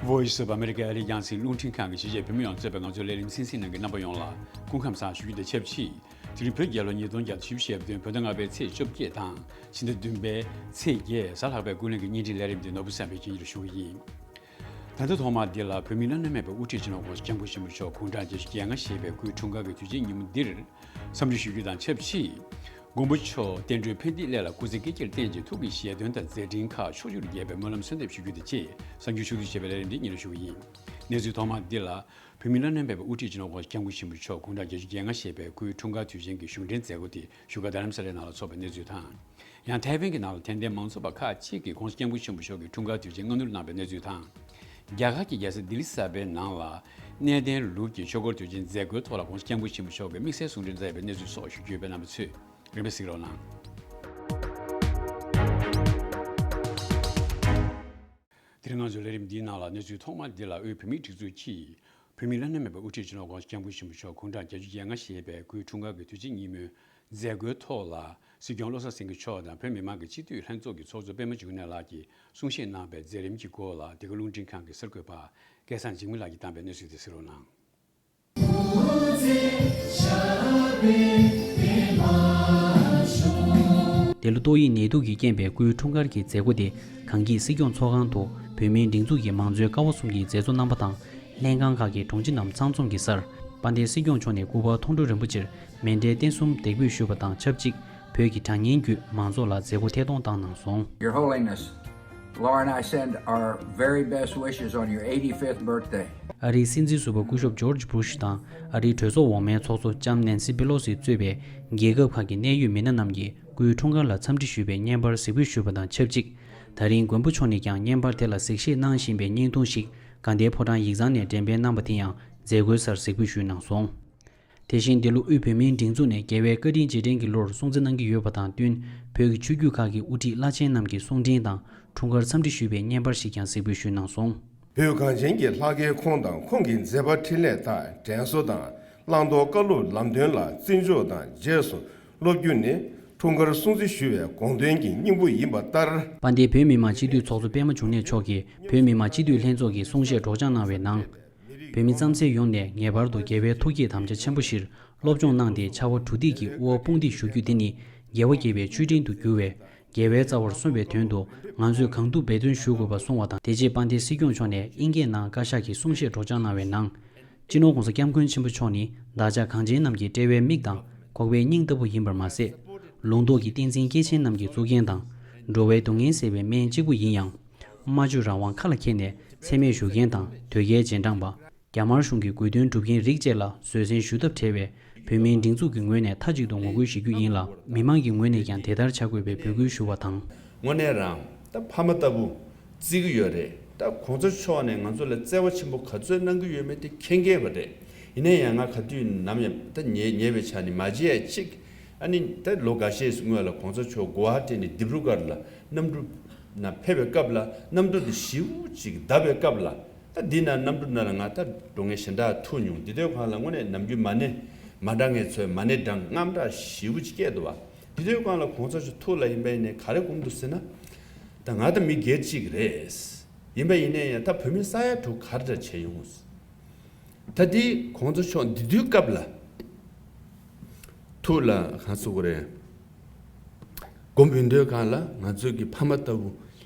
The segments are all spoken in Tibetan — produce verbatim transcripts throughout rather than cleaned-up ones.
Voice of America ཨ་རིའི་རྒྱང་སྲིང་རླུང་འཕྲིན་ཁང་གི་གཞིས་བྱེས་བོད་མི་ཡོངས་གཙོས་པའི་ང་ཚོའི་ལས་རིམ་གསན་གཟིགས་གནང་མཁན་རྣམ་པ་ཡོངས་ལ་སྐུ་ཁམས་བཟང་ཞུ་རྒྱུ་དང་ཆབས་ཅིག་དེ་རིང་བོད་རྒྱལ་ལོ་ཉིས་སྟོང་བརྒྱ་དང་བཞི་བཅུ་ཞེ་བདུན་བོད་ཟླ་ལྔ་པའི་ཚེས་བཅོ་བརྒྱད་དང་ཕྱི་ཟླ་བདུན་པའི་ཚེས་བརྒྱད་གཟའ་ལྷག་པའི་ཀུན་གླེང་གི་བརྙན་འཕྲིན་ལས་རིམ་འདི་ནོར་བུ་བསམ་འཕེལ་གྱིས་སྙན་སྒྲོན་ཞུ་གི་ཡིན། ད་ལྟ་ཐོག་མར་འདི་ལ་བོད་མིའི་བླ་ན་མེད་པའི་དབུ་ཁྲིད་སྤྱི་ནོར་༸གོང་ས་༸སྐྱབས་མགོན་ཆེན་པོ་མཆོག་དགུང་གྲངས་བརྒྱད་ཅུ་གྱ་ལྔ་བཞེས་པའི་སྐུའི་འཁྲུངས་སྐར་གྱི་དུས་ཆེན་ཉིན་མོ་འདིར་འཚམས་འདྲི་ཞུ་རྒྱུ་དང་ཆབས་ཅིག་མགོན་པོ་མཆོག་བསྟན་འགྲོའི་ཕན་བདེའི་སླད་ལ་སྐུ་ཚེ་བསྐལ་བརྒྱར་བརྟན་ཅིང་ཐུགས་ཀྱི་བཞེད་དོན་དང་མཛད་འཕྲིན་ཁག་ཕྱོགས་བཅུར་རྒྱས་པའི་སྨོན་ལམ་གསོལ་འདེབས་ཞུ་རྒྱུ་དང་བཅས་གསར་འགྱུར་ཕྱོགས་བསྡུས་བྱས་པའི་ལས་རིམ་འདི་སྙན་སྒྲོན་ཞུ་གི་ཡིན། གནས་ཚུལ་ཐོག་མར་འདི་ལ། བོད་མིའི་བླ་ན་མེད་པའི་དབུ་ཁྲིད་སྤྱི་ནོར་༸གོང་ས་༸སྐྱབས་མགོན་ཆེན་པོ་མཆོག་དགུང་གྲངས་བརྒྱད་ཅུ་གྱ་ལྔ་བཞེས་པའི་སྐུའི་འཁྲུངས་སྐར་དུས་ཆེན་གྱི་གཞུང་འབྲེལ་མཛད་སྒོ་དེ་བཞུགས་སྒར་རྡ་རམ་ས་ལའི་ནང་ལ་འཚོགས་པའི་གནས་ཚུལ་དང་། ཡང་ཐའེ་ཝན་གྱི་ནང་ལ་དད་ལྡན་མང་ཚོགས་པ་ཁག་ཅིག་གིས་༸གོང་ས་༸སྐྱབས་མགོན་ཆེན་པོ་མཆོག་གི་འཁྲུངས་སྐར་དུས་ཆེན་སྔ་སྣུར་གནང་བའི་གནས་ཚུལ་དང་། རྒྱ་གར་གྱི་རྒྱལ་ས་ལྡི་ལི་གསར་པའི་ནང་ལ་གནས་བརྟན་ལུགས་ཀྱི་ཆོས་འཁོར་དུས་ཆེན་མཛད་སྒོའི་ཐོག་ལ་༸གོང་ས་༸སྐྱབས་མགོན་ཆེན་པོ་མཆོག་གི་དམིགས་བསལ་གསུང་འཕྲིན་མཛད་པའི་གནས་ཚུལ་སོགས་ཞུ་རྒྱུ་ཡོད་པས་རྣམ་པ་ཚོས་རིམ་པས་གཟིགས་རོགས་གནང་། དེ་རིང་ང་ཚོའི་ལས་རིམ་འདིའི་ནང་ལ་གནས་ཚུལ་ཐོག་མ་འདི་ལ་དབུས་བོད་མིའི་སྒྲིག་འཛུགས་ཀྱིས་བོད་མིའི་བླ་ན་མེད་པའི་དབུ་ཁྲིད་སྤྱི་ནོར་༸གོང་ས་༸སྐྱབས་མགོན་ཆེན་པོ་མཆོག་དགུང་གྲངས་བརྒྱད་ཅུ་གྱ་ལྔ་བཞེས་པའི་སྐུའི་འཁྲུངས་སྐར་གྱི་དུས་ཆེན་ཉིན་མོའི་མཛད་སྒོའི་ཐོག་ལ་སྲིད་སྐྱོང་བློ་བཟང་སེང་གེ་མཆོག་དང་བོད་མི་མང་གི་སྤྱི་འཐུས་ལྷན་ཚོགས་ཀྱི་ཚོགས་གཙོ་པད་མ་འབྱུང་གནས་ལགས་ཀྱིས་གསུང་བཤད་གནང་བའི་མཛད་རིམ་གྱི་སྐོར་ལ་འདི་ག་རླུང་འཕྲིན་ཁང་གི་གསར་འགོད་པ་སྐལ་བཟང་འཇིགས་མེད་ལགས་ཀྱིས་བཏང་བའི་གནས་ཚུལ་དེ་གཟིགས་རོགས་གནང་། འདི་ལོ་ཏོག་དབྱིབས་ནད་དུག་གིས་རྐྱེན་པས་སྐུའི་འཁྲུངས་སྐར་གྱི་མཛད་སྒོ་དེ་གངས་སྐྱིད་སྲིད་སྐྱོང་ཚོགས་ཁང་དུ་བོད་མིའི་སྒྲིག་འཛུགས་ཀྱི་མང་གཙོའི་ཀ་བ་གསུམ་གྱི་མཛད་གཙོ་རྣམ་པ་དང་ལྷན་ཁང་ཁག་གི་དྲུང་ཆེ་རྣམས་ཚང་འཛོམས་ཀྱི་སར་དཔལ་ལྡན་སྲིད་སྐྱོང་མཆོག་ནས་སྐུ་པར་མཐོང་གྲོལ་རིན་པོ་ཆེར་མཎྜལ་རྟེན་གསུམ་འདེགས་འབུལ་ཞུས་པ་དང་ཆབས་ཅིག་བོད་ཀྱི་དྲ་བརྙན་བརྒྱུད་མང་ཚོགས་ལ་མཛད་སྒོ་ཐད་གཏོང་བཏང་གནང་སོང་། Your Holiness, Laura and I send our very best wishes on your eighty-fifth birthday. ཨ་རིའི་སྲིད་འཛིན་ཟུར་པ་སྐུ་ཞབས་ཇོརྗ་བྷུ་ཤ་དང་ཨ་རིའི་གྲོས་ཚོགས་འོག་མའི་ཚོགས་གཙོ་ལྕམ་ནན་སི་པེ་ལོ་སི་གཙོས་པའི་རྒྱལ་ཁབ་ཁག་གི་གནད་ཡོད་མི་སྣ་རྣམས་ཀྱིས་སྐུའི་འཁྲུངས་སྐར་ལ་འཚམས་འདྲི་ཞུས་པའི་བརྙན་པར་གཟིགས་འབུལ་ཞུས་པ་དང་ཆབས་ཅིག་ད་རིང་མགོན་པོ་མཆོག་ནས་ཀྱང་བརྙན་པར་དེ་ལ་གཟིགས་བཞེས་གནང་བཞིན་པའི་བརྙན་ཐུང་ཞིག་དགའ་ལྡན་ཕོ་བྲང་ཡིག་ཚང་ནས་འགྲེམས་སྤེལ་གནང་བ་དེ་ཡང་མཛད་སྒོའི་སར་གཟིགས་འབུལ་ཞུས་གནང་སོང་། དེ་བཞིན་འདི་ལོ་དབུས་བོད་མིའི་སྒྲིག་འཛུགས་ནས་རྒྱལ་བའི་བཀའ་དྲིན་རྗེས་དྲན་གྱི་ལོར་སྲུང་བརྩི་གནང་གི་ཡོད་པ་དང་བསྟུན་བོད་ཀྱི་ཆོས་བརྒྱུད་ཁག་གི་དབུ་ཁྲིད་བླ་ཆེན་རྣམས་ཀྱི་གསུང་འཕྲིན་དང་འཁྲུངས་སྐར་འཚམས་འདྲི་ཞུས་པའི་བརྙན་པར་ཞིག་ཀྱང་གཟིགས་འབུལ་ཞུས་གནང་སོང་། བོད་གངས་ཅན་གྱི་ལྷ་སྐལ་ཁོང་དང་ཁོང་གི་མཛད་པ་འཕྲིན་ལས་དག་དྲན་གསོ་དང་བླང་དོར་བཀའ་སློབ་ལམ་སྟོན་ལ་བརྩི་འཇོག་དང་རྗེས་སུ་སློབ་རྒྱུ་ནི་འཁྲུངས་སྐར་སྲུང་བརྩི་ཞུ་བའི་དགོངས་དོན་གྱི་སྙིང་པོ་ཡིན་པ་ལྟར། དཔལ་ལྡན་བོད་མི་མང་སྤྱི་འཐུས་ཚོགས་གཙོ་པད་མ་འབྱུང་གནས་མཆོག་གིས་བོད་མི་མང་སྤྱི་འཐུས་ལྷན་ཚོགས་ཀྱི་གསུང་བཤད་སྒྲོག་སྦྱང་གནང་བའི་ནང་། བོད་མི་རྩམ་ཟན་ཡོངས་ནས་ངེས་པར་དུ་རྒྱལ་བའི་ཐུགས་བསྐྱེད་དམ་བཅའ་ཆེན་པོ་བཞིར་སློབ་སྦྱོང་གནང་སྟེ་ཕྱར་བ་གྲུ་འདེགས་ཀྱི་དབུ་བ་དཔུང་འདེགས་ཞུ་རྒྱུ་དེ་ནི་རྒྱལ་བ་དགྱེས་པའི་མཆོད་སྤྲིན་དུ་འགྱུར་བས་རྒྱལ་བའི་རྩ་བར་སོན་པའི་དོན་དུ་ང་ཚོས་གང་ཐུབ་འབད་བརྩོན་ཞུ་དགོས་པ་གསུངས་བ་དང་། དེ་རྗེས་དཔལ་ལྡན་སྲིད་སྐྱོང་མཆོག་ནས་ཨིན་སྐད་ནང་བཀའ་ཤག་གི་གསུང་བཤད་སྒྲོག་སྦྱང་གནང་བའི་ནང་། སྤྱི་ནོར་༸གོང་ས་༸སྐྱབས་མགོན་ཆེན་པོ་མཆོག་ནི་བདག་ཅག་གངས་ཅན་རྣམས་ཀྱི་དཔྲལ་བའི་མིག་དང་ཁོག་པའི་སྙིང་ལྟ་བུ་ཡིན་པར་མ་ཟད། ལུང་རྟོགས་ཀྱི་བསྟན་འཛིན་སྐྱེས་ཆེན་རྣམས་ཀྱི་གཙུག་རྒྱན་དང་། འགྲོ་བའི་སྡུག་བསྔལ་སེལ་བའི་སྨན་གཅིག་པུ་ཡིན་ཡང་། སྨྲ་བརྗོད་རང་དབང་ཁ་ལ་འཁྱེར་ནས་འཚེ་མེད་བཞུགས་མཁན་དང་དོལ་རྒྱལ་རྗེས་འབྲང་པ། རྒྱ་དམར་གཞུང་གི་དགོས་འདུན་སྒྲུབ་མཁན་རིགས་བཅས་ལ་བཟོད་བསྲན་ཞུ་ཐབས་བྲལ་བས་བོད་མིའི་སྒྲིག་འཛུགས་ཀྱི་ངོས་ནས་མཐའ་གཅིག་ཏུ་ངོ་རྒོལ་ཞུ་རྒྱུ་ཡིན་ལ། མི་མང་གི་ངོས་ནས་ཀྱང་དེ་ལྟར་བྱ་དགོས་པའི་འབོད་སྐུལ་ཞུ་བ་དང་། དངོས་གནས་རང་ད་ཕ་མ་ལྟ་བུ་བརྩི་གི་ཡོད་རེད། ད་གོང་ས་མཆོག་ནས་ང་ཚོ་ལ་བརྩེ་བ་ཆེན་པོ་ག་ཚོད་གནང་གི་ཡོད་མེད་དེ་མཁྱེན་མཁྱེན་པ་རེད། ཡིན་ན་ཡང་ང་ག་དུས་ནམ་ཡང་ད་ཉེ་ཉེ་བའི་ཆ་ནས་མ་བརྗེད་ཡ་གཅིག་ཨ་ནི་ད་ལོ་འགའ་ཤས་སྔོན་ལ་གོང་ས་མཆོག་གོ་ཧ་ཊི་ནས་ལྡིབ་རུ་གར་ལ་གནམ་གྲུ་ནང་ཕེབས་པའི་སྐབས་ལ་གནམ་གྲུ་དེ་ཞེ་པོ་ཅིག་བརྡབས་པའི་སྐབས་ལ། ད་འདི་ན་གནམ་གྲུ་ནང་ལ་ང་ད་འགྲོ་མཁན་གཞན་དག་ཐུག་མྱོང་། འདི་དུས་སྒང་ལ་དངོས་གནས་ནམ་རྒྱུན་མ་ཎི་མ་འདྲ་མཁན་ཚོས་མ་ཎི་བགྲང་། དངངས་སྐྲག་ཞེ་པོ་ཅིག་སྐྱེས་འདུག་བ། འདི་དུས་སྒང་ལ་གོང་ས་མཆོག་ཐུགས་ལ་ཡིན་པ་ཡིན་ནའི་ག་རེ་དགོངས་འདུག་ཟེར་ན། ད་ང་ད་མི་སྒེར་གཅིག་རེད། ཡིན་པ་ཡིན་ནའི་ཡང་ད་བོད་མི་ས་ཡ་དྲུག་ག་རེ་འདྲ་བྱས་ཡོང་། ད་འདི་གོང་ས་མཆོག་འདི་དུས་སྐབས་ལ་ཐུགས་ལ་གང་ཟེར་དགོས་རེད། མགོ་འབུད་དུས་སྒང་ལ་ང་ཚོའི་གི་ཕ་མ་ལྟ་བུ་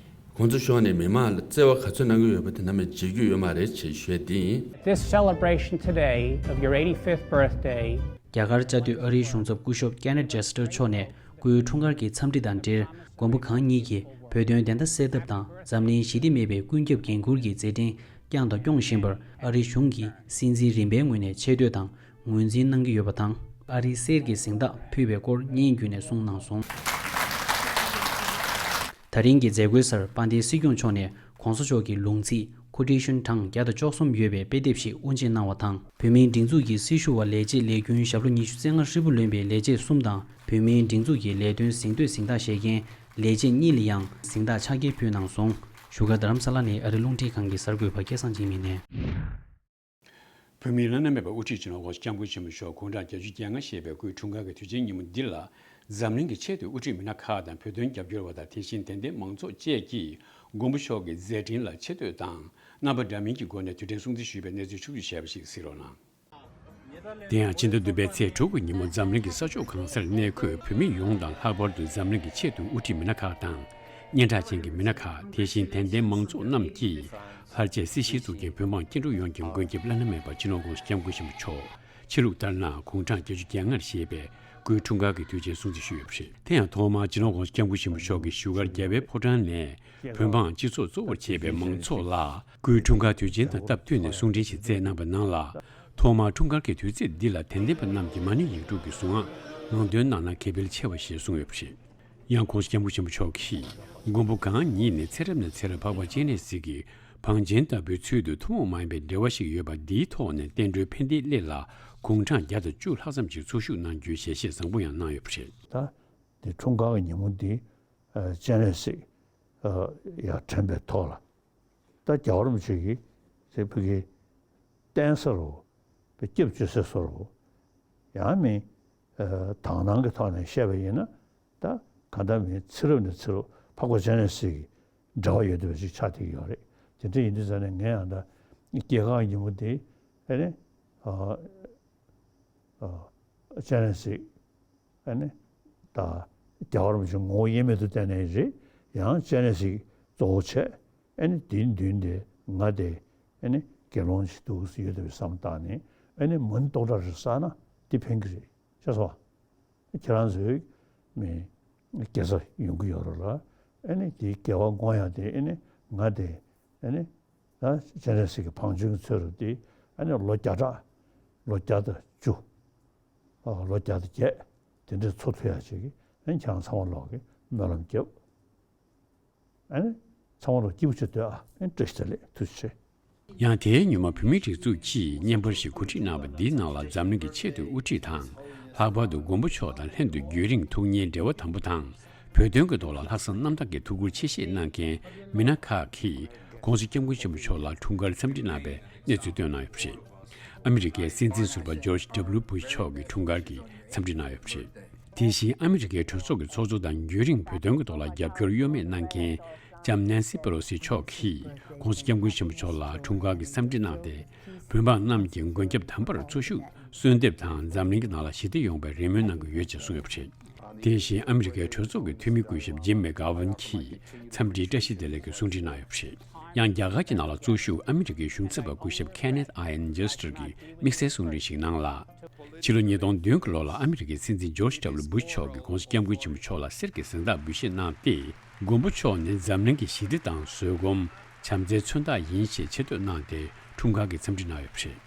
གོང་ས་མཆོག་ནས་མི་མང་ལ་བརྩེ་བ་ག་ཚོད་གནང་གི་ཡོད་པ་དེ་ནམ་ཡང་བརྗེད་རྒྱུ་ཡོད་མ་རེད་ཅེས་ཞུ་ཡས་འདི་ཡིན། This celebration today of your eighty-fifth birthday རྒྱ་གར་བཅའ་སྡོད་ཨ་རིའི་གཞུང་ཚབ་སྐུ་ཞབས་ཀེ་ནེཐ་ཇེ་སི་ཊར་མཆོག་ནས་སྐུའི་འཁྲུངས་སྐར་གྱི་འཚམས་འདྲི་དང་འབྲེལ། མགོན་པོ་གང་ཉིད་ཀྱིས་བོད་དོན་བདེན་མཐའ་གསལ་ཐབས་དང་འཛམ་གླིང་ཞི་བདེ་མེད་པའི་ཀུན་ཁྱབ་འགན་འཁུར་གྱི་མཛད་འཕྲིན་བསྐྱངས་དང་སྐྱོང་བཞིན་པར་ཨ་རིའི་གཞུང་གིས་སྲིད་འཛིན་རིམ་པའི་ངོས་ནས་ཆེ་བསྟོད་དང་ངོས་འཛིན་གནང་གི་ཡོད་པ་དང་། ཨ་རིའི་གསེར་གྱི་གཟེངས་རྟགས་ཕུལ་བའི་སྐོར་སྙན་བརྒྱུད་ནས་གསུངས་གནང་སོང་། ད་རིང་གི་མཛད་སྒོའི་སར་དཔལ་ལྡན་སྲིད་སྐྱོང་མཆོག་ནས་གོང་ས་མཆོག་གི་ལུང་ཚིག་ཁུ་ཊི་ཤུན་གྲངས་བརྒྱ་དང་བཅུ་གསུམ་ཡོད་པའི་དཔེ་དེབ་ཞིག་དབུ་འབྱེད་གནང་བ་དང་། བོད་མིའི་སྒྲིག་འཛུགས་ཀྱི་སྲི་ཞུ་བ་ལས་བྱེད་ལས་རྒྱུན་ཞབས་ལོ་ཉི་ཤུ་རྩ་ལྔ་ཧྲིལ་པོ་ལོན་པའི་ལས་བྱེད་གསུམ་དང་། བོད་མིའི་སྒྲིག་འཛུགས་ཀྱི་ལས་དོན་ཟིན་བྲིས་གཟེངས་རྟགས་བཞེས་མཁན་ལས་བྱེད་གཉིས་ལ་ཡང་གཟེངས་རྟགས་ཕྱག་འཁྱེར་ཕུལ་གནང་སོང་། བཞུགས་སྒར་རྡ་རམ་ས་ལ་ནས་ཨ་རི་རླུང་འཕྲིན་ཁང་གི་གསར་འགོད་པ་སྐལ་བཟང་འཇིགས་མེད་ནས། བོད་མིའི་བླ་ན་མེད་པའི་དབུ་ཁྲིད་སྤྱི་ནོར་༸གོང་ས་༸སྐྱབས་མགོན་ཆེན་པོ་མཆོག་དགུང་གྲངས་བརྒྱད་ཅུ་གྱ་ལྔ་བཞེས་པའི་སྐུའི་འཁྲུངས་སྐར་གྱི་དུས་ཆེན་ཉིན་མོ་འདི་ལ། འཛམ་གླིང་གི་ཆེས་མཐོའི་དབུ་ཁྲིད་མི་སྣ་ཁག་དང་བོད་དོན་རྒྱབ་སྐྱོར་བ་དང་དེ་བཞིན་དད་ལྡན་མང་ཚོགས་བཅས་ཀྱིས་མགོན་པོ་མཆོག་གི་མཛད་འཕྲིན་ལ་ཆེ་བསྟོད་དང་ རྣམ་པ་འདྲ་མིན་གྱི་སྒོ་ནས་དུས་དྲན་སྲུང་བརྩི་ཞུས་པའི་གནས་ཚུལ་ཕྱོགས་བསྒྲིགས་བྱས་པ་ཞིག་གཟིགས་རོགས་གནང་། དེ་ཡང་ཕྱི་ཟླ་བདུན་པའི་ཚེས་དྲུག་གི་ཉིན་མོ་འཛམ་གླིང་གི་ས་ཕྱོགས་གང་སར་གནས་འཁོད་བོད་མི་ཡོངས་དང་ལྷག་པར་དུ་འཛམ་གླིང་གི་ཆེས་མཐོའི་དབུ་ཁྲིད་མི་སྣ་ཁག་དང་། སྙན་གྲགས་ཅན་གྱི་མི་སྣ་ཁག་དེ་བཞིན་དད་ལྡན་མང་ཚོགས་རྣམས་ཀྱིས་ལྷར་བཅས་སྲིད་ཞིའི་གཙུག་རྒྱན་བོད་འབངས་སྐྱིད་འགྲོ་ཡོངས་ཀྱི་མགོན་སྐྱབས་བླ་ན་མེད་པ་སྤྱི་ནོར་༸གོང་ས་༸སྐྱབས་མགོན་ཆེན་པོ་མཆོག་ཆོས་ལུགས་ལྟར་ན་དགུང་གྲངས་བརྒྱད་ཅུ་གྱ་ལྔར་བཞེས་པའི་སྐུའི་འཁྲུངས་སྐར་གྱི་དུས་ཆེན་སྲུང་བརྩི་ཞུས་ཡོད་པ་རེད། དེ་ཡང་ཐོག་མར་སྤྱི་ནོར་༸གོང་ས་༸སྐྱབས་མགོན་ཆེན་པོ་མཆོག་གིས་བཞུགས་སྒར་རྒྱལ་བའི་ཕོ་བྲང་ནས་བོད་འབངས་སྤྱི་ཚོགས་གཙོ་བོར་བྱས་པའི་མང་ཚོགས་ལ་སྐུའི་འཁྲུངས་སྐར་དུས་ཆེན་དང་སྟབས་བསྟུན་ནས་གསུང་འཕྲིན་ཞིག་བསྩལ་གནང་བའི་ནང་ལ། ཐོག་མར་འཁྲུངས་སྐར་གྱི་དུས་ཚིགས་འདི་ལ་དད་ལྡན་པ་རྣམས་ཀྱིས་མ་ཎི་ཡིག་དྲུག་གི་གཟུངས་སྔགས་ངག་འདོན་གནང་ན་དགེ་འཕེལ་ཆེ་བ་ཞེས་གསུངས་ཡོད་པ་རེད། ཡང་༸གོང་ས་༸སྐྱབས་མགོན་ཆེན་པོ་མཆོག་གིས་མགོན་པོ་གང་ཉིད་ནི་ཚེ་རབས་ནས་ཚེ་རབས་འཕགས་པ་སྤྱན་རས་གཟིགས་ཀྱི་བང་ཆེན་ལྟ་བུའི་ཚུལ་དུ་ཐུན་མོང་མ་ཡིན་པའི་འབྲེལ་བ་ཞིག་ཡོད་པ་འདིའི་ཐོག་ནས་བསྟན་འགྲོའི་ཕན་བདེའི་གླེང་ལ་དགུང་གྲངས་བརྒྱ་དང་བཅུ་ལྷག་ཙམ་ཞིག་འཚོ་བཞུགས་གནང་རྒྱུའི་ཞལ་བཞེས་བཟང་པོ་ཡང་གནང་ཡོད་པ་རེད། ད་དེ་འཁྲུངས་སྐར་གྱི་ཉིན་མོ་འདི་སྤྱན་རས་གཟིགས་ཡར་དྲན་པའི་ཐོག་ལ། ད་རྒྱལ་བ་རིན་པོ་ཆེ་གིས་ཟེར་བུ་གི་བསྟན་ས་རུ་བའི་སྐྱབས་བཅོལ་སའི་སོ་རུ་ཡང་མིན། དག་སྣང་གི་ཐོག་ནས་བཤད་པ་ཡིན་ན། ད་ག་ད་མིན་ཚེ་རབས་ནས་ཚེ་རབས་འཕགས་པ་སྤྱན་རས་གཟིགས་ཀྱི་འབྲེལ་བ་ཡོད་བསྡད་པ་ཞིག་ཆགས་བསྡད་ཀྱི་ཡོད་རེད། དེ་འདྲ་ཡིན་དུས་ཙང་ནས་ངས་ཡང་ད་སྐྱེས་སྐར་ཉིན་མོ་དེ་ཨེ་ནི་སྤྱན་རས་གཟིགས་ཨ་ནི་ད་རྒྱལ་བ་རིན་པོ་ཆེ་ངོ་བོ་དབྱེར་མེད་དུ་བསྟན་ནའི་རེད། ཡང་སྤྱན་རས་གཟིགས་གཙོ་བོ་བྱས། ཨ་ནི་དེའི་མདུན་དེ་ང་དེ་ཨ་ནི་དགེ་སློང་ཞིག་འདུག་ཡོད་དེ་བསམ་བཏང་ནས། ཨ་ནི་མོན་རྟོགས་གྲགས་རེད་བསགས་ན་དེ་ཕན་གི་རེད་ཤེས་སོང་། ཁྱེད་རང་ཚོའི་མི་དགེ་རྩ་ཡོང་གི་ཡོད་རེད་ལ། ཨ་ནི་དེའི་དགེ་བ་བསྔོ་ཡག་དེ་ཨ་ནི་ང་དེ་ཨ་ནི་ད་སྤྱན་རས་གཟིགས་ཀྱི་བང་ཆེན་གྱི་ཚུལ་དུ་དེ་ཨ་ནི་ལོ་བརྒྱ་ཕྲག་ལོ་བརྒྱ་དང་བཅུ། ཨ། ལོ་བརྒྱ་དང་བརྒྱད། དེ་འདྲའི་འཚོ་ཐུབ་ཡག་ཅིག་གི་ཨ་ནི་ཁྱེད་རང་ཚང་མ་ལོག་གི་སྨོན་ལམ་རྒྱབ། ཨ་ནི་ཚང་མ་ལོག་སྐྱིད་པོ་བྱེད་སྡོད་ཨ། ཨ་ནི་བཀྲ་ཤིས་བདེ་ལེགས། ཐུགས་རྗེ་ཆེ། ཡང་དེའི་ཉིན་མོ་བོད་མིའི་སྒྲིག་འཛུགས་ཀྱིས་བརྙན་པར་ཞིག་གོ་སྒྲིག་གནང་བ་འདིའི་ནང་ལ་འཛམ་གླིང་གི་ཆེས་མཐོའི་དབུ་ཁྲིད་དང་། ལྷག་པར་དུ་མགོན་པོ་མཆོག་དང་ལྷན་དུ་རྒྱུན་རིང་ཐུགས་མཉེས་འབྲེལ་བ་དམ་པོ་དང་། བོད་དོན་གྱི་ཐོག་ལ་ལྷག་བསམ་རྣམ་དག་གིས་ཐུགས་ཁུར་ཆེ་བཞེས་གནང་མཁན་མི་སྣ་ཁག་གིས་༸གོང་ས་༸སྐྱབས་མགོན་ཆེན་པོ་མཆོག་ལ་འཁྲུངས་སྐར་འཚམས་འདྲི་གནང་བའི་གནས་ཚུལ་བཏོན་གནང་ཡོད་པ་རེད། ཨ་མི་རི་ཀའི་སྲིད་འཛིན་ཟུར་པ་ཇོརྗ་ཌབ་ལུ་བུ་ཤ་མཆོག་གི་འཁྲུངས་སྐར་གྱི་འཚམས་འདྲི་གནང་ཡོད་པ་རེད། དེ་བཞིན་ཨ་མི་རི་ཀའི་གྲོས་ཚོགས་ཀྱི་ཚོགས་གཙོ་དང་རྒྱུན་རིང་བོད་དོན་གྱི་ཐོག་ལ་རྒྱབ་སྐྱོར་གཡོ་མེད་གནང་མཁན་ལྕམ་ནན་སི་པེ་ལོ་སི་མཆོག་གིས་༸གོང་ས་༸སྐྱབས་མགོན་ཆེན་པོ་མཆོག་ལ་འཁྲུངས་སྐར་གྱི་འཚམས་འདྲི་གནང་སྟེ། བོད་འབངས་རྣམས་ཀྱི་མགོན་སྐྱབས་དམ་པར་འཚོ་བཞུགས་གསོལ་འདེབས་དང་འཛམ་གླིང་གི་ནང་ལ་ཞི་བདེ་ཡོང་བའི་རེ་སྨོན་གནང་གི་ཡོད་ཅེས་གསུངས་ཡོད་པ་རེད། དེ་བཞིན་ཨ་མི་རི་ཀའི་གྲོས་ཚོགས་ཀྱི་འཐུས་མི་སྐུ་ཞབས་ཇིམ་མེག་གྷ་ཝན་གྱིས་འཚམས་འདྲིའི་བཀྲ་ཤིས་བདེ་ལེགས་ཀྱི་གསུང་འཕྲིན་གནང་ཡོད་པ་རེད། ཡང་རྒྱ་གར་གྱི་ནང་ལ་གཙོ་བཞུགས་ཨ་མི་རི་ཀའི་གཞུང་ཚབ་པ་སྐུ་ཞབས་ཁེ་ནེཐ་ཨ་ཡན་ཇེ་སི་ཊར་གྱིས་དམིགས་བསལ་གསུང་འཕྲིན་ཞིག་གནང་ལ། ཕྱི་ལོ་ཉིས་སྟོང་བདུན་གྱི་ལོ་ལ་ཨ་མི་རི་ཀའི་སྲིད་འཛིན་ཇོརྗ་ཌབ་ལུ་བུ་ཤ་མཆོག་གིས་༸གོང་ས་༸སྐྱབས་མགོན་ཆེན་པོ་མཆོག་ལ་གསེར་གྱི་གཟེངས་རྟགས་འབུལ་བཞེས་གནང་སྟེ། མགོན་པོ་མཆོག་ནི་འཛམ་གླིང་གི་ཞི་བདེ་དང་བཟོད་སྒོམ། བྱམས་བརྩེའི་མཚོན་རྟགས་ཡིན་ཞེས་ཆེ་བསྟོད་གནང་སྟེ་འཁྲུངས་སྐར་གྱི་འཚམས་འདྲི་གནང་ཡོད་པ་རེད།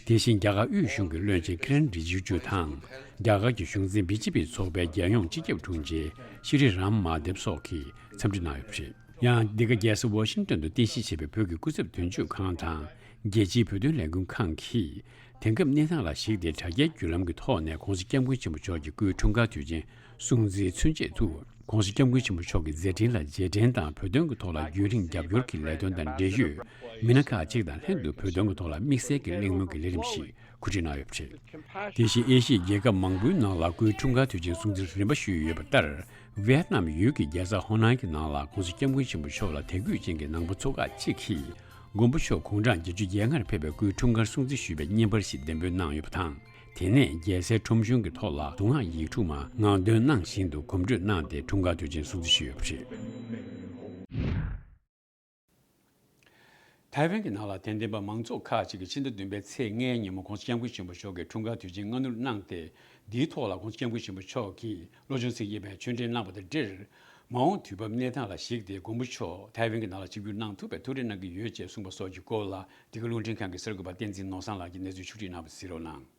དེ་བཞིན་རྒྱ་གར་དབུས་གཞུང་གི་བློན་ཆེན་ཀི་རན་རི་ཇི་ཇུ་དང་། རྒྱ་གར་གྱི་གཞུང་འཛིན་བི་ཇེ་པི་ཚོགས་པའི་རྒྱལ་ཡོངས་སྤྱི་ཁྱབ་དྲུང་ཆེ་ཤྲི་རམ་མ་དེབ་སོགས་ཀྱིས་འཚམས་འདྲི་གནང་ཡོད་པ་རེད། ཡང་འདི་ག་རྒྱལ་ས་ཝ་ཤིང་ཏོན་དུ་རྟེན་གཞི་བྱས་པའི་བོད་ཀྱི་སྐུ་ཚབ་དོན་གཅོད་ཁང་དང་རྒྱལ་སྤྱིའི་བོད་དོན་ལས་འགུལ་ཁང་གིས། དེང་སྐབས་གནས་སྟངས་ལ་གཞིགས་ཏེ་དྲ་རྒྱའི་བརྒྱུད་ལམ་གྱི་ཐོག་ནས་༸གོང་ས་༸སྐྱབས་མགོན་ཆེན་པོ་མཆོག་གི་སྐུའི་འཁྲུངས་སྐར་དུས་ཆེན་སྲུང་བརྩིའི་ཚུན་ཆད་དུ། ༸གོང་ས་༸སྐྱབས་མགོན་ཆེན་པོ་མཆོག་གི་མཛད་འཕྲིན་ལ་རྗེས་དྲན་དང་བོད་དོན་གྱི་ཐོག་ལ་རྒྱུན་རིང་རྒྱབ་སྐྱོར་གྱི་ལས་དོན་དང་འབྲེལ་ཡོད་མི་སྣ་ཁག་ཅིག་དང་ལྷན་དུ་བོད་དོན་གྱི་ཐོག་ལ་དམིགས་བསལ་གྱི་གླེང་མོལ་གྱི་ལས་རིམ་ཞིག་གོ་སྒྲིག་གནང་ཡོད་པ་རེད། དེ་བཞིན་ཨེ་ཤི་ཡའི་རྒྱལ་ཁབ་མང་པོའི་ནང་ལ་སྐུའི་འཁྲུངས་སྐར་དུས་ཆེན་སྲུང་བརྩི་རིམ་པ་ཞུས་ཡོད་པ་ལྟར། ཝེ་ཏི་ནམ་ཡུལ་གྱི་རྒྱལ་ས་ཧོ་ནན་གྱི་ནང་ལ་༸གོང་ས་༸སྐྱབས་མགོན་ཆེན་པོ་མཆོག་ལ་དད་གུས་ཅན་གྱི་ནང་པ་ཚོ་ཁག་ཅིག་གིས། མགོན་པོ་མཆོག་དགུང་གྲངས་བརྒྱད་ཅུ་གྱ་ལྔར་ཕེབས་པའི་སྐུའི་འཁྲུངས་སྐར་སྲུང་བརྩི་ཞུས་པའི་བརྙན་པར་ཞིག་འདོན་སྤེལ་གནང་ཡོད་པ་དང་། དེ་ནས་རྒྱལ་སའི་ཁྲོམ་གཞུང་གི་ཐོག་ལ་མདོ་སྔགས་ཡིག་དྲུག་མ་ངག་འདོན་གནང་བཞིན་དུ་གོམ་བགྲོད་གནང་སྟེ་འཁྲུངས་སྐར་དུས་ཆེན་སྲུང་བརྩི་ཞུས་ཡོད་པ་རེད། ཐའེ་ཝན་གྱི་ནང་ལ་དད་ལྡན་པ་མང་ཚོགས་ཁག་ཅིག་གིས་ཕྱི་ཟླ་བདུན་པའི་ཚེས་ལྔའི་ཉིན་མོ་༸གོང་ས་༸སྐྱབས་མགོན་ཆེན་པོ་མཆོག་གི་འཁྲུངས་སྐར་དུས་ཆེན་སྔ་སྣུར་གནང་སྟེ། འདིའི་ཐོག་ལ་༸གོང་ས་༸སྐྱབས་མགོན་ཆེན་པོ་མཆོག་གིས་བློ་སྦྱོང་ཚིག་བརྒྱད་པའི་ཆོས་འབྲེལ་གནང་བ་དང་འབྲེལ། མ་འོངས་དུས་བབ་གནས་སྟངས་ལ་གཞིགས་ཏེ་མགོན་པོ་མཆོག་ཐའེ་ཝན་གྱི་ནང་ལ་ཆིབས་བསྒྱུར་གནང་ཐུབ་པའི་ཐུགས་རེ་གནང་གི་ཡོད་ཅེས་གསུངས་པ་སོགས་ཀྱི་སྐོར་ལ། འདི་ག་རླུང་འཕྲིན་ཁང་གི་གསར་འགོད་པ་བསྟན་འཛིན་ནོར་བཟང་ལགས་ཀྱིས་གནས་ཚུལ་ཕྱོགས་བསྒྲིགས་གནང་བ་གཟིགས་རོགས་གནང་།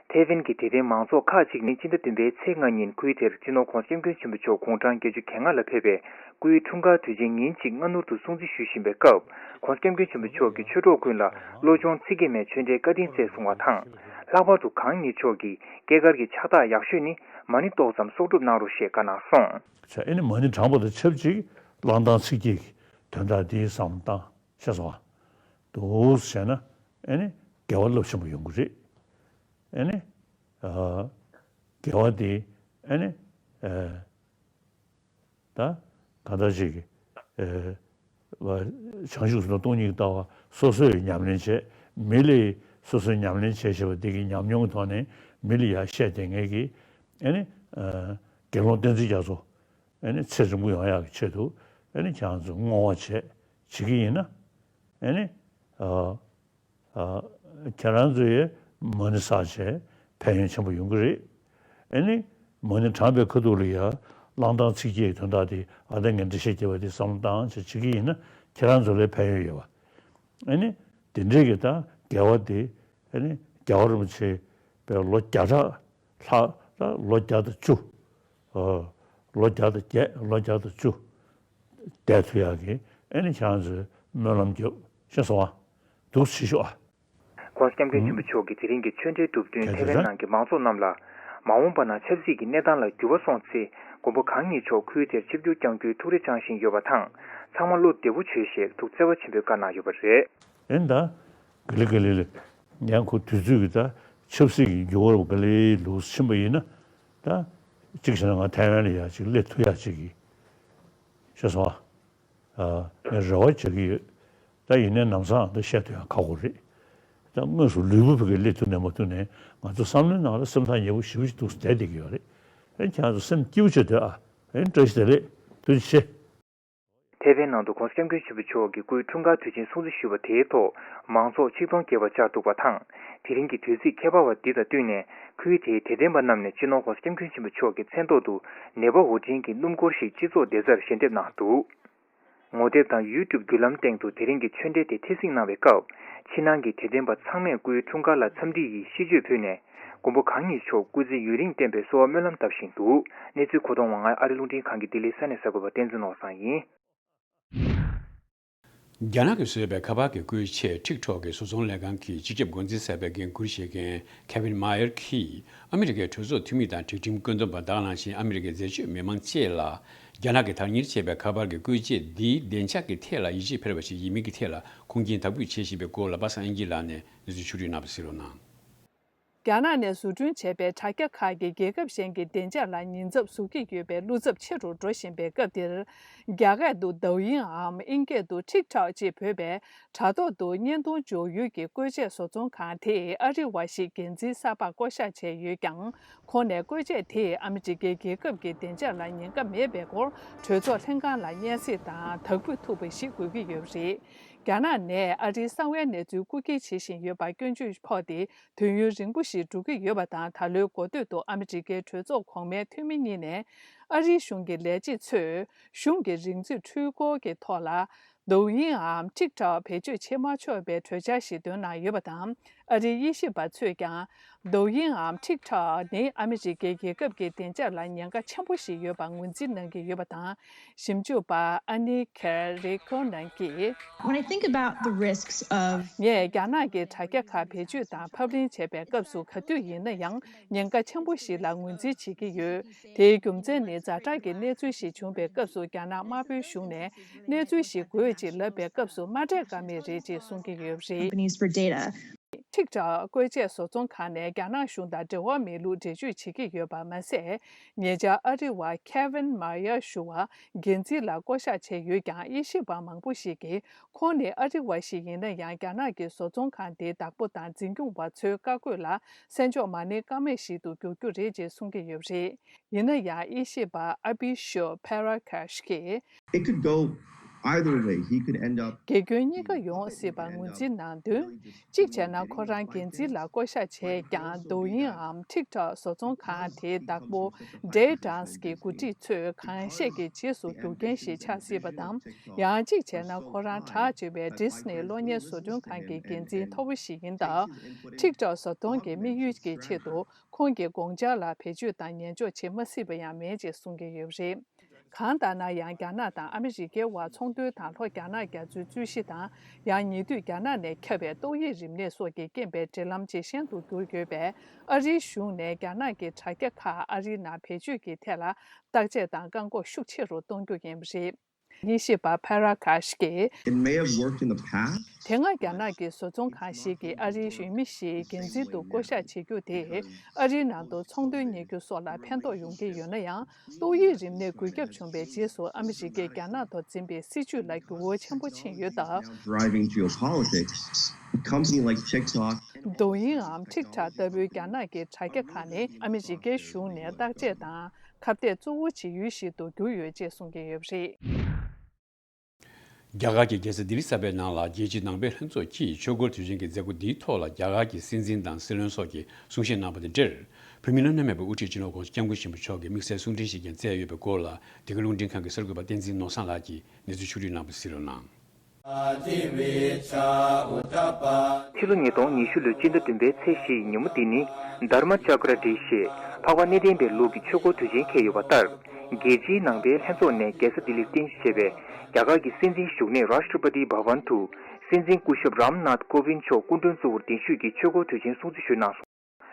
ཐའེ་ཝན་གྱི་དད་ལྡན་མང་ཚོགས་ཁག་ཅིག་ནི་ཕྱི་ཟླ་བདུན་པའི་ཚེས་ལྔ་ཉིན་ཁུལ་དེར་སྤྱི་ནོར་༸གོང་ས་༸སྐྱབས་མགོན་ཆེན་པོ་མཆོག་དགུང་གྲངས་བརྒྱད་ཅུ་གྱ་ལྔ་ལ་ཕེབས་པའི་སྐུའི་འཁྲུངས་སྐར་དུས་ཆེན་ཉིན་གཅིག་སྔ་སྣུར་དུ་སྲུང་བརྩི་ཞུ་བཞིན་པའི་སྐབས། ༸གོང་ས་༸སྐྱབས་མགོན་ཆེན་པོ་མཆོག་གིས་ཆོས་གྲོགས་ཀུན་ལ་བློ་སྦྱོང་ཚིག་བརྒྱད་མའི་ཆོས་འབྲེལ་བཀའ་དྲིན་སྩལ་གསུང་བ་དང་། ལྷག་པར་དུ་གང་ཉིད་མཆོག་གིས་སྐྱེས་སྐར་གྱི་ཕྱག་རྟགས་ཡག་ཤོས་ནི་མ་ཎི་ཏོག་ཙམ་གསོག་སྒྲུབ་གནང་རོགས་ཞེས་བཀའ་གནང་སོང་། ཨེ་ནི་མ་ཎི་བགྲངས་པ་དང་ཆབས་ཅིག་བླང་དང་ཚིག་བརྒྱད་ཀྱི་དོན་དག་འདི་བསམ་བཏང་ཤེས་སོང་བ། འདུག་བྱས་ན་ཨེ་ནི་དགེ་བ་རླབས་ཆེན་པོ་ཡོང་གི་རེད། ཨེ་ནི་ཨ་དགེ་བ་འདི་ཨེ་ནི་ཨ་ད་གང་ལྟར་ཅིག་ཨ་ བ། བྱང་ཆུབ་སེམས་དང་སྟོང་ཉིད་ཀྱི་ལྟ་བ་སོ་སོས་ཉམས་ལེན་བྱས། མི་ལ་སོ་སོས་ཉམས་ལེན་བྱས་བྱས་པ་དེ་གི་ཉམས་མྱོང་གི་ཐོག་ནས་མི་ལ་ཡར་བཤད་བསྡད་མཁན་གྱི་ཨ་ནི་དགེ་སློང་བསྟན་འཛིན་རྒྱ་མཚོ་ཨ་ནི་ཚེ་རིང་པོ་ཡོང་ཡག་གི་ཆེད་དུ་ཨ་ནི་ཁྱེད་རང་ཚོས་བསྔོ་བ་བྱས་བྱེད་ཀྱི་ཡིན་ན་ཨ་ནི། ཨ། ཨ། ཁྱེད་རང་ཚོས་མ་ཎི་བསགས་བྱས་ཕན་ཡོན་ཆེན་པོ་ཡོང་གི་རེད། ཨ་ནི་མ་ཎི་བགྲངས་པའི་ཁ་ཐུག་ལ་ཡ་གླང་ཐང་ཚིག་བརྒྱད་ཀྱི་དོན་དག་དེ་ཨ་ད་ངས་འགྲེལ་བཤད་བརྒྱབ་པ་དེ་བསམ་བློ་བཏང་བྱས་བྱེད་ཀྱི་ཡིན་ན་ཁྱེད་རང་ཚོ་ལ་ཕན་ཡོན་ཡོད་པ། ཨ་ནི་དེ་འདྲའི་གི་ད་དགེ་བ་དེ་ཨ་ནི་རྒྱལ་བ་རིན་པོ་ཆེ་པའི་ལོ་བརྒྱ་ཕྲག་ལྷག་ད་ལོ་བརྒྱ་དང་བཅུ། ཨ། ལོ་བརྒྱ་དང་བརྒྱད་ལོ་བརྒྱ་དང་བཅུ། བསྡད་ཐུབ་ཡག་གི་ཨ་ནི་ཁྱེད་རང་ཚོས་སྨོན་ལམ་རྒྱོབ་ཤེས་སོང་ཨ། འདུག་ཞེས་ཤོག་ཨ། ༸གོང་ས་༸སྐྱབས་མགོན་ཆེན་པོ་མཆོག་གིས་དེ་རིང་གི་ཆོས་འབྲེལ་གྲུབ་བསྟུན་ཐེ་ཝན་ནང་གི་མང་ཚོགས་རྣམས་ལ། མ་འོངས་པ་ན་ཆབ་སྲིད་ཀྱི་གནས་སྟངས་ལ་འགྱུར་བ་སོང་ཚེ་མགོན་པོ་གང་ཉིད་མཆོག་ཁུལ་དེར་ཆིབས་བསྒྱུར་བསྐྱང་རྒྱུའི་ཐུགས་རེ་བཅངས་བཞིན་ཡོད་པ་དང་། ཚང་མ་བློ་བདེ་པོ་བྱོས་ཞེས་ཐུགས་བརྩེ་བ་ཆེན་པོས་བཀའ་གནང་ཡོད་པ་རེད། ཨེ་ད། ག་ལེ་ག་ལེ་ལེ། ཡང་ཁོ་དུས་ཚོད་ཀྱི་ད་ཆབ་སྲིད་ཀྱི་འགྱུར་བ་ག་ལེ་ལུགས་ཕྱིན་པ་ཡིན་ན། ད། གཅིག་བྱས་ན་ང་ཐའེ་ཝན་ལ་ཡ་གཅིག་སླེབས་ཐུབ་ཡ་གཅིག་གི་ཤེས་སོང་ཨ། ངས་རེ་བ་བྱེད་ཀྱི་ཡོད། ད་ཡིན་ནའི་ལམ་སང་ད་བཤད་ཐུབ་ཡ་ཁག་པོ་རེད། ད་དངོས་སུ་ལུས་པོ་ཕ་གིར་སླེབས་ཐུབ་ནའི་མ་ཐུབ་ནའི་ང་ཚོ་བསམ་བློའི་ནང་ལ་སེམས་ཐག་ཉེ་པོ་ཞེ་པོ་ཞིག་འདུག་བསྡད་བསྡད་ཀྱི་ཡོད་རེད། ཨེ་ཁྱེད་ཚོ་སེམས་སྐྱིད་པོ་བྱེད་སྡོད་ཨ། ཨེ་བཀྲ་ཤིས་བདེ་ལེགས་ཐུགས་རྗེ་ཆེ། ཐེ་ཝན་ནང་དུ་༸གོང་ས་༸སྐྱབས་མགོན་ཆེན་པོ་མཆོག་གིས་སྐུའི་འཁྲུངས་སྐར་དུས་ཆེན་སྲུང་བརྩི་ཞུས་པ་དེའི་ཐོག་མང་ཚོགས་ཆིག་སྟོང་བརྒལ་བ་བཅར་འདུག་པ་དང་། དེ་རིང་གི་དུས་ཚིགས་ཁྱད་པར་བ་འདི་དང་བསྟུན་ནས་ཁུལ་དེའི་དད་ལྡན་པ་རྣམས་ནས་སྤྱི་ནོར་༸གོང་ས་༸སྐྱབས་མགོན་ཆེན་པོ་མཆོག་གི་མཚན་ཐོག་ཏུ་ནེ་པ་འོ་སྤྲིན་གྱི་སྣུམ་འཁོར་ཞིག་སྤྱི་ཚོགས་བདེ་རྩར་ཞལ་འདེབས་གནང་འདུག་ངོ་དེབ་དང་ཡུ་ཊུབ་བརྒྱུད་ལམ་སྟེང་དུ་དེ་རིང་གི་ཆོས་འབྲེལ་དེ་ཐད་གཟིགས་གནང་བའི་སྐབས། ཕྱི་ནང་གི་དད་ལྡན་པ་ཚང་མས་སྐུའི་འཁྲུངས་སྐར་ལ་འཚམས་འདྲི་ཡི་གཤིས་བརྗོད་ཕུལ་ནས། མགོན་པོ་གང་ཉིད་མཆོག་སྐུ་ཚེ་ཡུན་རིང་བརྟན་པའི་གསོལ་བ་སྨོན་ལམ་བཏབ་བཞིན་འདུག་གནས་ཚུལ་མཁོ་གཏོང་བ་ང་ཨ་རི་རླུང་འཕྲིན་ཁང་གི་ལྡི་ལི་ས་གནས་གསར་འགོད་པ་བསྟན་འཛིན་ནོར་བཟང་ཡིན། རྒྱ་ནག་གིས་བཟོས་པའི་ཁ་པར་གྱི་བཀོལ་ཆས་ཊིག་ཊོག་གི་བཟོ་ཚོང་ལས་ཁང་གི་སྤྱི་ཁྱབ་འགོ་འཛིན་གསར་པའི་འགན་འཁུར་བཞེས་མཁན་ཁེ་ཝིན་མ་ཡར་གྱིས་ཨ་མི་རི་ཀའི་གྲོས་ཚོགས་འཐུས་མི་དང་སྒྲིག་ཁྲིམས་བཀོད་འདོམས་པ་དག་ནང་བཞིན་ཨ་མི་རི་ཀའི་འཛད་སྤྱོད་མི་མང་བཅས་ལ་རྒྱ་ནག་གིས་བདག་གཉེར་བྱས་པའི་ཁ་པར་གྱི་བཀོལ་ཆས་འདིའི་བདེ་འཇགས་ཀྱི་ཐད་ལ་ཡིད་ཆེས་འཕེར་བ་ཞིག་ཡིན་མིན་གྱི་ཐད་ལ་ཁུངས་སྐྱེལ་དག་པོས་བྱེད་བཞིན་པའི་སྐོར་ལ་པ་སངས་དབྱངས་སྐྱིད་ལགས་ནས་གནས་ཚུལ་ཕྱོགས་བསྒྲིགས་གནང་བ་གསན་རོགས་གནང་། རྒྱ་ནག་ནས་བཟོ་སྐྲུན་བྱས་པའི་དྲ་རྒྱ་ཁག་གིས་རྒྱལ་ཁབ་གཞན་གྱི་བདེ་འཇགས་ལ་ཉེན་ཚབས་བཟོ་གི་ཡོད་པའི་བློ་འཚབ་ཆེ་རུ་འགྲོ་བཞིན་པའི་སྐབས་འདིར། རྒྱ་སྐད་དུ་ཌའོ་ཡིན་འམ་དབྱིན་སྐད་དུ་ཊིག་ཊོག་ཅེས་འབོད་པའི་དྲ་ཐོག་ཏུ་བརྙན་ཐུང་འཇོག་ཡུལ་གྱི་བཀོལ་ཆས་བཟོ་ཚོང་ཁང་དེས་ཨ་རི་བ་ཞིག་འགན་འཛིན་གསར་པར་བསྐོ་བཞག་བྱས་ཡོད་ཀྱང་། ཁོང་ནས་བཀོལ་ཆས་དེས་ཨ་མི་རི་ཀའི་རྒྱལ་ཁབ་ཀྱི་བདེ་འཇགས་ལ་ཉེན་ཁ་མེད་པའི་སྐོར་གྲོས་ཚོགས་ལྷན་ཁང་ལ་སྙན་སེང་དང་དག་འབུལ་ཐུབ་པ་ཞིག་དགོས་ཀྱི་ཡོད་པ་རེད། རྒྱ་ནག་ནས་ཨ་རིའི་གསང་བའི་གནས་ཚུལ་རྐུ་འཁྱེར་བྱེད་བཞིན་ཡོད་པར་སྐྱོན་བརྗོད་ཕོག་སྟེ། དུས་ཡུན་རིང་པོ་ཞིག་འགྲོ་གི་ཡོད་པ་དང་། ད་ལོའི་འགོ་སྟོད་དུ་ཨ་མི་རི་ཀའི་གྲོས་ཚོགས་གོང་མའི་འཐུས་མི་གཉིས་ནས་ཨ་རིའི་གཞུང་གི་ལས་བྱེད་ཚོས་གཞུང་གི་རིག་མཛོད་འཕྲུལ་འཁོར་གྱི་ཐོག་ལ་ཌའོ་ཡིན་འམ་ཊིག་ཊོག་བེད་སྤྱོད་བྱེད་མ་ཆོག་པའི་གྲོས་འཆར་ཞིག་བཏོན་གནང་ཡོད་པ་དང་། ཨ་རིའི་དབྱེ་ཞིབ་པ་ཚོས་ཀྱང་ཌའོ་ཡིན་འམ་ཊིག་ཊོག་ནི་ཨ་མི་རི་ཀའི་རྒྱལ་ཁབ་ཀྱི་བདེ་འཇགས་ལ་ཉེན་ཁ་ཆེན་པོ་ཞིག་ཡོད་པར་ངོས་འཛིན་གནང་གི་ཡོད་པ་དང་། ཞིབ་འཇུག་པ་ཨ་ནི་ཁེར་རི་ཁོ་ནན་གྱིས། When I think about the risks of ངས་རྒྱ་ནག་གི་དྲ་རྒྱ་ཁག་བེད་སྤྱོད་དང་ཕབ་ལེན་བྱས་པའི་སྐབས་སུ་ག་དུས་ཡིན་ན་ཡང་ཉེན་ཁ་ཆེན་པོ་ཞིག་ལ་ངོས་འཛིན་བྱེད་ཀྱི་ཡོད། དེའི་རྒྱུ་མཚན་ནི་ཛ་དྲག་གི་གནས་ཚུལ་ཞིག་བྱུང་བའི་སྐབས་སུ་རྒྱ་ནག་དམར་པོའི་གཞུང་ནས་གནས་ཚུལ་ཞིག་དགོས་ཅེས་ལབ་པའི་སྐབས་སུ་མ་སྤྲད་ཀ་མེད་རེད་ཅེས་གསུང་གི་ཡོད་པ་རེད། Companies for data. ཊིག་ཊོག་བཀོལ་ཆས་བཟོ་ཚོང་ཁང་ནས་རྒྱ་ནག་གཞུང་དང་འབྲེལ་བ་མེད་ལུགས་འགྲེལ་བརྗོད་བྱེད་ཀྱི་ཡོད་པ་མ་ཟད། ཉེ་ཆར་ཨ་རི་བ་ཁེ་ཝིན་མ་ཡར་ཞུ་བ་འགན་འཛིན་ལ་བསྐོ་བཞག་བྱས་ཡོད་ཀྱང་། དབྱེ་ཞིབ་པ་མང་པོ་ཞིག་གིས་ཁོང་ནི་ཨ་རི་བ་ཞིག་ཡིན་ན་ཡང་། རྒྱ་ནག་གི་བཟོ་ཚོང་ཁང་དེའི་བདག་པོ་དང་འཛིན་སྐྱོང་བ་ཚོའི་བཀའ་བཀོད་ལ་སེམས་ཕྱོགས་མ་ནིང་ཀ་མེད་ཞིག་ཏུ་འགྱུར་རྒྱུ་རེད་ཅེས་གསུང་གི་ཡོད་པ་རེད། ཡིན་ན་ཡང་། དབྱེ་ཞིབ་པ་ཨ་བྷི་ཤུ་ཕེ་ར་ཁེཤ་གིས། It could go either way. He could end up. དགེ་སྐྱོན་གཉིས་ཀ་ཡོང་སྲིད་པར་ངོས་འཛིན་གནང་དོན། གཅིག་བྱས་ན། ཁོ་རང་འགན་འཛིན་ལ་བསྐོ་བཞག་བྱས་ཀྱང་། ཌའོ་ཡིན་འམ་ཊིག་ཊོག་བཟོ་ཚོང་ཁང་དེའི་བདག་པོ་ཌེ་ཌན་སི་གི་འགོ་ཁྲིད་ཚོས་གང་བཤད་ཀྱི་རྗེས་སུ་རྒྱུ་རྐྱེན་ཞིག་ཆགས་སྲིད་པ་དང་། ཡང་གཅིག་བྱས་ན། ཁོ་རང་གྲགས་ཆེ་བའི་ཌི་སི་ནི་གློག་བརྙན་བཟོ་སྐྲུན་ཁང་གི་འགན་འཛིན་མཐོ་པོ་ཞིག་ཡིན་སྟབས། ཊིག་ཊོག་བཟོ་སྟངས་ཀྱི་དམིགས་ཡུལ་གྱི་ཆེད་དུ། ཁོང་གི་དགོངས་འཆར་ལ་བེད་སྤྱོད་དང་ཉན་འཇོག་བྱེད་མ་སྲིད་པ་ཡང་མེད་ཅེས་གསུང་གི་ཡོད་པ་རེད། གང་ལྟར་ན་ཡང་། རྒྱ་ནག་དང་ཨ་མི་རི་ཀའི་དབར་ཚོང་དོན་དང་ལྷོ་རྒྱ་ནག་རྒྱ་མཚོའི་རྩོད་གཞི་དང་། ཡང་ཉེ་དུས་རྒྱ་ནག་ནས་ཁྱབ་པའི་ཏོག་དབྱིབས་རིམས་ནད་སོགས་ཀྱི་རྐྱེན་པས་འབྲེལ་ལམ་ཇེ་ཞན་དུ་གྱུར་ཡོད་པས། ཨ་རིའི་གཞུང་ནས་རྒྱ་ནག་གི་དྲ་རྒྱ་ཁག་ཨ་རིའི་ནང་བེད་སྤྱོད་ཀྱི་ཐད་ལ་བརྟག་དཔྱད་དང་བཀག་འགོག་ཤུགས་ཆེ་རུ་གཏོང་རྒྱུ་ཡིན་པ་རེད། དབྱིན་ཞིབ་པ་ཕ་ར་ཁ་ཤི་གིས། It may have worked in the past. དེ་སྔ་རྒྱ་ནག་གི་བཟོ་ཚོང་ཁང་ཞིག་གིས་ཨ་རིའི་གཞོན་མི་ཞིག་འགན་འཛིན་དུ་བསྐོ་གཞག་བྱེད་རྒྱུ་དེས་ཨ་རིའི་ནང་དུ་ཚོང་དོན་གཉེར་རྒྱུ་སོགས་ལ་ཕན་ཐོགས་ཡོང་གི་ཡོད་ན་ཡང་། ཏོག་དབྱིབས་རིམས་ནད་འགོས་ཁྱབ་བྱུང་བའི་རྗེས་སུ་ཨ་མི་རི་ཀས་རྒྱ་ནག་ཐོག་འཛིན་པའི་སྲིད་བྱུས་ལ་འགྱུར་བ་ཆེན་པོ་ཕྱིན་ཡོད་སྟབས། Driving geopolitics, a company like TikTok. Douyin འམ་ཊིག་ཊོག་ལྟ་བུའི་རྒྱ་ནག་གི་དྲ་རྒྱ་ཁག་ནི་ཨ་མི་རི་ཀའི་གཞུང་ནས་བརྟག་དཔྱད་དང་ཁ་གཏད་གཙོ་བོ་བྱེད་ཡུལ་ཞིག་ཏུ་གྱུར་ཡོད་ཅེས་གསུང་གི་ཡོད་པ་རེད། རྒྱ་གར་གྱི་རྒྱལ་ས་ལྡི་ལི་གསར་པའི་ནང་ལ་རྒྱལ་སྤྱིའི་ནང་པའི་ལྷན་ཚོགས་ཀྱིས་ཆོས་འཁོར་དུས་ཆེན་གྱི་མཛད་སྒོ་འདིའི་ཐོག་ལ་རྒྱ་གར་གྱི་སྲིད་འཛིན་དང་སྲིད་བློན་སོགས་ཀྱིས་གསུང་བཤད་གནང་བ་དང་འབྲེལ། བོད་མིའི་སློབ་གཉེར་སྨན་པའི་དབུ་ཁྲིད་སྤྱི་ནོར་༧གོང་ས་༧སྐྱབས་མགོན་ཆེན་པོ་མཆོག་གིས་དམིགས་བསལ་གསུང་འཕྲིན་ཞིག་ཀྱང་བསྩལ་ཡོད་པའི་སྐོར་ལ། འདི་ག་རླུང་འཕྲིན་ཁང་གི་གསར་འགོད་པ་བསྟན་འཛིན་ནོར་བཟང་ལགས་ཀྱིས་གནས་ཚུལ་ཕྱོགས་བསྒྲིགས་གནང་བ་གཟིགས་རོགས་གནང་། ཕྱི་ལོ་ཉིས་སྟོང་ཉི་ཤུ་ལོའི་སྤྱི་ཟླ་བདུན་པའི་ཚེས་བཞི་ཡི་ཉིན་མོ་འདི་ནི་དྷརྨ་ཅཀྲ་བྲིས་ཞེས་འཕགས་པ་གནས་བརྟན་པའི་ལུགས་ཀྱི་ཆོས་འཁོར་དུས་ཆེན་འཁེལ་ཡོད་པ་ལྟར། རྒྱལ་སྤྱིའི་ནང་པའི་ལྷན་ཚོགས་ནས་རྒྱལ་ས་ལྡི་ལིར་རྟེན་གཞི་བྱས་པའི་རྒྱ་གར་གྱི་སྲིད་འཛིན་བཞུགས་གནས་Rashtrapati Bhavan དུ་སྲིད་འཛིན་སྐུ་ཞབས་རམ་ནཱཐ་ཀོ་བིན་མཆོག་སྐུ་མགྲོན་གཙོ་བོར་གདན་ཞུས་ཀྱིས་ཆོས་འཁོར་དུས་ཆེན་སྲུང་བརྩི་ཞུས་གནང་སོང་།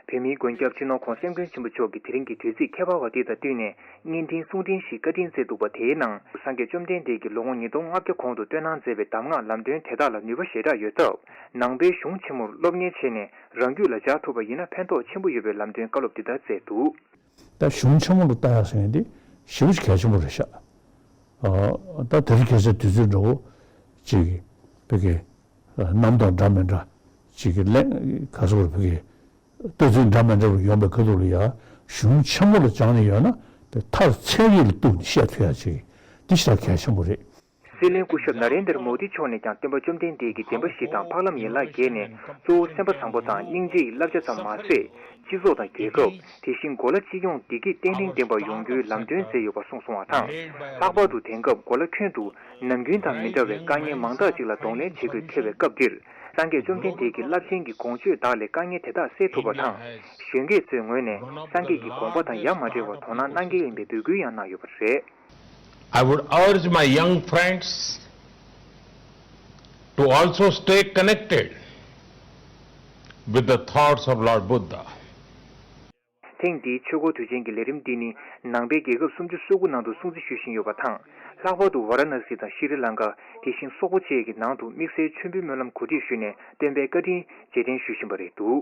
བོད་མིའི་མགོན་སྐྱབས་སྤྱི་ནོར་༧གོང་ས་༧སྐྱབས་མགོན་ཆེན་པོ་མཆོག་གིས་དེ་རིང་གི་དུས་ཚིགས་ཁྱད་པར་བ་འདི་དང་བསྟུན་ནས་བརྙན་འཕྲིན་གསུང་འཕྲིན་ཞིག་བཀའ་འདྲི་མཛད་འདུག་པ། དེའི་ནང་སངས་རྒྱས་བཅོམ་ལྡན་འདས་ཀྱིས་ལོ་ངོ་ཉིས་སྟོང་ལྔ་བརྒྱ་གོང་དུ་བསྟོད་གནང་མཛད་པའི་གདམས་ངག་ལམ་སྟོན་དེ་དག་ལ་ནུས་པ་ཞེ་དྲག་ཡོད་སྟབས། ནང་པའི་གཞུང་ཆེན་མོར་སློབ་གཉེར་བྱས་ནས་རང་རྒྱུད་ལ་འཇགས་ཐུབ་པ་ཡིན་ན་ཕན་ཐོགས་ཆེན་པོ་ཡོད་པའི་ལམ་སྟོན་བཀའ་སློབ་འདི་ལྟར་མཛད་འདུག། ད་གཞུང་ཆེན་མོ་ལ་ལྟ་ཡག་ཟེར་མཁན་འདི་ཞེ་པོ་ཅིག་གལ་ཆེན་པོ་རེད་ཤག། ཨ་ད་དེ་རིང་ཁ་སང་དུས་ཚོད་འདྲ་བོ་ཅིག་བོད་ཀྱི་རྣམ་རྟོག་འདྲ་མི་འདྲ་ཅིག་གི་གླེང་ག་ཚོད་བོད་ཀྱི་ལྟ་ཚུལ་འདྲ་མི་འདྲ་བ་ཡོང་པའི་ཁ་ཐུག་ལ་ཡ་གཞུང་ཆེན་མོ་ལ་སྦྱངས་ནས་ཡོད་ན་དེ་མཐར་ཚད་ཡིག་ལ་གཏུགས་ནས་བཤད་ཐུབ་ཡག་ཅིག་འདི་ཞེ་དྲག་གལ་ཆེན་པོ་རེད། སྲིད་བློན་སྐུ་ཞབས་ན་རེན་དར་མོ་དི་མཆོག་ནས་ཀྱང་སྟོན་པ་བཅོམ་ལྡན་འདས་ཀྱི་བདེན་པ་བཞི་དང་འཕགས་ལམ་ཡན་ལག་བརྒྱད་ནས་གཙོ་བོ་སེམས་པ་བཟང་པོ་དང་སྙིང་རྗེ་ཡི་བསླབ་བྱ་ཙམ་མ་ཟད། སྤྱི་ཚོགས་དང་རྒྱལ་ཁབ། དེ་བཞིན་གོ་ལ་སྤྱི་ཡོངས་བདེ་སྐྱིད་བརྟན་ལྷིང་ལྡན་པ་ཡོང་རྒྱུའི་ལམ་སྟོན་མཛད་ཡོད་པ་གསུངས་སོང་བ་དང་། ལྷག་པར་དུ་དེང་སྐབས་གོ་ལ་ཁྱོན་དུ་ནམ་རྒྱུན་དང་མི་འདྲ་བའི་དཀའ་ངལ་མང་དག་ཅིག་ལ་གདོང་ལེན་བྱེད་དགོས་འཁེལ་བའི་སྐབས་འདིར། སངས་རྒྱས་བཅོམ་ལྡན་འདས་ཀྱི་རླབས་ཆེན་གྱི་དགོངས་སྤྱོད་དག་ལས་དཀའ་ངལ་དེ་དག་སེལ་ཐུབ་པ་དང་། གཞོན་སྐྱེས་ཚོའི་ངོས་ནས་སངས་རྒྱས་ཀྱི་དགོངས་པ་དང་ཡ་མ་བྲལ་བར་དོ་སྣང་གནང་གལ་ཡིན་པའི་འབོད་སྐུལ་ཡང་གནང་ཡོད་པ་རེད། I would urge my young friends to also stay connected with the thoughts of Lord Buddha. ཐེངས་འདིའི་ཆོས་འཁོར་དུས་ཆེན་གྱི་ལས་རིམ་འདི་ནི་ནང་པའི་རྒྱལ་ཁབ་སུམ་ཅུ་སོ་དགུ་ནང་དུ་སྲུང་བརྩི་ཞུ་བཞིན་ཡོད་པ་དང་། ལྷག་པར་དུ་ཝཱ་ར་ཎ་སི་དང་ཤྲི་ལང་ཀ། དེ་བཞིན་སོག་པོ་བཅས་ཀྱི་ནང་དུ་དམིགས་བསལ་མཆོད་འབུལ་སྨོན་ལམ་གོ་སྒྲིག་ཞུས་ནས་སྟོན་པའི་བཀའ་དྲིན་རྗེས་དྲན་ཞུ་བཞིན་པ་རེད་འདུག།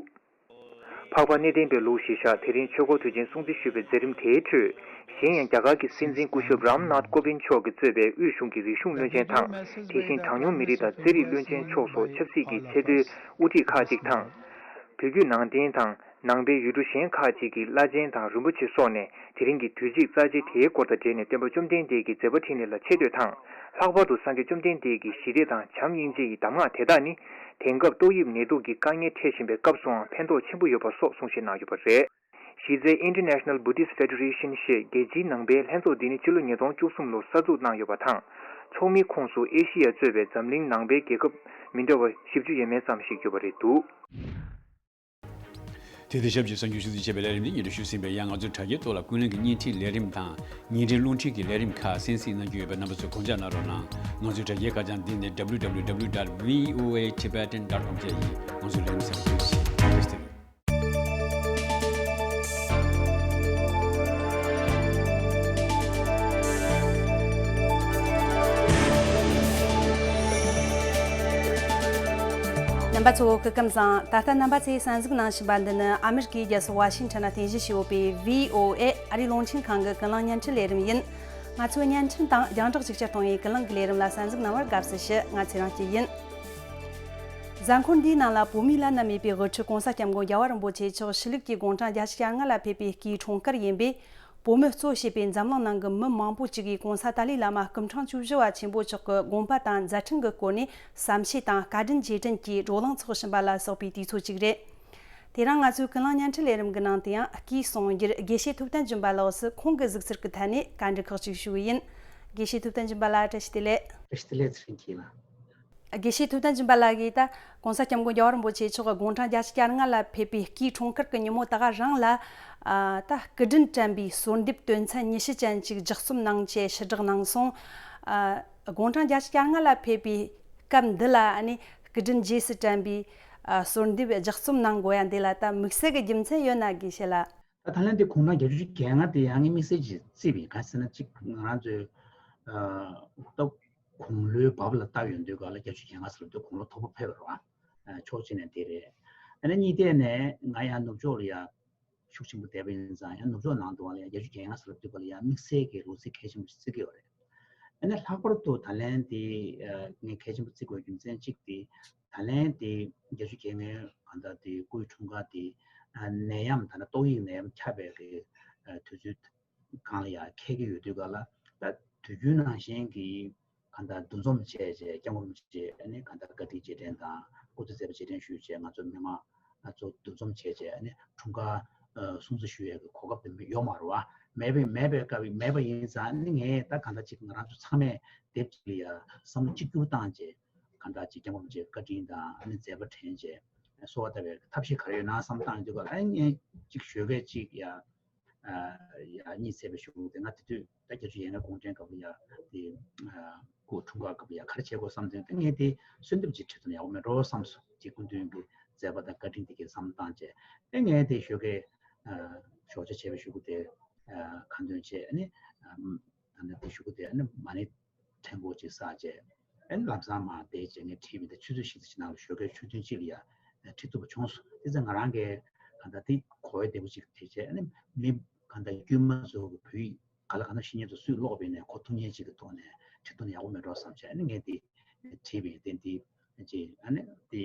འཕགས་པ་གནས་བརྟན་པའི་ལུགས་གཞིར་བཞག་དེ་རིང་ཆོས་འཁོར་དུས་ཆེན་སྲུང་བརྩི་ཞུ་བའི་མཛད་རིམ་དེའི་ཁྲོད། གཞན་ཡང་རྒྱ་གར་གྱི་སྲིད་འཛིན་སྐུ་ཞབས་རམ་ནཱཐ་ཀོ་བིན་མཆོག་གིས་གཙོས་པའི་དབུས་གཞུང་གི་རིག་གཞུང་བློན་ཆེན་དང་། དེ་བཞིན་གྲངས་ཉུང་མི་རིགས་དང་རྩེད་རིགས་བློན་ཆེན་མཆོག་སོགས་ཆབ་སྲིད་ཀྱི་ཆེས་མཐོའི་དབུ་ཁྲིད་ཁག་ཅིག་དང་། བོད་བརྒྱུད་ནང་བསྟན་དང་ནང་པའི་ཡུལ་གྲུ་གཞན་ཁག་ཅིག་གི་བླ་ཆེན་དང་རིན་པོ་ཆེ་སོགས་ནས་དེ་རིང་གི་དུས་ཚིགས་རྩ་ཆེ་དེའི་སྐོར་དང་འབྲེལ་ནས་སྟོན་པ་བཅོམ་ལྡན་འདས་ཀྱི་མཛད་པ་འཕྲིན་ལས་ལ་ཆེ་བསྟོད་དང་། ལྷག་པར་དུ་སངས་རྒྱས་བཅོམ་ལྡན་འདས་ཀྱི་ཞི་བདེ་དང་བྱམས་སྙིང་རྗེ་ཡི་གདམས་ངག་དེ་དག་ནི། དེང་སྐབས་ཏོག་དབྱིབས་ནད་དུག་གི་དཀའ་ངལ་འཕྲད་བཞིན་པའི་སྐབས་སུའང་ཕན་ཐོགས་ཆེན་པོ་ཡོད་པ་སོགས་གསུང་བཤད་གནང་ཡོད་པ་རེད། གཞི་རྩའི་International Buddhist Federation ཞེས་རྒྱལ་སྤྱིའི་ནང་པའི་ལྷན་ཚོགས་འདི་ནི་ཕྱི་ལོ་ཉིས་སྟོང་བཅུ་གསུམ་ལོར་གསར་འཛུགས་གནང་ཡོད་པ་དང་། ཚོགས་མིའི་ཁོངས་སུ་ཨེ་ཤི་ཡ་གཙོས་པའི་འཛམ་གླིང་ནང་པའི་རྒྱལ་ཁབ་མི་འདྲ་བ་བཞི་བཅུ་ཡས་མས་ཙམ་ཞིག་ཡོད་པ་རེད་འདུག། དེ་དང་ཆབས་ཅིག་གསར་འགྱུར་ཞུ་གཏུག་བྱས་པའི་ལས་རིམ་འདི་སྙན་སྒྲོན་ཞུས་ཟིན་པས། ཡང་ང་ཚོའི་དྲ་རྒྱའི་ཐོག་ལ་ཀུན་གླེང་གི་བརྙན་འཕྲིན་ལས་རིམ་དང་། བརྙན་འཕྲིན་རླུང་འཕྲིན་གྱི་ལས་རིམ་ཁག་གསན་གཟིགས་གནང་རྒྱུ་ཡོད་པས། རྣམ་པ་ཚོས་དགོངས་འཇགས་གནང་རོགས་གནང་། ང་ཚོའི་དྲ་རྒྱའི་ཁ་བྱང་འདི་ནི་W W W dot V O A Tibetan dot com བཅས་ཡིན། ང་ཚོའི་ལས་རིམ་གསན་པར་ཐུགས་རྗེ་ཆེ། བཀྲ་ཤིས་བདེ་ལེགས། རྣམ་པ་ཚོ་སྐུ་ཁམས་བཟང་། ད་ལྟ་རྣམ་པ་ཚོས་གསན་གཟིགས་གནང་བཞིན་པ་འདི་ནི་ཨ་མེ་རི་ཀའི་རྒྱལ་ས་ཝ་ཤིང་ཊོན་ནས་རྟེན་གཞི་བྱས་ཡོད་པའི་V O A ཨ་རིའི་རླུང་འཕྲིན་ཁང་གི་ཀུན་གླེང་བརྙན་འཕྲིན་ལས་རིམ་ཡིན། ང་ཚོའི་བརྙན་འཕྲིན་དང་རྒྱང་བསྒྲགས་ཅིག་ཅར་གཏོང་བའི་ཀུན་གླེང་གི་ལས་རིམ་ལ་གསན་གཟིགས་གནང་བར་དགའ་བསུ་ཞུ། ང་ཚེ་རིང་སྐྱིད་ཡིན། གཟའ་འཁོར་འདིའི་ནང་ལ་བོད་མིའི་བླ་ན་མེད་པའི་དབུ་ཁྲིད་༧གོང་ས་༧སྐྱབས་མགོན་རྒྱལ་བ་རིན་པོ་ཆེ་མཆོག་ཕྱི་ལུགས་ཀྱི་དགུང་གྲངས་བརྒྱད་ཅུ་གྱ་ལྔ་ལ་ཕེབས་པའི་སྐུའི་འཁྲུངས་སྐར་ཡིན་པས། བོད་མི་གཙོ་བྱས་པའི་འཛམ་གླིང་ནང་གི་མི་མང་པོ་ཅིག་གིས་༧གོང་ས་ཏཱ་ལའི་བླ་མ་སྐུ་ཕྲེང་བཅུ་བཞི་པ་ཆེན་པོ་མཆོག་གི་དགོངས་པ་དང་མཛད་འཕྲིན་གྱི་སྐོར་ནས་བསམ་ཤེས་དང་བཀའ་དྲིན་རྗེས་དྲན་གྱིས་བགྲོ་གླེང་འཚོགས་བཞིན་པ་ལ་སོགས་པའི་དུས་ཚོད་ཅིག་རེད། དེ་རིང་ང་ཚོའི་ཀུན་གླེང་བརྙན་འཕྲིན་ལས་རིམ་གྱི་ནང་དུ་ཡང་སྐུའི་གསུང་སྒྱུར་དགེ་བཤེས་ཐུབ་བསྟན་སྦྱིན་པ་ལགས་སུ་ཁོང་གི་གཟིགས་ཚུལ་གྱི་ཐད་ནས་བཀའ་འདྲི་ཁག་ཅིག་ཞུ་གི་ཡིན། དགེ་བཤེས་ཐུབ་བསྟན་སྦྱིན་པ་ལགས་བཀྲ་ཤིས་བདེ་ལེགས། བཀྲ་ཤིས་བདེ་ལེགས་ཚེ་རིང་སྐྱིད་ལགས། དགེ་བཤེས་ཐུབ་བསྟན་སྦྱིན་པ་ལགས་ཀྱིས་ད་༧གོང་ས་༧སྐྱབས་མགོན་རྒྱལ་བ་རིན་པོ་ཆེ་མཆོག་གི་དགུང་གྲངས་བརྒྱད་ཅུ་གྱ་ལྔ་ལ་ཕེབས་པའི་སྐུའི་འཁྲུངས་སྐར་གྱི་ཉིན་མོ་ད་ག་རང་ལ་ཨ་ད་སྐུ་དྲིན་དྲན་པའི་གསོལ་འདེབས་དོན་ཚན་ཉི་ཤུ་ཅན་ཅིག་ལྗགས་རྩོམ་གནང་ཆེད་ཞུ་དག་གནང་སོང་། ཨ་དགུང་གྲངས་བརྒྱད་ཅུ་གྱ་ལྔ་ལ་ཕེབས་པའི་སྐབས་འདི་ལ་ཨ་ནི་སྐུ་དྲིན་རྗེས་སུ་དྲན་པའི་ཨ་གསོལ་འདེབས་ལྗགས་རྩོམ་གནང་དགོས་ཡ་འདི་ལ་ད་དམིགས་བསལ་གྱི་རྒྱུ་མཚན་ཡོད་ན་དགེ་བཤེས་ལགས། ད་ད་ལན་དེ་དགུང་གྲངས་བརྒྱད་ཅུ་གྱ་ལྔ་དེ་ཡང་ངས་དམིགས་བསལ་གྱིས་བརྩིས་པ་ཡིན། གང་ཟེར་ན་གཅིག་ང་རང་ཚོའི་ ད་དགུང་ལོའི་བབ་ལ་ལྟ་ཡོང་དུས་ག་ལ་བརྒྱད་ཅུ་གྱ་ལྔ་ཟེར་དུས་དགུང་ལོ་མཐོ་པོ་ཕེབས་པ་རེད་བ། ཕྱོགས་གཅིག་ནས་དེ་རེད། ཨ་ནི་གཉིས་ཐད་ནས་ང་ཡང་ནུབ་ཕྱོགས་ལ་ཡ་ཤུགས་ཆེན་པོ་བསྡད་པ་ཡིན་ཙང་ཡང་ནུབ་ཕྱོགས་ནང་དུ་བ་ལ་ཡ་བརྒྱད་ཅུ་གྱ་ལྔ་ཟེར་དུས་ག་ལ་ཡ་དམིགས་བསལ་གྱི་ལོ་ཚིགས་གལ་ཆེན་པོ་ཞིག་བརྩི་གི་ཡོད་རེད། ཨ་ནི་ལྷག་པར་དུ་ད་ལན་དེ་ངས་གལ་ཆེན་པོ་བརྩི་དགོས་རྒྱུ་མཚན་གཅིག་དེ། ད་ལན་དེ་བརྒྱད་ཅུ་གྱ་ལྔའི་གང་ལྟར་དེ་སྐུའི་འཁྲུངས་སྐར་དེ་ནད་ཡམས་ད་ནི་ཏོག་དབྱིབས་ནད་ཡམས་ཁྱབ་པའི་གི་དུས་ཚོད་སྒང་ལ་ཡང་འཁེལ་གྱི་ཡོད་དུས་ག་ལ། ད་དུས་རྒྱུན་ནང་བཞིན་གྱི་གང་ལྟར་འདུ་འཛོམས་བྱས་རྗེས་སྐྱབས་མགོན་རིན་པོ་ཆེ་ཨ་ནི་གང་ལྟར་བཀའ་དྲིན་རྗེས་དྲན་དང་སྐུ་ཚེ་མཛད་པ་རྗེས་དྲན་ཞུས་རྗེས་ང་ཚོ་མི་མང་ཚོ་འདུ་འཛོམས་བྱས་རྗེས་ཨ་ནི་འཁྲུངས་སྐར་སྲུང་བརྩི་ཞུ་ཡས་ཀྱི་གོ་སྐབས་དེ་ཡོད་མ་རེད་བ། མེད་པའི་མེད་པའི་སྐབས་མེད་པ་ཡིན་ཙང་ཨ་ནི་ངས་ད་གང་ལྟར་ཅིག་ང་རང་ཚོ་ཚང་མས་དེབ་ཅིག་ལ་ཡ་བསམ་བློ་གཅིག་གྱུར་བཏང་རྗེས་གང་ལྟར་ཅིག་སྐྱབས་མགོན་རིན་པོ་ཆེ་བཀའ་དྲིན་དང་ཨ་ནི་མཛད་པ་དྲན་རྗེས་གསོལ་བ་བཏབ་པའི་ཐབས་ཤེས་ག་རེ་ཡོད་ན་བསམ་བཏང་དུས་ག་ལ་ཨ་ནི་ངས་ཅིག་ཞོགས་ཀས་ཅིག་ཡ། ཡ་གཉིད་སད་པའི་གཞུག་ལ་དེ་ང་དེ་དུས་ད་བརྒྱད་ཅུ་ཡས་ལྔའི་དགུང་ཁྲན་སྐབས་ལ་ཡ་དེ་སྐུ་འཁྲུངས་སྐར་སྐབས་ལ་ཡ་ག་རེ་བྱེད་དགོས་བསམ་དུས་ད་ངས་དེ་གསོལ་འདེབས་ཅིག་ཁྲིད་ཐུབ་ན་ཡག་པོ་མེད་འགྲོ་བསམ་སོང་། ཅིག་སྐུ་མདུན་གྱི་མཛད་པ་དང་བཀའ་དྲིན་དེ་གའི་བསམ་བཏང་བྱས་ཨེ་ངས་དེ་ཞོགས་ཀས་ཞོགས་ཇ་བྱས་པའི་གཞུག་གུ་དེ་ཁ་འདོན་བྱས་ཨ་ནི་ད་ནི་དེ་གཞུག་གུ་དེ་ཨ་ནི་མ་ཎི་ཕྲེང་སྐོར་ཅིག་བསགས་བྱས། ཨེ་ལམ་སང་མར་བསྡད་བྱས་ངས་བྲིས་པའི་དེ་ཆུ་ཚོད་བཞི་ཙམ་ཅིག་ནང་ལ་ཞོགས་ཀའི་ཆུ་ཚོད་གཅིག་ལ་ཡ་ཁྲིད་ཐུབ་པ་བྱུང་སོང་། དེ་ཚེ་ང་རང་གིས་གང་ལྟར་དེ་གོ་བ་བདེ་པོ་ཅིག་དེ་བྱས་ཨ་ནི་མི་གང་ལྟར་དཀྱུས་མ་ཚོ་གི་བོད་ཡིག་ག་ལ་གང་ལྟར་ཤེས་མཁན་ཚོ་སུས་ཀློག་པ་ཡིན་ནའི་གོ་ཐུབ་མཁན་ཅིག་གི་ཐོག་ནས་ཁྲིད་ཐུབ་ན་ཡག་པོ་མེད་འགྲོ་བསམ་བྱས་ཨ་ནི་ངས་དེ་བྲིས་པའི་དེ་འདི་ཅིག་ཨ་ནི་དེ་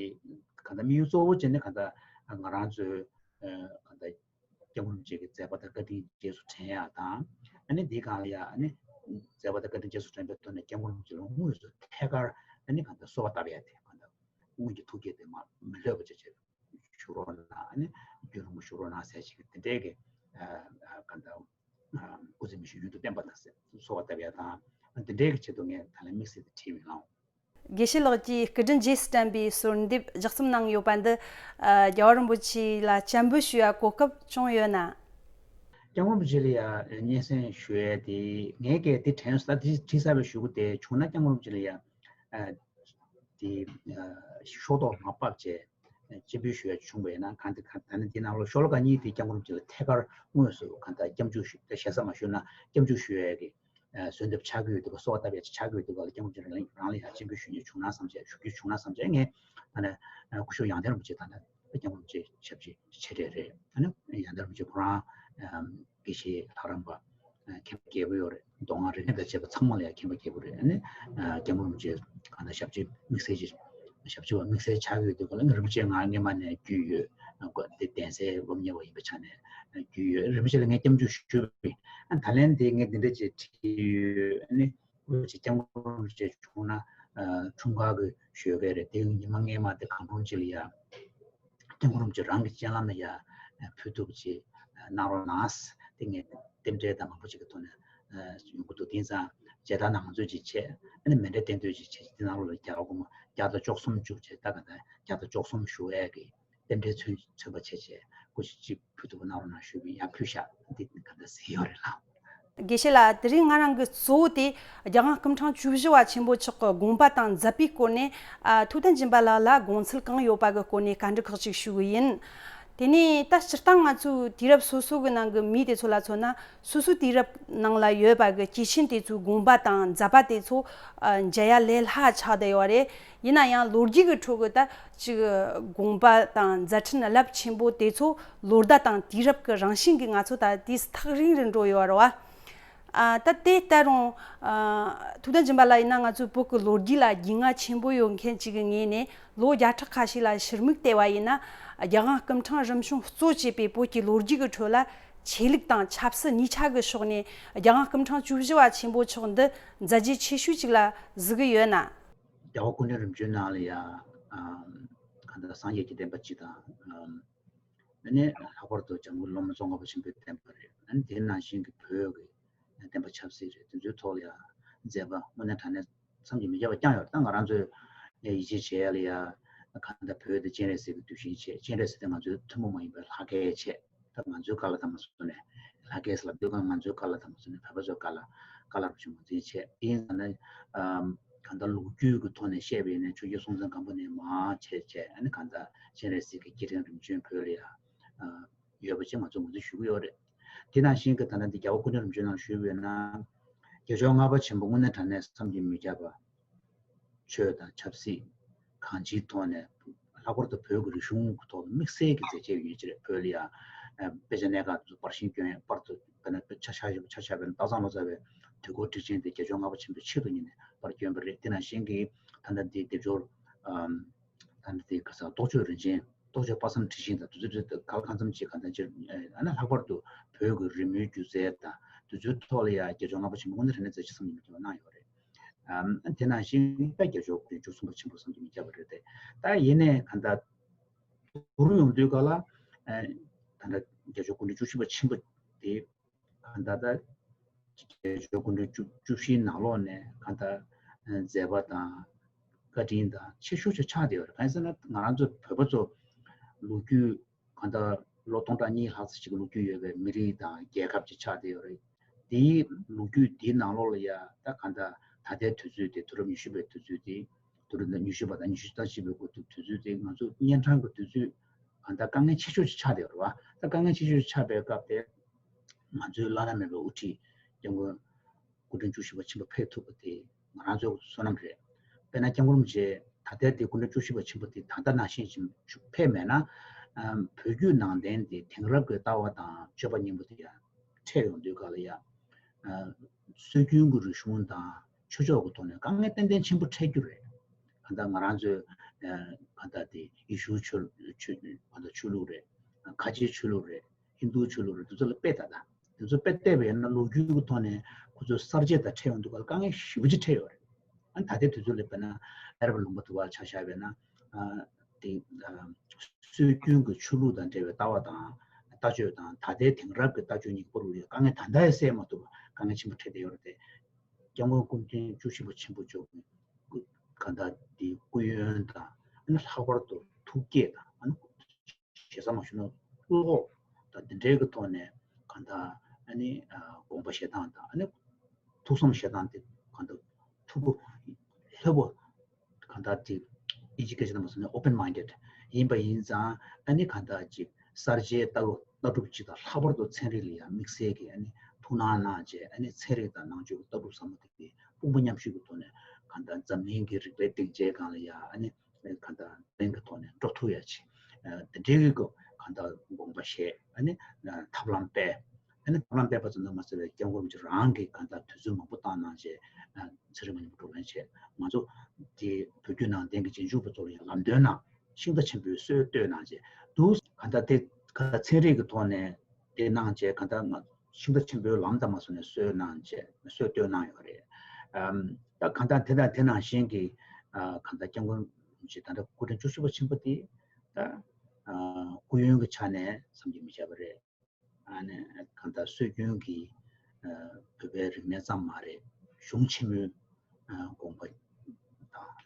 གང་ལྟར་དམིགས་ཡུལ་གཙོ་བོ་བྱས་ནས་གང་ལྟར་ང་རང་ཚོའི་གང་ལྟར། སྐྱབས་མགོན་རིན་པོ་ཆེ་གི་མཛད་པ་དང་བཀའ་དྲིན་རྗེས་སུ་དྲན་ཡག་དང་། ཨ་ནི་འདིའི་སྒང་ལ་ཡ་ཨ་ནི་མཛད་པ་དང་བཀའ་དྲིན་རྗེས་སུ་དྲན་པའི་ཐོག་ནས་སྐྱབས་མགོན་རིན་པོ་ཆེ་ལ་དངོས་སུ་ཐད་ཀར་ཨ་ནི་གང་ལྟར་གསོལ་བ་བཏབ་ཡག་དེ་གང་ལྟར་དངོས་ཀྱི་ཐུགས་བསྐྱེད་དེ་མ་མི་ལྷོད་པ་བྱས་བྱས་བཞུགས་རོགས་གནང་ཨ་ནི་རྒྱུན་རིང་པོ་བཞུགས་རོགས་གནང་ཟེར་ཞིག་དེ་འདྲའི་གི་གང་ལྟར་སྐུ་ཚེ་མི་ཤིགས་ཡུན་དུ་བརྟན་པ་དང་ཟེར་གསོལ་བ་བཏབ་ཡག་དང་དེ་འདྲའི་གི་ཆེད་དུ་ངས་ད་ལན་དམིགས་བསལ་དུ་བྲིས་མི་ལང་། དགེ་བཤེས་ལགས་ཀྱིས་སྐུ་དྲིན་རྗེས་སུ་དྲན་པའི་གསོལ་འདེབས་ལྗགས་རྩོམ་གནང་ཡོད་པ་འདི། ཨ། རྒྱལ་བ་རིན་པོ་ཆེ་ལ་སྤྱན་འབུལ་ཞུ་ཡ་གོ་སྐབས་བྱུང་ཡོད་ན། སྐྱབས་མགོན་རིན་པོ་ཆེ་ལ་ཡ་སྙན་སེང་ཞུ་ཡ་དེ་ངས་ཀྱིས་དེ་དྲན་སོང་། ད་དེ་བྲིས་ཚར་བའི་གཞུག་གུ་དེ་བྱུང་ན་སྐྱབས་མགོན་རིན་པོ་ཆེ་ལ་ཡ་ཨ། དེ་ཤོག་ཐོག་མར་ཕབ་བྱས་སྤྱན་འབུལ་ཞུ་ཡ་བྱུང་བས་ན་གང་དེ་གང་ད་ནི་དེ་ནང་ལོགས་ཤོ་ལོ་ཀ་གཉིས་དེ་སྐྱབས་མགོན་རིན་པོ་ཆེ་ལ་ཐད་ཀར་དངོས་སུ་གང་ལྟར་སྐྱབས་འཇུག་ཞུ་ཞེ་ས་མ་ཞུས་ན་སྐྱབས་འཇུག་ཞུ་ཡ་གི་གསོལ་འདེབས་ཆགས་ཀྱི་ཡོད་དུས་ག་ལ་སྐྱབས་མགོན་རིན་པོ་ཆེ་རང་ལ་ཡང་སྤྱན་འབུལ་ཞུ་ཉེས་བྱུང་ན་བསམ་བྱས་ཞུ་རྒྱུ་བྱུང་ན་བསམ་བྱས་ངས་ད་ནས་སྐུ་ཞབས་ཡང་སྟེང་རིན་པོ་ཆེ་དང་ནས་སྐྱབས་མགོན་རིན་པོ་ཆེ་ཞབས་ཕྱི་ཆེ་གྲས་རེད། ཨ་ནི་ཡང་སྟེང་རིན་པོ་ཆེ་ཁོ་རང་དགེ་བཤེས་ལྷ་རམས་པ་མཁན་པོ་རྒྱལ་པོ་ཡོད་རེད། མདོ་སྔགས་རིག་གནས་དང་བཅས་པ་ཚང་མ་ལ་ཡང་མཁན་པོ་རྒྱལ་པོ་རེད། ཨ་ནི་སྐྱབས་མགོན་རིན་པོ་ཆེ་གང་ལྟར་ཞབས་ཕྱི་དམིགས་བསལ་གྱི་ཞབས་ཕྱི་བ་དམིགས་བསལ་ཆགས་ཡོད་དུས་ག་ལ་ང་རིན་པོ་ཆེ་ང་སྔས་མ་ནས་རྒྱུས་ཡོད། དེ་གདན་སའི་སློབ་གཉེར་བ་ཡིན་པའི་ཆ་ནས་རྒྱུས་ཡོད། རིན་པོ་ཆེ་ལ་ངས་སྐྱབས་འཇུག་ཞུས་པ་ཡིན། ད་ལན་དེ་ངས་འདི་འདྲ་ཅིག་བྲིས་ཡོད། ཨ་ནི་རིན་པོ་ཆེ་སྐྱབས་མགོན་རིན་པོ་ཆེ་བྱུང་ན་འཁྲུངས་སྐར་གྱི་ཞོགས་ཀས་རེད། དེ་ཉི་མ་སྔས་མ་དེ་གང་རུང་ཅིག་ལ་ཡ་སྐྱབས་མགོན་རིན་པོ་ཆེ་རང་གི་སྤྱན་ལམ་ལ་ཡ་ཕུལ་ཐུབ་ཅིག་གནང་རོགས་གནང་། དེ་ངས་རྟེན་འབྲེལ་དང་མང་པོ་ཅིག་གི་ཐོག་ནས་ཡོང་གི་འདུག་དེང་སང་མཇལ་དར་ནང་ཚོད་ཅིག་བྱས་ཨ་ནི་མཎྜལ་རྟེན་འབྲེལ་ཅིག་བྱས་དེ་ནང་ལོགས་ལ་རྒྱ་གར་སྒོར་མོ་བརྒྱ་དང་བཅུ་གསུམ་བཅུག་བྱས་ད་ག་ད་བརྒྱ་དང་བཅུ་གསུམ་ཞུ་ཡས་ཀྱི་རྟེན་འབྲེལ་མཚོན་མཚོན་པ་བྱས་བྱས་སྐུ་ཞབས་ཅིག་ཕུལ་ཐུབ་པ་གནང་རོགས་གནང་ཞུས་པ་ཡིན། ཡང་ཕུལ་ཤག་འདི་ག་འདྲ་ཟེར་ཡོད་རེད་ལགས། དགེ་བཤེས་ལགས། དེ་རིང་ང་རང་གི་གཙོ་བོ་དེ་རྒྱལ་དབང་སྐུ་ཕྲེང་བཅུ་བཞི་པ་ཆེན་པོ་མཆོག་གི་དགོངས་པ་དང་མཛད་པའི་སྐོར་ནས། ཨ། ཐུབ་བསྟན་སྦྱིན་པ་ལགས་ལ་དགོངས་ཚུལ་གང་ཡོད་པ་གི་སྐོར་ནས་བཀའ་འདྲི་ཁག་ཅིག་ཞུ་གི་ཡིན། དེ་ནས་ད་སྤྱིར་བཏང་ང་ཚོའི་དུས་རབས་སོ་སོ་གི་ནང་གི་མི་དེ་ཚོ་ལ་མཚོན་ན་སོ་སོའི་དུས་རབས་ནང་ལ་ཡོད་པ་གི་སྐྱེས་ཆེན་དེ་ཚོའི་དགོངས་པ་དང་མཛད་པ་དེ་ཚོ། ཨ། མཇལ་ཡ་ལས་སླ་ཆགས་བསྡད་ཡོད་རེད། ཡིན་ན་ཡང་ལོ་རྒྱུས་ཀྱི་ཁྲོད་ཀྱི་ད་ཅིག་དགོངས་པ་དང་མཛད་འཕྲིན་རླབས་ཆེན་པོ་དེ་ཚོ་ལོ་ཟླ་དང་དུས་རབས་ཀྱི་རང་བཞིན་གྱིས་ང་ཚོ་ད་དུས་ཐག་རིང་རུ་འགྲོ་ཡོད་རེད་བ། ཨ། ད་དེ་ལྟ་རུང་། ཨ། ཐུབ་བསྟན་སྦྱིན་པ་ལགས་ཡིན་ན་ང་ཚོའི་བོད་ཀྱི་ལོ་རྒྱུས་ལ་རྒྱུས་མངའ་ཆེན་པོ་ཡོད་མཁན་ཅིག་གི་ངོས་ནས་ལོ་བརྒྱ་ཕྲག་ཁ་ཤས་ལ་ཕྱིར་མིག་བལྟས་པ་ཡིན་ན། རྒྱལ་དབང་སྐུ་ཕྲེང་རིམ་བྱོན་གཙོ་བྱས་པའི་བོད་ཀྱི་ལོ་རྒྱུས་ཀྱི་ཁྲོད་ལ་ཆོས་ལུགས་དང་ཆབ་སྲིད་གཉིས་ཆ་གི་ཕྱོགས་ནས་རྒྱལ་དབང་སྐུ་ཕྲེང་བཅུ་བཞི་པ་ཆེན་པོ་མཆོག་འདི་མཛད་རྗེས་ཆེ་ཤོས་ཅིག་ལ་གཟིགས་ཀྱི་ཡོད་ན། རྒྱལ་བ་སྐུ་ཕྲེང་རིམ་བྱོན་ནང་ལ་ཡ། ཨ། གང་ལྟར་སངས་རྒྱས་ཀྱི་བསྟན་པ་སྤྱི་དང་། ཨ། ཨ་ནི་ལྷག་པར་དུ་འཇམ་མགོན་སློབ་དཔོན་ཙོང་ཁ་པ་ཆེན་པོའི་བསྟན་པ་རེད། ཨ་ནི་དེ་ནང་བཞིན་གྱི་བོད་ཀྱི་བསྟན་པ་ཆབ་སྲིད་རེད། དེ་ཚོའི་ཐོག་ལ་ཡ་མཛད་པ་དངོས་གནས་དྲང་གནས་བསམ་གྱིས་མི་ཁྱབ་པ་བསྐྱངས་ཡོད་རེད། ད་ང་རང་ཚོས་ཡིད་ཆེས་བྱེད་ཡ་ལ་ཡ་གང་ལྟར་བོད་དེ་སྤྱན་རས་གཟིགས་ཀྱི་གདུལ་ཞིང་བྱས། སྤྱན་རས་གཟིགས་དེ་ང་ཚོའི་ཐུན་མོང་མ་ཡིན་པའི་ལྷ་སྐལ་བྱས། ད་ང་ཚོའི་བཀའ་སློབ་དང་མ་སོང་ནས་ལྷ་སྐལ་ཟེར་ལབ་དུས་ང་ཚོའི་བཀའ་སློབ་དང་མ་སོང་ནས་བོད་པ་ཚོའི་བཀའ་སློབ་བཀའ་སློབ་རུ་ཆུང་ངོས་འཛིན་བྱས། དེ་ཡིན་ཙང་ནས་ཨམ་གང་ལྟར་ལོ་རྒྱུས་ཀྱི་ཐོག་ནས་བཤད་པ་ཡིན་ན་ཆོས་རྒྱལ་སྲོང་བཙན་སྒམ་པོ་ནས་མར་བྱས་བྱས་ཨ་ནི་གང་ལྟར་སྤྱན་རས་གཟིགས་ཀྱི་སྐུ་ཕྲེང་རིམ་བྱོན་བོད་ལ་ཡ་ཨ་ཡོད་པ་ཅིག་ང་ཚོས་ངོས་འཛིན་ཞུ་གི་ཡོད་རེད། དེ་ནང་བཞིན་གྱི་ད་ལྟ་འདི་རྒྱལ་བ་སྐུ་ཕྲེང་རིམ་བྱོན་ནང་ཞུས་པ་ཡིན་ན། རྒྱལ་མཆོག་ལྔ་པ་ཆེན་པོ་དངོས་གནས་དྲང་གནས་བསམ་གྱིས་མི་ཁྱབ་པ། ཆོས་དང་ཆབ་སྲིད། གང་ཅིའི་ཐོག་ནས། ལྷག་པར་དུ་བོད་ཀྱི་རིག་གཞུང་གི་ཐོག་ཏུ་དམིགས་བསལ་གྱི་མཛད་རྗེས་ཡོད་ཅེས་རེད། བོད་ལ་ཡང་དཔེ་ཆ་གནད་འགག་དེ་ཚོ་པར་ཤིང་བསྐྱོན་ཡ། པར་དུ་དཔེར་ན་ཆ་བཞག་ཆ་བཞག་པ་ཡིན་ན་སྟག་ཚང་ལོ་ཙཱ་བའི་དུས་འཁོར་ཊིཀ་ཆེན་དེ་རྒྱལ་མཆོག་ལྔ་པ་ཆེན་པོའི་ཆེད་དུ་ཉིད་ནས་པར་བསྐྱོན་པ་རེད། དེ་ནང་བཞིན་གྱི་ད་ལྟ་འདི་སྡེབ་སྦྱོར། ད་ནི་དེ་ག་ས་རྟོགས་བརྗོད་རིན་ཆེན། རྟོགས་བརྗོད་དཔག་བསམ་འཁྲི་ཤིང་དང་དེ་ཚོ་དེ་ག་ལ་གང་འཚམ་ཅིག་གང་ལྟར་ཅིག་ཨ་ན་ལྷག་པར་དུ་བོད་ཀྱི་རི་མོའི་སྒྱུ་རྩལ་དང་དེ་ཚོའི་ཐོག་ལ་ཡང་རྒྱལ་མཆོག་ལྔ་པ་ཆེན་པོ་དངོས་གནས་དྲང་གནས་མཛད་རྗེས་བསམ་གྱིས་མི་ཁྱབ་པ་གནང་ཡོད་རེད། ཨམ། དེ་ནང་བཞིན་པ་རྒྱལ་མཆོག་སྐུ་ཕྲེང་བཅུ་གསུམ་པ་ཆེན་པོ་བསམ་གྱིས་མི་ཁྱབ་པ་རེད་དེ། ད་ཡིན་ནའི་གང་ལྟར་མདོར་ཡོང་དུས་ག་ལ་ཨ་ད་ལྟ་རྒྱལ་མཆོག་སྐུ་ཕྲེང་བཅུ་བཞི་པ་ཆེན་པོ་དེ། གང་ལྟར་ད་རྒྱལ་མཆོག་སྐུ་ཕྲེང་བཅུ་བཅུ་བཞིའི་ནང་ལོགས་ནས་གང་ལྟར་མཛད་པ་དང་བཀའ་དྲིན་དང་ཆེ་ཤོས་ཆགས་བསྡད་ཡོད་རེད། གང་ཡིན་ཟེར་ན་ང་རང་ཚོ་བོད་པ་ཚོ་ལོ་རྒྱུས་གང་ལྟར་ལོ་སྟོང་ཕྲག་གཉིས་ལྷག་ཙམ་ཞིག་གི་ལོ་རྒྱུས་ཡོད་པའི་མི་རིགས་དང་རྒྱལ་ཁབ་ཅིག་ཆགས་བསྡད་ཡོད་རེད། དེའི་ལོ་རྒྱུས་དེའི་ནང་ལོགས་ལ་ཡ་ད་གང་ལྟར་ད་ལྟའི་དུས་ཚོད་དེ་དུས་རབས་ཉི་ཤུ་པའི་དུས་ཚོད་དེ། དུས་རབས་ཉི་ཤུ་པ་དང་ཉི་ཤུ་རྩ་གཅིག་པའི་འགོ་ཐུག་དུས་ཚོད་དེ་ང་ཚོ་གཉན་འཕྲང་གི་དུས་ཚོད་གང་ལྟར་དཀའ་ངལ་ཆེ་ཤོས་ཤིག་ཆགས་བསྡད་ཡོད་རེད་བ། ད་དཀའ་ངལ་ཆེ་ཤོས་ཤིག་ཆགས་པའི་སྐབས་དེ་ང་ཚོའི་བླ་ན་མེད་པའི་དབུ་ཁྲིད་སྐྱབས་མགོན་སྐུ་ཕྲེང་བཅུ་བཞི་པ་ཆེན་པོ་ཕེབས་ཐུབ་པ་དེ་ང་རང་ཚོའི་བསོད་ནམས་རེད། དཔེར་ན་སྐྱབས་མགོན་རིན་པོ་ཆེ་ད་ལྟའི་དེ་སྐུ་ཕྲེང་བཅུ་བཞི་པ་ཆེན་པོ་དེ་ད་ལྟ་ནང་བཞིན་ཕེབས་མེད་ན། ཨམ། བོད་བརྒྱུད་ནང་བསྟན་དེ་དེང་རབས་ཀྱི་ལྟ་བ་དང་སྤྱོད་པ་གཉིས་པོ་དེ་ཡང་འཕྲད་ཡོང་དུས་ག་ལ་ཡ། ཨ། སྲོལ་རྒྱུན་གྱི་རིག་གཞུང་དང་ཆོས་ཕྱོགས་ཀྱི་ཐོག་ནས་དཀའ་ངལ་ཏན་ཏན་ཆེན་པོ་འཕྲད་རྒྱུ་རེད། གང་ལྟར་ང་རང་ཚོའི་ཨ། གང་ལྟར་དེ་ཡེ་ཤུའི་ཆོས་ཆོས་གང་ལྟར་ཆོས་ལུགས་རེད། ཁ་ཆེའི་ཆོས་ལུགས་རེད། ཧིན་རྡུའི་ཆོས་ལུགས་རེད། དེ་ཚོ་ལ་དཔེ་ལྟ་ད། དེ་ཚོ་དཔེ་བལྟས་པ་ཡིན་ན་ལོ་རྒྱུས་ཀྱི་ཐོག་ནས་ཁོ་ཚོའི་གསར་བརྗེ་དང་འཕྲད་ཡོང་དུས་ག་ལ་དཀའ་ངལ་ཞེ་པོ་ཅིག་འཕྲད་ཡོད་རེད། ཨ་ནི་ད་ལྟའི་དུས་ཚོད་ལ་དཔེར་ན་ཨ་རབ་ལུང་པ་དུ་བར་ཆ་བཞག་པ་ཡིན་ན། ཨ། དེ། ཨ། སྲོལ་རྒྱུན་གྱི་ཆོས་ལུགས་དང་འབྲེལ་བའི་ལྟ་བ་དང་ལྟ་སྤྱོད་དང་ད་ལྟའི་དེང་རབས་ཀྱི་ལྟ་སྤྱོད་གཉིས་ཀྱི་བར་ལ་དཀའ་ངལ་ད་ལྟ་ཡང་སེལ་མ་ཐུབ་པ་དཀའ་ངལ་ཆེན་པོ་འཕྲད་བསྡད་ཡོད་རེད་དེ། སྐྱབས་མགོན་སྐུ་ཕྲེང་བཅུ་བཞི་པ་ཆེན་པོ་མཆོག་གི་སྐུ། གང་ལྟར་དེའི་སྐུ་ཡོན་དང་ཨ་ནི་ལྷག་པར་དུ་ཐུགས་བསྐྱེད་དང་ཨ་ནི། ཞེ་ས་མ་ཞུ་ན་བློ་ཁོག་དང་དེ་འདྲའི་གི་ཐོག་ནས་གང་ལྟར་ཨ་ནི་དགོངས་པ་བཞེས་སྟངས་དང་ཨ་ནི་ཐུགས་བསམ་བཞེས་སྟངས་དེ་གང་ལྟར་ཐུགས་པོ་ལྷོད་པོ་གང་ལྟར་དེ་ཨིན་ཇི་སྐད་ཆ་ནང་མ་སོང་ནས་open minded ཡིན་པ་ཡིན་ཙང་ཨ་ནི་གང་ལྟར་ཅིག་གསར་བརྗེའི་ལྟ་བ་ལྟ་གྲུབ་ཅིག་དང་ལྷག་པར་དུ་ཚན་རིག་ལ་ཡང་དམིགས་བསལ་གྱི་ཨ་ནི་ཐུགས་སྣང་གནང་བྱས་ཨ་ནི་ཚན་རིག་དང་ནང་ཆོས་ཀྱི་ལྟ་གྲུབ་ཟབ་མོ་དེ་གི་དཔུང་པ་མཉམ་གཤིབ་ཀྱི་ཐོག་ནས་གང་ལྟར་འཛམ་གླིང་གི་རིག་པའི་སྡིངས་ཆའི་སྒང་ལ་ཡང་ཨ་ནི། གང་ལྟར་ལན་གྱི་ཐོག་ནས་འགྲོ་ཐུབ་ཡ་ཆེ། དེ་འདྲའི་གི་གང་ལྟར་དགོངས་པ་བཞེས་ཨ་ནི་ཐབས་ལམ་སྤེལ། ཨ་ནི་ཐབས་ལམ་སྤེལ་པ་ཙམ་དུ་མ་ཟད་པའི་སྐྱབས་མགོན་རིན་པོ་ཆེ་རང་གིས་གང་ལྟར་དུས་ཚོད་མང་པོ་བཏང་གནང་བྱས་ཚེ་རིང་མ་ཉམས་པ་འགྲོ་ལན་བྱས་ང་ཚོ་དེ་བོད་བརྒྱུད་ནང་བསྟན་གྱི་རྗེས་འཇུག་པ་ཚོ་ལ་ཡང་ལམ་སྟོན་གནང་ཤིང་རྟ་ཆེན་པོའི་སྲོལ་གཏོད་གནང་བྱས་འདུག་གང་ལྟར་དེ་གང་ལྟར་ཚན་རིག་གི་ཐོག་ནས་དེ་གནང་བྱས་གང་ལྟར་ང་ཤིང་རྟ་ཆེན་པོའི་ལམ་དང་མ་སོང་ནས་སྲོལ་གནང་བྱས་སྲོལ་གཏོད་གནང་ཡོད་རེད། ཨམ། ད་གང་ལྟར་དེ་དང་དེ་ནང་བཞིན་གྱི་ཨ། གང་ལྟར་སྐྱབས་མགོན་རིན་པོ་ཆེ་ད་ལྟ་སྐུ་ཕྲེང་བཅུ་བཞི་པ་ཆེན་པོ་དེ་ད་ཨ། སྐུ་ཡོན་གྱི་ཆ་ནས་བསམ་གྱིས་མི་ཁྱབ་པ་རེད། ཨ་ནི་གང་ལྟར་སྲོལ་རྒྱུན་གྱི་ཨ། བོད་པའི་རིག་གནས་ཙམ་མ་རེད། གཞུང་ཆེན་མོའི་ཨ། དགོངས་པ་དང་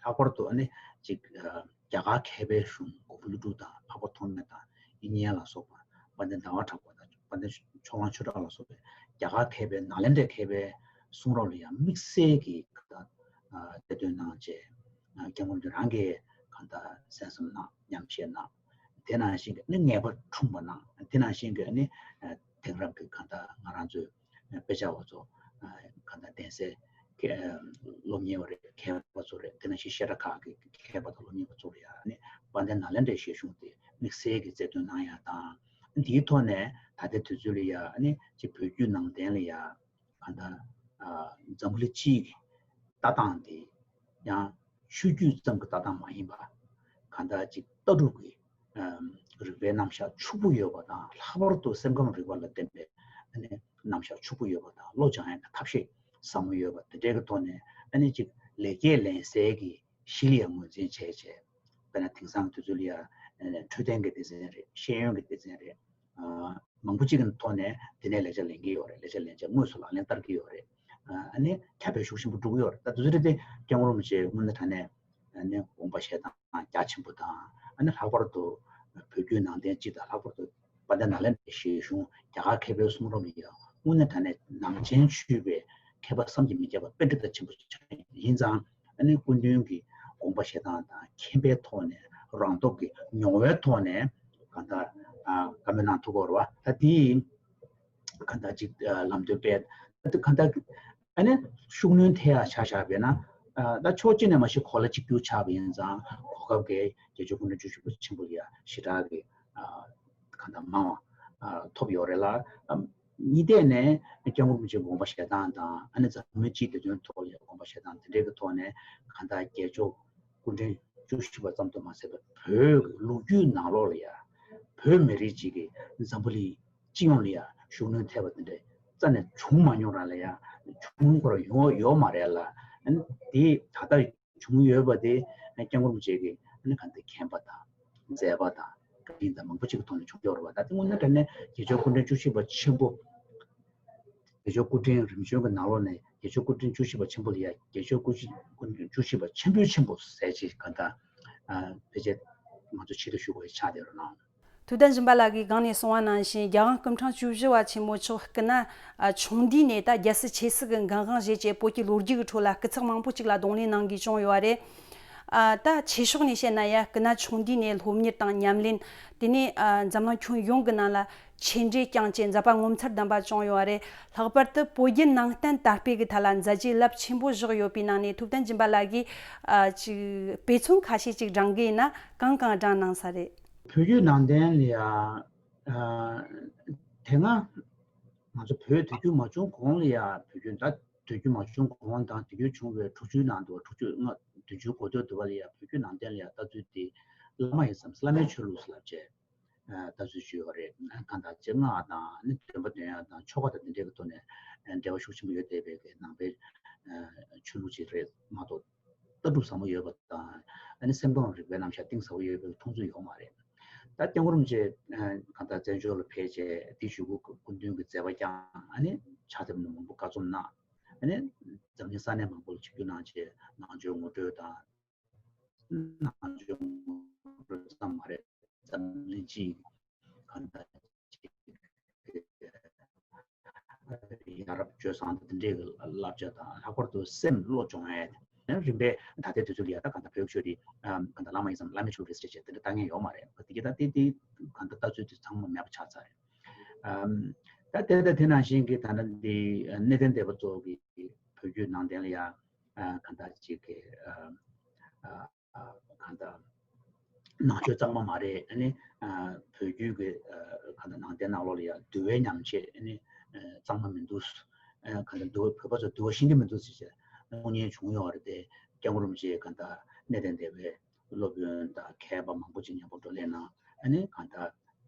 ལྷག་པར་དུ་ཨ་ནི་ཅིག་ཨ། རྒྱ་གར་མཁས་པའི་གཞུང་གོ་པ་ཀླུ་སྒྲུབ་དང་འཕགས་པ་ཐོགས་མེད་དང་དབྱིག་གཉེན་ལ་སོགས་པ་དཔལ་ལྡན་ཟླ་བ་གྲགས་པ་དང་དཔལ་ལྡན་ཕྱོགས་གླང་ཆོས་གྲགས་ལ་སོགས་པའི་རྒྱ་གར་མཁས་པའི་ནཱ་ལེནྡྲའི་མཁས་པའི་གསུང་རབ་ལ་ཡང་དམིགས་བསལ་གྱི་གང་ལྟར་གསལ་སྟོན་གནང་བྱས་སྐྱབས་མགོན་རང་གིས་གང་ལྟར་གསན་བསམ་གནང་མཉམ་བཞེས་གནང་། དེ་ནང་བཞིན་གྱི་ནི་ངེས་པ་འཁྲུངས་པ་གནང་། དེ་ནང་བཞིན་གྱི་ནི་དེང་རབས་ཀྱི་གང་ལྟར་ང་རང་ཚོའི་དཔེ་ཆ་བ་ཚོ་གང་ལྟར་གདན་སའི་སློབ་གཉེར་བ་རེད། མཁས་པ་ཚོ་རེད། དེ་ནང་བཞིན་བཤད་གྲྭ་ཁག་གི་མཁས་པ་དང་སློབ་གཉེར་བ་ཚོ་ལ་ཡང་ནི་དཔལ་ལྡན་ནཱ་ལེནྡྲའི་བཤད་གཞུང་དེ་དམིགས་བསལ་གྱི་རྩལ་འདོན་གནང་ཡ་དང་། འདིའི་ཐོག་ནས་ད་ལྟའི་དུས་ཚོད་ལ་ཡང་ནི་ཅིག་བོད་བརྒྱུད་ནང་བསྟན་ལ་ཡང་གང་ལྟར་འཛམ་བུ་གླིང་སྤྱིའི་ལྟ་སྟངས་དེ་ཡང་ཆོས་བརྒྱུད་ཙམ་གྱི་ལྟ་སྟངས་མ་ཡིན་པ། གང་ལྟར་ཅིག་ལྟ་གྲུབ་ཀྱི་རིག་པའི་རྣམ་གཞག་ཕྱུག་པོ་ཡོད་པ་དང་ལྷག་པར་དུ་སེམས་ཁམས་རིག་པ་ལ་བརྟེན་པའི་ཨ་ནི་རྣམ་གཞག་ཕྱུག་པོ་ཡོད་པ་དང་བློ་སྦྱང་ཡག་གི་ཐབས་ཤེས་ཟབ་མོ་ཡོད་པ་དེ་འདྲའི་གི་ཐོག་ནས་ཨ་ནི་ཅིག་ལེགས་སྐྱེས་ལེན་སའི་གི་གཞི་ལ་ཡང་ངོས་འཛིན་བྱས་བྱས། དཔེར་ན་དེང་སང་དུས་ཚོད་ལ་ཡང་འཕྲོད་བསྟེན་གྱི་སྡེ་ཚན་རེད། ཤེས་ཡོན་གྱི་སྡེ་ཚན་རེད། མང་པོ་ཅིག་གི་ཐོག་ནས་དེ་ནས་ལེགས་ཆ་ལེན་གྱི་ཡོད་རེད། ལེགས་ཆ་ལེན་བྱས་དངོས་སུ་ལག་ལེན་བསྟར་གྱི་ཡོད་རེད། ཨ་ནི་ཁྱབ་སྤེལ་ཤུགས་ཆེན་པོ་འགྲོ་གི་ཡོད་རེད། ད་དུས་ཚོད་དེ་སྐྱབས་མགོན་རིན་པོ་ཆེ་དངོས་གནས་དྲང་གནས་ཨ་ནི་དགོངས་པ་བཞེས་སྟངས་རྒྱ་ཆེན་པོ་དང་ཨ་ནི་ལྷག་པར་དུ་བོད་བརྒྱུད་ནང་བསྟན་སྤྱི་དང་ལྷག་པར་དུ་དཔལ་ལྡན་ནཱ་ལེནྡྲའི་བཤད་གཞུང་རྒྱ་གར་མཁས་པའི་གསུང་རབ་ལ་ཡང་དངོས་གནས་དྲང་གནས་ནང་བྱན་ཆུད་པའི་མཁས་པ་བསམ་གྱིས་མི་ཁྱབ་པ་པཎྜི་ཏ་ཆེན་པོ་ཆགས་ཡིན་ཙང་། ཨ་ནི་སྐུ་མདུན་གྱི་དགོངས་པ་བཞེས་སྟངས་དང་མཁྱེན་པའི་ཐོག་ནས་རང་སྟོབས་ཀྱི་མྱོང་བའི་ཐོག་ནས་གང་ལྟར་ཨ་བཀའ་མོལ་གནང་ཐུབ་ཀྱི་ཡོད་རེད་བ། ད་དེ་གང་ལྟར་ཅིག་ཨ་ལམ་སྟོན་སྤེལ། ད་གང་ལྟར་ ཨ་ནི་ཤུགས་སྣོན་ཐེབས་ཡག་ཆ་བཞག་པས་ན། ཨ་ད་ཕྱོགས་གཅིག་ནས་མ་གཞི་གོ་ལ་གཅིག་གྱུར་ཆགས་པ་ཡིན་ཙང་གོ་སྐབས་ཀྱི་རྒྱལ་མཆོག་སྐུ་ཕྲེང་བཅུ་བཞི་པ་ཆེན་པོ་ལ་ཡ་ཞེ་དྲག་གི་ཨ་གང་ལྟར་མང་བ་ཨ་ཐོབ་ཡོད་རེད་ལ། ཨ་གཉིས་ཐད་ནས་སྐྱབས་མགོན་རིན་པོ་ཆེའི་དགོངས་པ་བཞེས་སྟངས་དང་ཨ་ནི་འཛམ་གླིང་སྤྱིའི་བདེ་དོན་ཐོག་ལ་ཡ་དགོངས་པ་བཞེས་སྟངས་དེ་འདྲའི་གི་ཐོག་ནས་གང་ལྟར་རྒྱལ་མཆོག་སྐུ་ཕྲེང་བཅུ་བཞི་པ་ཙམ་དུ་མ་ཟད་པར་བོད་ཀྱི་ལོ་རྒྱུས་ནང་ལོགས་ལ་ཡ་བོད་མི་རིགས་གཅིག་གི་འཛམ་བུ་གླིང་སྤྱི་ཡོངས་ལ་ཡ་ཤུགས་སྣོན་ཐེབས་པ་དེ་འདྲ་རྩ་ནས་བྱུང་མ་མྱོང་རང་ལ་ཡ་བྱུང་སྐོར་ཡོང་ཡོད་མ་རེད་ལ། ཨ་ནི་དེ་ད་ལྟ་བྱུང་ཡོད་པ་དེ་སྐྱབས་མགོན་རིན་པོ་ཆེ་གི་ཨ་ནི་གང་ལྟར་མཁྱེན་པ་དང་མཛད་པ་དང་བཀའ་དྲིན་དང་མང་པོ་ཅིག་གི་ཐོག་ནས་བྱུང་ཡོད་རེད་བ། ད་དེ་དངོས་གནས་དྲང་གནས་རྒྱལ་མཆོག་སྐུ་ཕྲེང་བཅུ་བཞི་པ་ཆེན་པོ། རྒྱལ་མཆོག་སྐུ་ཕྲེང་རིམ་བྱོན་གྱི་ནང་ལོགས་ནས་རྒྱལ་མཆོག་སྐུ་ཕྲེང་བཅུ་བཞི་པ་ཆེན་པོ་ལ་ཡ་རྒྱལ་མཆོག་སྐུ་ཕྲེང་བཅུ་བཞི་པ་ཆེན་པོའི་ཆེན་པོ་ཟེར་ཅིག་གང་ལྟར་ཨ་ཕལ་ཆེར་ང་ཚོ་ཆེད་དུ་ཞུ་དགོས་ཡ་ཆགས་བསྡད་ཡོད་རེད་ལ། ཐུབ་བསྟན་སྦྱིན་པ་ལགས་ཀྱིས་གོང་ནས་གསུངས་པ་ནང་བཞིན་རྒྱལ་དབང་སྐུ་ཕྲེང་བཅུ་བཞི་པ་ཆེན་མོ་མཆོག་སྐུ་ན་ཨ་ཆུང་དུས་ནས་ད་རྒྱལ་སྲིད་ཆབ་སྲིད་ཀྱི་འགན་དབང་བཞེས་བྱས་བོད་ཀྱི་ལོ་རྒྱུས་ཀྱི་ཁྲོད་ལ་སྐུ་ཚབ་མང་པོ་ཅིག་ལ་གདོང་ལེན་གནང་དགོས་བྱུང་ཡོད་པ་རེད། ཨ་ད་ཆོས་ཕྱོགས་ནས་བཤད་ན་ཡ་སྐུ་ན་ཆུང་དུས་ནས་སློབ་གཉེར་དང་ཉམས་ལེན། དེ་ནས་ཨ་འཛམ་གླིང་ཁྱོན་ཡོངས་ཀྱི་ནང་ལ་ཆེད་འགྲེལ་བསྐྱངས་བྱས་མཛད་པ་ངོ་མཚར་ལྡན་པ་བྱུང་ཡོད་པ་རེད། ལྷག་པར་དུ་བོད་བརྒྱུད་ནང་བསྟན་དར་སྤེལ་གྱི་ཐད་ལ་མཛད་རྗེས་རླབས་ཆེན་པོ་བཞག་ཡོད་པའི་ནང་ནས་ཐུབ་བསྟན་སྦྱིན་པ་ལགས་ཀྱིས་ཨ་ཅིག་དཔེ་མཚོན་ཁ་ཤས་ཅིག་བགྲང་གི་ཡིན་ན་གང་གང་བགྲང་གནང་ས་རེད། བོད་བརྒྱུད་ནང་བསྟན་ལ་ཡ། ཨ་དེ་སྔ་ང་ཚོ་བོད་དུས་འགྱུར་མ་བྱུང་གོང་ལ་ཡ་བོད་བརྒྱུད་ད་དུས་འགྱུར་མ་བྱུང་གོང་དང་དུས་འགྱུར་བྱུང་བའི་དྲུག་ཅུའི་ནང་དུ་དྲུག་ཅུ་ལྔ་བདུན་ཅུའི་འགོ་སྟོད་དུ་བ་ལ་ཡ་བོད་བརྒྱུད་ནང་བསྟན་ལ་ཡ་ལྟ་ཚུལ་དེ་བླ་མ་ཡིན་ཙང་བླ་མའི་ཆོས་ལུགས་སུ་ལབ་བྱས། ལྟ་ཚུལ་ཅིག་ཡོད་རེད། གང་ལྟར་སྤྱིར་སྔགས་དང་ནི་འདོན་པ་འདོན་ཡག་དང་ཆོ་ག་དང་དེ་འདྲའི་གི་ཐོག་ནས་འབྲེལ་བ་ཤུགས་ཆེན་པོ་ཡོད་བསྡད་པའི་གི་ནང་པའི་ཆོས་ལུགས་ཅིག་རེད་མ་གཏོགས། ལྟ་གྲུབ་ཟབ་མོ་ཡོད་པ་དང་ཨ་ནི་སེམས་སྟོང་རིག་པའི་རྣམ་གཞག་གཏིང་ཟབ་པོ་ཡོད་པའི་མཐོང་ཚུལ་ཡོད་མ་རེད། ད་སྐྱབས་མགོན་རིན་པོ་ཆེ་གང་ལྟར་བཙན་བྱོལ་ལ་ཕེབས་རྗེས་དེ་བཞུགས་སྐུ་སྐུ་མདུན་གྱི་མཛད་པ་བསྐྱངས། ཨ་ནི་ཕྱག་དེབ་ནང་མང་པོ་བཀའ་རྩོམ་གནང་། ཨ་ནི་འཛམ་གླིང་ས་གནས་མང་པོ་ལ་ཆིབས་བསྒྱུར་གནང་རྗེས་ནང་ཆོས་ངོ་སྤྲོད་དང་། ནང་ཆོས་ངོ་སྤྲོད་ཙམ་མ་རེད། འཛམ་གླིང་སྤྱིའི་གང་ལྟར་ཡ་རབས་སྤྱོད་བཟང་དང་དེ་འདྲའི་བསླབ་བྱ་དང་ལྷག་པར་དུ་སེམས་བློ་སྦྱོང་ཡས་རིམ་པས་ད་ལྟའི་དུས་ཚོད་ལ་ཡ་ད་གང་ལྟར་བོད་ཆོས་དེ་གང་ལྟར་བླ་མ་ཡིན་ཙང་བླ་མའི་ཆོས་རེད་ཟེར་བྱས་དེ་འདྲ་ལྟ་མཁན་ཡོད་མ་རེད། དེ་གི་ད་དེ་དེ་གང་ལྟར་ལྟ་ཚུལ་དེ་ཚང་མ་མེད་པ་ཆགས་ཚར་རེད། ད་དེ་ད་དེ་ནང་བཞིན་གྱི་ད་ལྟ་འདི་གནས་བརྟན་སྡེ་པ་ཚོ་གི་བོད་བརྒྱུད་ནང་བསྟན་ལ་ཡ་གང་ལྟར་ཅིག་གི་གང་ལྟར་ནང་ཆོས་གཙང་མ་མ་རེད། ཨ་ནི་བོད་བརྒྱུད་ཀྱི་གང་ལྟར་ནང་བསྟན་ནང་ལོགས་ལ་ཡང་འདུལ་བའི་ཉམས་བྱེད་ཨ་ནི་གཙང་མ་མི་འདུག་གང་ལྟར་འདུལ་བ་བོད་པ་ཚོ་འདུལ་བ་ཤེས་ཀྱི་མི་འདུག་ཟེར་བྱས་གླེང་མཁན་བྱུང་ཡོད་རེད་དེ། སྐྱབས་མགོན་རིན་པོ་ཆེས་གང་ལྟར་གནས་བརྟན་སྡེ་པའི་སློབ་དཔོན་དང་མཁས་པ་མང་པོ་ཅིག་མཉམ་པོ་བགྲོ་གླེང་གནང་། ཨ་ནི་གང་ལྟར་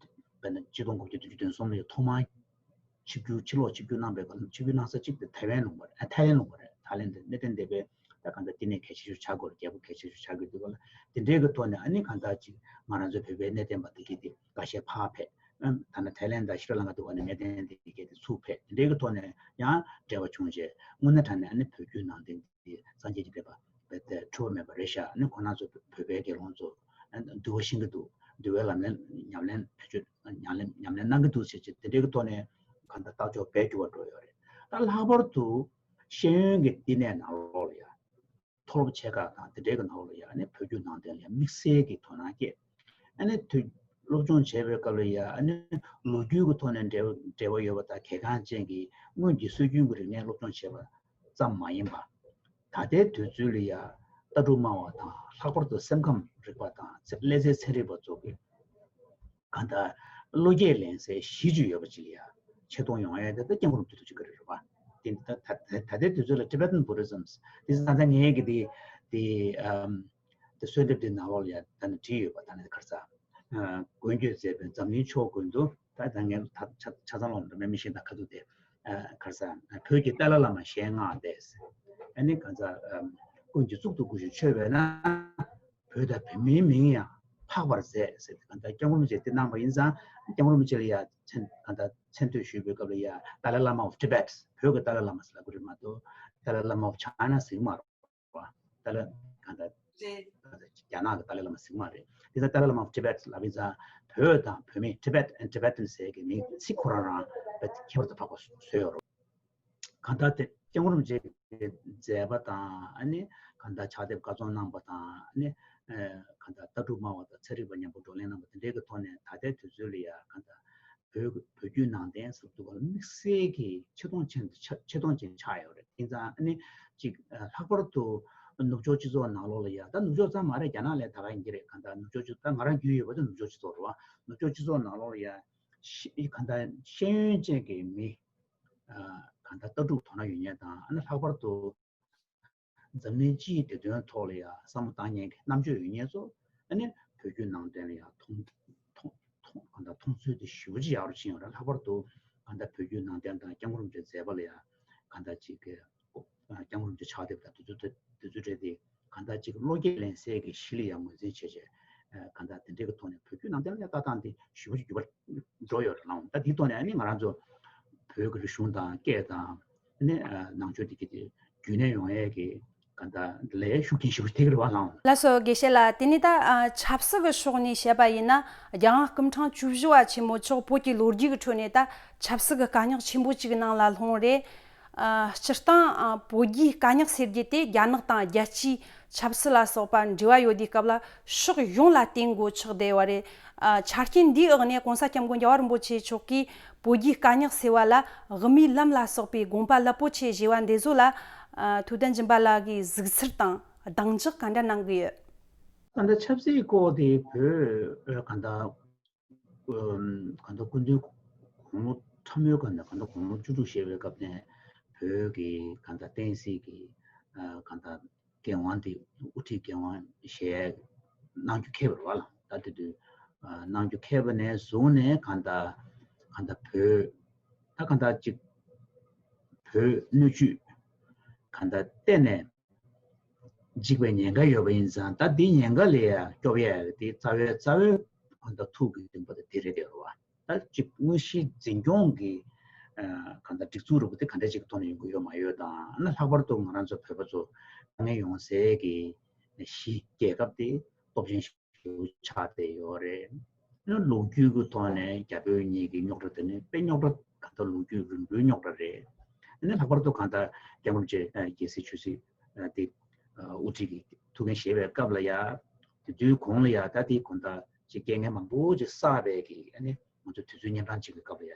དཔེར་ན་ཆིག་སྟོང་དགུ་བརྒྱ་བདུན་ཅུ་དོན་གསུམ་ལོའི་ཐོག་མར་ཆིབས་བསྒྱུར་ཕྱི་ལོགས་ཆིབས་བསྒྱུར་གནང་པའི་སྐབས་ལ་ཆིབས་བསྒྱུར་གནང་ས་གཅིག་དེ་ཐའེ་ཝན་ལུང་པ་རེད། ཨ་ཐའི་ལན་ལུང་པ་རེད། ཐའི་ལན་དེ་གནས་བརྟན་སྡེ་པའི་ད་གང་ལྟར་བསྟི་གནས་གལ་ཆེ་ཤོས་ཆགས་དགོས་རེད། རྒྱལ་པོ་གལ་ཆེ་ཤོས་ཆགས་དགོས་འདུག་ག་ལ། དེ་འདྲའི་གི་ཐོག་ནས་ཨ་ནི་གང་ལྟར་ཅིག་ང་རང་ཚོའི་བོད་པའི་གནས་བརྟན་པ་དེ་གི་དེ་འགའ་ཤས་ཕར་ཕེབས། ཨ་ད་ནི་ཐའི་ལན་དང་ཤྲི་ལང་ཀ་འདུག་ག་ནས་གནས་བརྟན་དེ་གི་དེ་ཚུར་ཕེབས། དེ་འདྲའི་གི་ཐོག་ནས་ཡང་འབྲེལ་བ་བྱུང་རྗེས་དངོས་གནས་དྲང་གནས་ཨ་ནི་བོད་བརྒྱུད་ནང་བསྟན་དེ་སངས་རྒྱས་ཀྱི་བསྟན་པ་བོད་དེ་འཁྲུལ་པ་མེད་པ་རེད་ཤག་ཨ་ནི་ཁོང་རང་ཚོ་བོད་པའི་དགེ་སློང་ཚོ་འདུལ་བ་ཤེས་ཀྱི་འདུག་འདུལ་བའི་ལམ་ལས་ཉམས་ལེན་བེད་སྤྱོད་ཉམས་ལེན་ཉམས་ལེན་གནང་གི་འདུག་ཟེར་བྱས་དེ་འདྲའི་གི་ཐོག་ནས་གང་ལྟར་རྟགས་འཇོག་བེད་འགྱུར་བ་འགྲོ་ཡོད་རེད། ད་ལྷག་པར་དུ་ཤེས་ཡོན་གྱི་བསྟི་གནས་ནང་ལོགས་ལ་ཡ་མཐོ་སློབ་ཆེ་ཁག་དང་དེ་འདྲའི་གི་ནང་ལོགས་ལ་ཡ་ཨ་ནི་བོད་བརྒྱུད་ནང་བསྟན་ལ་ཡ་དམིགས་བསལ་གྱི་དོ་སྣང་བསྐྱེད། ཨ་ནི་དུས་སློབ་སྦྱོང་བྱེད་པའི་སྐབས་ལ་ཡ་ཨ་ནི་ལོ་རྒྱུས་ཀྱི་ཐོག་ནས་འབྲེལ་འབྲེལ་བ་ཡོད་པ་དང་གལ་འགངས་ཅན་གྱི་སྔོན་གྱི་སྲོལ་རྒྱུན་གྱི་རིག་གནས་སློབ་སྦྱོང་བྱེད་པ་ཙམ་མ་ཡིན་པ། ད་ལྟའི་དུས་ཚོད་ལ་ཡ་ལྟ་གྲུབ་སྨྲ་བ་དང་ལྷག་པར་དུ་སེམས་ཁམས་རིག་པ་དང་ཚན་ཀླད་རྩའི་ཚན་རིག་པ་ཚོ་གི་གང་ལྟར་བློ་སྐྱེད་ལེན་སའི་གཞི་ཅིག་ཡོད་པ་ཅིག་ལ་ཡ་ཆེ་མཐོང་ཡོང་ཡ་དེ་ད་སྐྱབས་མགོན་རིན་པོ་ཆེ་ཐུགས་རྗེ་བཀའ་དྲིན་རེད་པ། དེ་ད་ད་ད་ད་ལྟའི་དུས་ཚོད་ལ་Tibetan Buddhism དེ་ད་ལྟ་ངས་གི་དེ་དེ་ཨམ་དེ་གསོལ་འདེབས་དེ་ནང་ལོགས་ལ་ཡ་ད་ནི་བྲིས་ཡོད་པ། ད་ནི་ག་རེ་ཟ། མགོན་ཁྱོད་མཛད་པའི་འཛམ་གླིང་ཕྱོགས་ཀུན་ཏུ། ད་ད་ངས་ད་ཆ་ཆ་ཚང་ལོག་འགྲོ་མེད་མི་ཤེས། ད་ཁ་ཐུག་དེ་ག་རེ་ཟ། བོད་ཀྱི་ཏཱ་ལའི་བླ་མ་ཞལ་མངའ་སྟེ། ཨ་ནི་ག་རེ་ཟ། ཀུན་གྱིས་གཙུག་ཏུ་བཀུར་ཞིང་མཆོད་པས་ན། བོད་དང་བོད་མིའི་མིང་ཡང་འཕགས་པར་མཛད་ཟེར་ཏེ་གང་ལྟར་སྐྱབས་མགོན་རིན་པོ་ཆེས་དེ་གནང་བ་ཡིན་ཙང་སྐྱབས་མགོན་རིན་པོ་ཆེ་ལ་ཡ་མཚན་གང་ལྟར་མཚན་བསྟོད་ཞུས་པའི་སྐབས་ལ་ཡ་Dalai Lama of Tibet བོད་ཀྱི་ཏཱ་ལའི་བླ་མ་ཟེར་ལབ་དགོས་རེད་མ་གཏོགས་Dalai Lama of China ཟེར་གྱི་མ་རེད་པ། ཏཱ་ལའི་གང་ལྟར་རྒྱ་ནག་གི་ཏཱ་ལའི་བླ་མ་ཟེར་གྱི་མ་རེད། དེ་ཚོ་Dalai Lama of Tibet ལབ་ཡིན་ཙང་བོད་དང་བོད་མི་Tibet and Tibetans ཟེར་གྱི་མིང་ཚིག་ཁོ་རང་རང་ཁྱད་པར་དུ་འཕགས་པ་བཟོས་ཡོད་རེད། གང་ལྟར་དེ་སྐྱབས་མགོན་རིན་པོ་ཆེའི་མཛད་པ་དང་ཨ་ནི་གང་ལྟར་ཕྱག་དེབ་བཀའ་རྩོམ་གནང་པ་དང་ཨ་ནི་ཨ་གང་ལྟར་ལྟ་གྲུབ་སྨྲ་བ་དང་ཚན་རིག་པ་མཉམ་པོ་བགྲོ་གླེང་གནང་པ་དེ་འདྲའི་གི་ཐོག་ནས་ད་ལྟའི་དུས་ཚོད་ལ་ཡ་གང་ལྟར་ བོད་བོད་བརྒྱུད་ནང་བསྟན་ཟེར་དུས་སྒང་ལ་དམིགས་བསལ་གྱི་ཆེ་མཐོང་ཅན་ཆ་ཆེ་མཐོང་ཅན་ཆགས་ཡོད་རེད། དེ་ཙང་ཨ་ནི་ཅིག་ལྷག་པར་དུ་ནུབ་ཕྱོགས་སྤྱི་ཚོགས་ནང་ལོགས་ལ་ཡ། ད་ནུབ་ཕྱོགས་ཙམ་མ་རེད། རྒྱ་ནག་ལ་ད་ག་ཡིན་གྱི་རེད། གང་ལྟར་ནུབ་ཕྱོགས་སྤྱི་ད་ང་རང་རྒྱུས་ཡོད་པ་དེ་ནུབ་ཕྱོགས་སྤྱི་ཚོགས་རེད་བ། ནུབ་ཕྱོགས་སྤྱི་ཚོགས་ནང་ལོགས་ལ་ཡ་ཤེས་གང་ལྟར་ཤེས་ཡོན་ཅན་གྱི་མི་གང་ལྟར་ལྟ་གྲུབ་དོ་སྣང་ཡོད་མཁན་དང་། ཨ་ནི་ལྷག་པར་དུ་འཛམ་གླིང་སྤྱིའི་བདེ་དོན་ཐོག་ལ་ཡང་བསམ་བློ་བཏང་མཁན་གྱི་རྣམ་དཔྱོད་ཡོད་མཁན་ཚོ་ཨ་ནི་བོད་བརྒྱུད་ནང་བསྟན་ལ་ཡང་མཐོང་མཐོང་གང་ལྟར་མཐོང་ཚུལ་དེ་ཞེ་པོ་ཅིག་ཡག་རུ་ཕྱིན་ཡོད་རེད། ལྷག་པར་དུ་གང་ལྟར་བོད་བརྒྱུད་ནང་བསྟན་དང་སྐྱབས་མགོན་རིན་པོ་ཆེའི་མཛད་པ་ལ་ཡང་གང་ལྟར་ཅིག་གི་སྐྱབས་མགོན་རིན་པོ་ཆེ་ཕྱག་དེབ་དང་དེ་ཚོ་དེ་ཚོའི་གྲས་དེ་གང་ལྟར་ཅིག་བློ་སྐྱེད་ལེན་སའི་གི་གཞི་ལ་ཡང་ངོས་འཛིན་བྱས་བྱས། གང་ལྟར་དེ་འདྲའི་གི་ཐོག་ནས་བོད་བརྒྱུད་ནང་བསྟན་ལ་ཡང་ལྟ་སྟངས་དེ་ཞེ་པོ་ཅིག་འགྱུར་བ་འགྲོ་ཡོད་རེད་ལགས། ད་དེའི་ཐོག་ནས་ཨ་ནི་ང་རང་ཚོ་བོད་ཀྱི་རིག་གཞུང་དང་སྐད་དང་ཨ་ནི་ནང་ཆོས་དེ་གི་དེ་རྒྱུན་གནས་ཡོང་ཡས་ཀྱི་གང་ལྟར་ལས་ཤུགས་རྐྱེན་ཞེ་པོ་ཐེབས་ཀྱི་རེད་བ་ལགས། ལགས་སོ། དགེ་བཤེས་ལགས། དེ་ནས་ད་ཨ་ཆབ་སྲིད་ཀྱི་ཕྱོགས་ནས་བཤད་པ་ཡིན་ན། རྒྱལ་དབང་སྐུ་ཕྲེང་བཅུ་བཞི་པ་ཆེན་མོ་མཆོག་བོད་ཀྱི་ལོ་རྒྱུས་ཀྱི་ཁྲོད་ནས་ད་ཆབ་སྲིད་ཀྱི་དཀའ་རྙོག་ཆེན་པོ་གཅིག་གི་ནང་ལ་ལྷུང་རེད། ཨ་སྤྱིར་བཏང་ཨ་བོད་རྒྱའི་དཀའ་རྙོག་སེལ་རྒྱུ་དེ་རྒྱ་ནག་དང་རྒྱལ་སྤྱིའི་ཆབ་སྲིད་ལ་སོགས་པ་འབྲེལ་བ་ཡོད་དུས་སྐབས་ལ་ཕྱོགས་ཡོངས་ལ་བརྟེན་དགོས་ཆགས་བསྡད་ཡོད་རེད། ཨ་ཆ་རྐྱེན་འདིའི་འོག་ནས་༸གོང་ས་༸སྐྱབས་མགོན་རྒྱལ་བ་རིན་པོ་ཆེ་མཆོག་གིས་བོད་རྒྱའི་དཀའ་རྙོག་སེལ་བ་ལ་དབུ་མའི་ལམ་ལ་སོགས་པའི་དགོངས་པ་རླབས་པོ་ཆེ་བཞེས་པ་འདི་ཚོ་ལ་ཨ་ཐུབ་བསྟན་སྦྱིན་པ་ལགས་ཀྱིས་གཟིགས་ཚུལ་དང་གདེང་འཇོག་ག་འདྲ་གནང་གི་ཡོད། ད་ལྟ་ཆབ་སྲིད་སྐོར་དེ་བོད་གང་ལྟར་གང་ལྟར་སྐུ་མདུན་དགུང་ལོ་ཕྲ་མོའི་སྐབས་ནས་གང་ལྟར་དགུང་ལོ་བཅུ་དྲུག་བཞེས་པའི་སྐབས་ནས་བོད་ཀྱི་གང་ལྟར་བསྟན་སྲིད་ཀྱི་གང་ལྟར་འགན་དབང་དེ་དབུ་ཁྲིད་འགན་དབང་བཞེས་གནང་རྒྱུ་འཁེལ་བ་རེད་བ་ལགས། ད་དེ་དུས་གནང་རྒྱུ་འཁེལ་བ་ནས་བཟུང་ནས་གང་ལྟར་གང་ལྟར་བོད་ད་གང་ལྟར་ཅིག་བོད་སྣོད་བཅུད་གང་ལྟར་གཏན་ནས་འཇིག་པའི་ཉེན་ཁ་ཡོད་པ་ཡིན་ཙང་། ད་འདི་ཉེན་ཁ་ལས་ཡང་སྐྱོབ་ཡ་དེ་རྩ་བའི་རྩ་བའི་ཧོན་ད་ཐུགས་ཀྱི་འདུན་པ་དེ་དེ་རེད་དེ་རེད་བ། ད་ཅིག་དངོས་གཞི་འཛིན་སྐྱོང་གི་ཨ་གང་ལྟར་སྒྲིག་འཛུགས་རུ་དེ་ག་འདྲ་ཅིག་ཐོག་ནས་ཡོང་གི་ཡོད་མ་ཡོད་དང་། ཨ་ནི་ལྷག་པར་དུ་ང་རང་ཚོ་བོད་པ་ཚོ་དཀའ་ངལ་ཡོང་སའི་གི་གཞི་རྒྱལ་ཁབ་དེ་སྟོབས་ཆེན་ཞིག་ཆགས་བསྡད་ཡོད་རེད། ཨ་ནི་ལོ་རྒྱུས་ཀྱི་ཐོག་ནས་རྒྱ་བོད་གཉིས་ཀྱི་རྙོག་དྲ་དེ་ནི་དཔེ་རྙོག་དྲ་གང་ལྟར་ལོ་རྒྱུས་རིང་པོའི་རྙོག་དྲ་རེད། ཨ་ནི་ལྷག་པར་དུ་གང་ལྟར་སྐྱབས་མགོན་རིན་པོ་ཆེ་རྒྱལ་སྲས་ཆོས་སྲིད་དེ་དབུ་ཁྲིད་ཀྱི་ཐུགས་འགན་བཞེས་པའི་སྐབས་ལ་ཡ། དེ་དུས་གོང་ལ་ཡ་ད་དེ་གང་ལྟར་ཅིག་རྐྱེན་ངན་མང་པོ་ཅིག་བསགས་པའི་གི་ཨ་ནི་ང་ཚོ་དུས་ཚོད་གཉན་འཕྲང་ཅིག་གི་སྐབས་ལ་ཡ་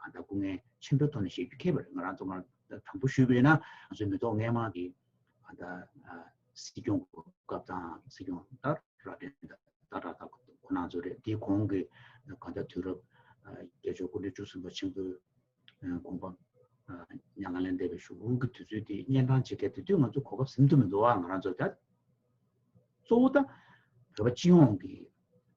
གང་ལྟར་སྐུ་ངལ་ཆེན་པོའི་ཐོག་ནས་བཞེས་རྒྱུ་ཁེལ་བ་རེད། ང་རང་ཚོ་ང་དྲང་པོ་ཞུས་པ་ཡིན་ན་ང་ཚོའི་མི་ཐོག་སྔས་མ་གི་གང་ལྟར་ཨ་སྲིད་སྐྱོང་གི་སྐབས་དང་། སྲིད་སྐྱོང་ད་རྭ་སྒྲེང་དང་ད་དྲག་དང་ཁོ་རང་ཚོ་རེད། དེའི་གོང་གི་གང་ལྟར་དུས་རབས་ཨ་བརྒྱད་ཅུ་གོ་གཅིག་བཅུ་གསུམ་པ་ཆེན་པོའི་ཨ་དགོངས་པ་ཨ་མྱ་ངན་ལས་འདས་པའི་གཞུག་གུ་གི་དུས་ཚོད་དེ་གཉན་འཕྲང་བྱེད་མཁན་དེ་དུས་ང་ཚོ་གོ་སྐབས་ཟིན་ཐུབ་མི་འདུག་ཨ། ང་རང་ཚོ་ད་གཙོ་བོ་ད་བོད་པ་སྤྱི་ཡོངས་ཀྱི་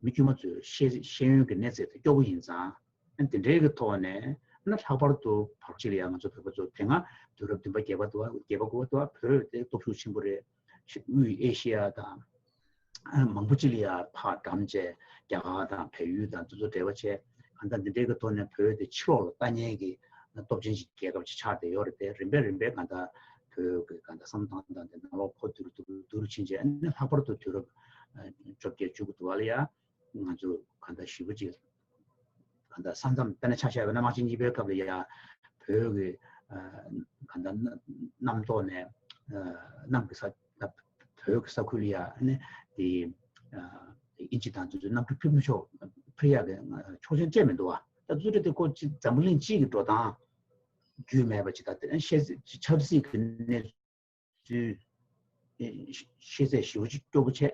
མི་དཀྱུས་མ་ཚོའི་ཤེས་ཤེས་ཡོན་གྱི་གནས་ཚད་དེ་སྐྱོ་པོ་ཡིན་ཙང་། ཨ་དེ་འདྲའི་གི་ཐོག་ནས་ཨ་ལྷག་པར་དུ་བར་སྐབས་ལ་ཡང་ང་ཚོ་བོད་པ་ཚོ་དེ་སྔ་དུས་རབས་བདུན་པ་བརྒྱད་པ་དུ་བ་བརྒྱད་པ་དགུ་པ་དུ་བ་བོད་དེ་སྟོབས་ཤུགས་ཆེན་པོ་རེད། དབུས་ཨེ་ཤེ་ཡ་དང་ཨ་མང་པོ་ཅིག་ལ་ཡང་ཕར་འགྲམ་བྱས། རྒྱ་གར་དང་བལ་ཡུལ་དང་དེ་ཚོ་འབྲེལ་བ་བྱས། གང་ལྟར་འདི་འདྲའི་གི་ཐོག་ནས་བོད་དེ་ཕྱི་ལོགས་ལ་ལྟ་མཁན་གྱི་སྟོབས་ཆེན་ཞིག་རྒྱལ་ཁབ་ཅིག་ཆགས་བསྡད་ཡོད་རེད་དེ། རིམ་པས་རིམ་པས་གང་ལྟར་བོད་ཀྱི་གང་ལྟར་བསམ་བློ་བཏང་སྟངས་དེ་ནང་ལོགས་འཕོ་འགྱུར་འགྱུར་འགྱུར་ཕྱིན་བྱས། ཨ་ནི་ལྷག་པར་དུ་དུས་རབས་ཨ་བཅོ་བརྒྱད་བཅུ་དགུ་དུ་བ་ལ་ཡ་ང་ཚོ་གང་ལྟར་ཞེ་པོ་ཅིག་གང་ལྟར་ས་མཚམས་དཔེར་ན་ཆ་བཞག་པ་ན་དམག་ཆེན་གཉིས་པའི་སྐབས་ལ་ཡ་བོད་ཀྱི་ཨ་གང་ལྟར་གནམ་ཐོག་ནས་ཨ་གནམ་གྱི་ས་བོད་ཀྱི་ས་ཁུལ་ལ་ཡ་ཨ་ནི་དེ་ཨ་དབྱིན་ཇི་དང་དེ་ཚོས་གནམ་གྲུ་ཕུད་མི་ཆོག་ཕུད་ཡག་གི་ཆོག་མཆན་སྤྲད་མི་འདུག་བ། ད་དེ་ཚོ་སྤྲད་དེ་ཁོ་ཅིག་འཛམ་བུ་གླིང་སྤྱི་གི་འགྲོ་སྟངས་རྒྱུས་མེད་པ་ཅིག་ད་དེ་ཤེས་ཆབ་སྲིད་ཀྱི་གནས་ཚུལ་ཤེས་ཚད་ཞེ་པོ་ཅིག་སྐྱོ་པོ་བྱས།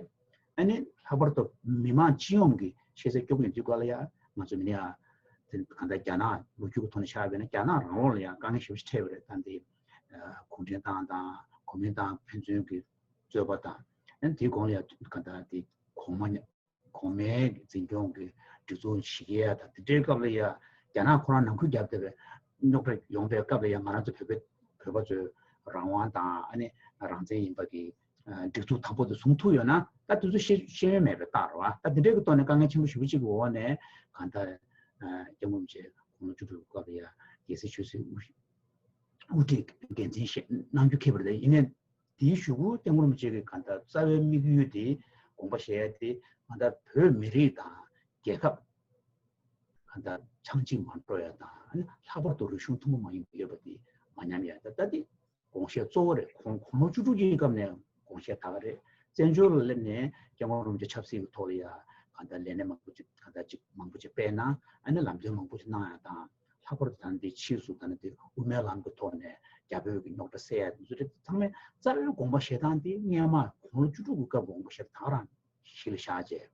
ཨ་ནི་ལྷག་པར་དུ་མི་མང་སྤྱི་ཡོངས་ཀྱི་ཤེས་ཚད་སྐྱོ་པོ་ཡིན་དུས་སྐབས་ལ་ཡ་ང་ཚོ་མི་ནི་ཡ་དེ་གང་ལྟར་རྒྱ་ནག་ལོ་རྒྱུས་ཀྱི་ཐོག་ནས་བཞག་པ་ཡིན་ན་རྒྱ་ནག་རང་ལོགས་ལ་ཡ་དཀའ་ངལ་ཞེ་པོ་ཅིག་འཕྲད་པ་རེད། ད་འདི་གུང་ཁྲན་ཏང་དང་གོ་མིན་ཏང་ཕན་ཚུན་གྱི་རྩོད་པ་དང་། ཨ་ནི་དེའི་གོང་ལ་ཡ་གང་ལྟར་དེ་གོང་མ་གོང་མའི་འཛིན་སྐྱོང་གི་སྒྲིག་འཛུགས་ཞིག་ཡ་དང་། དེ་འདྲའི་སྐབས་ལ་ཡ་རྒྱ་ནག་ཁོ་རང་ནང་ཁུལ་རྒྱབ་བསྡད་པའི་རྙོག་དྲ་ཡོང་པའི་སྐབས་ལ་ཡ་ང་རང་ཚོ་བོད་པའི་བོད་པ་ཚོའི་རང་དབང་དང་ཨ་ནི་རང་བཙན་ཡིན་པ་གི་སྒྲིག་འཛུགས་དང་པོ་དེ་བཟུང་ཐུབ་ཡོད་ན། ད་དེ་ཚོ་ཤེས་ཤེས་ཡོན་མེད་པའི་རྟགས་རེད་བ། ད་དེ་འདྲའི་གི་ཐོག་ནས་དཀའ་ངལ་ཆེན་པོ་ཞེ་པོ་ཅིག་གི་འོག་ནས་གང་ལྟར་སྐྱབས་མགོན་རིན་པོ་ཆེ་དགུང་ལོ་བཅུ་དྲུག་སྐབས་ལ་ཡ་རྒྱལ་སྲས་ཆོས་སྲིད་དབུ་ཁྲིད་འགན་འཛིན་བཞེས་གནང་རྒྱུ་ཁེལ་བ་རེད། ཡིན་ནའི་དེའི་གཞུག་གུ་སྐྱབས་མགོན་རིན་པོ་ཆེ་གི་གང་ལྟར་རྩ་བའི་དམིགས་ཡུལ་དེ་དགོངས་པ་བཞེས་ཡ་དེ་གང་ལྟར་བོད་མི་རིགས་དང་རྒྱལ་ཁབ་གང་ལྟར་ཆགས་འཇིག་མ་འགྲོ་ཡ་དང་། ཨ་ནི་ལྷག་པར་དུ་རིག་གཞུང་ཐུན་མོང་མ་ཡིན་པ་ཡོད་པ་དེ་མ་ཉམས་ཡ། ད་ལྟ་དེ་དགོངས་བཞེས་གཙོ་བོ་རེད། དགུང་དགུང་ལོ་བཅུ་དྲུག་གི་སྐབས་ནས་དགོངས་བཞེས་ད་ག་རེད། བཙན་བྱོལ་ལ་སླེབས་ནས་སྐྱབས་མགོན་རིན་པོ་ཆེ་ཆབ་སྲིད་ཀྱི་ཐོག་ལ་ཡ་ གང་ལྟར་ལས་གནས་མང་པོ་ཅིག་གང་ལྟར་ཅིག་མང་པོ་ཅིག་སྤེལ་གནང་། ཨ་ནི་ལམ་སྟོན་མང་པོ་ཅིག་གནང་ཡ་དང་། ལྷག་པར་དུ་ད་ནི་དེ་ཕྱིས་སུ་ད་ནི་དེ་དབུ་མའི་ལམ་གྱི་ཐོག་ནས་རྒྱ་བོད་ཀྱི་རྙོག་དྲ་སེལ་ཡ་དེ་ཚོ་དེ་ཚང་མས་རྩ་བའི་དགོངས་པ་བཞེས་སྟངས་དེ་སྔོན་མ་དགུང་ལོ་བཅུ་དྲུག་གི་སྐབས་དགོངས་པ་བཞེས་སྟངས་རང་གཞི་ལ་བཞག་བྱས།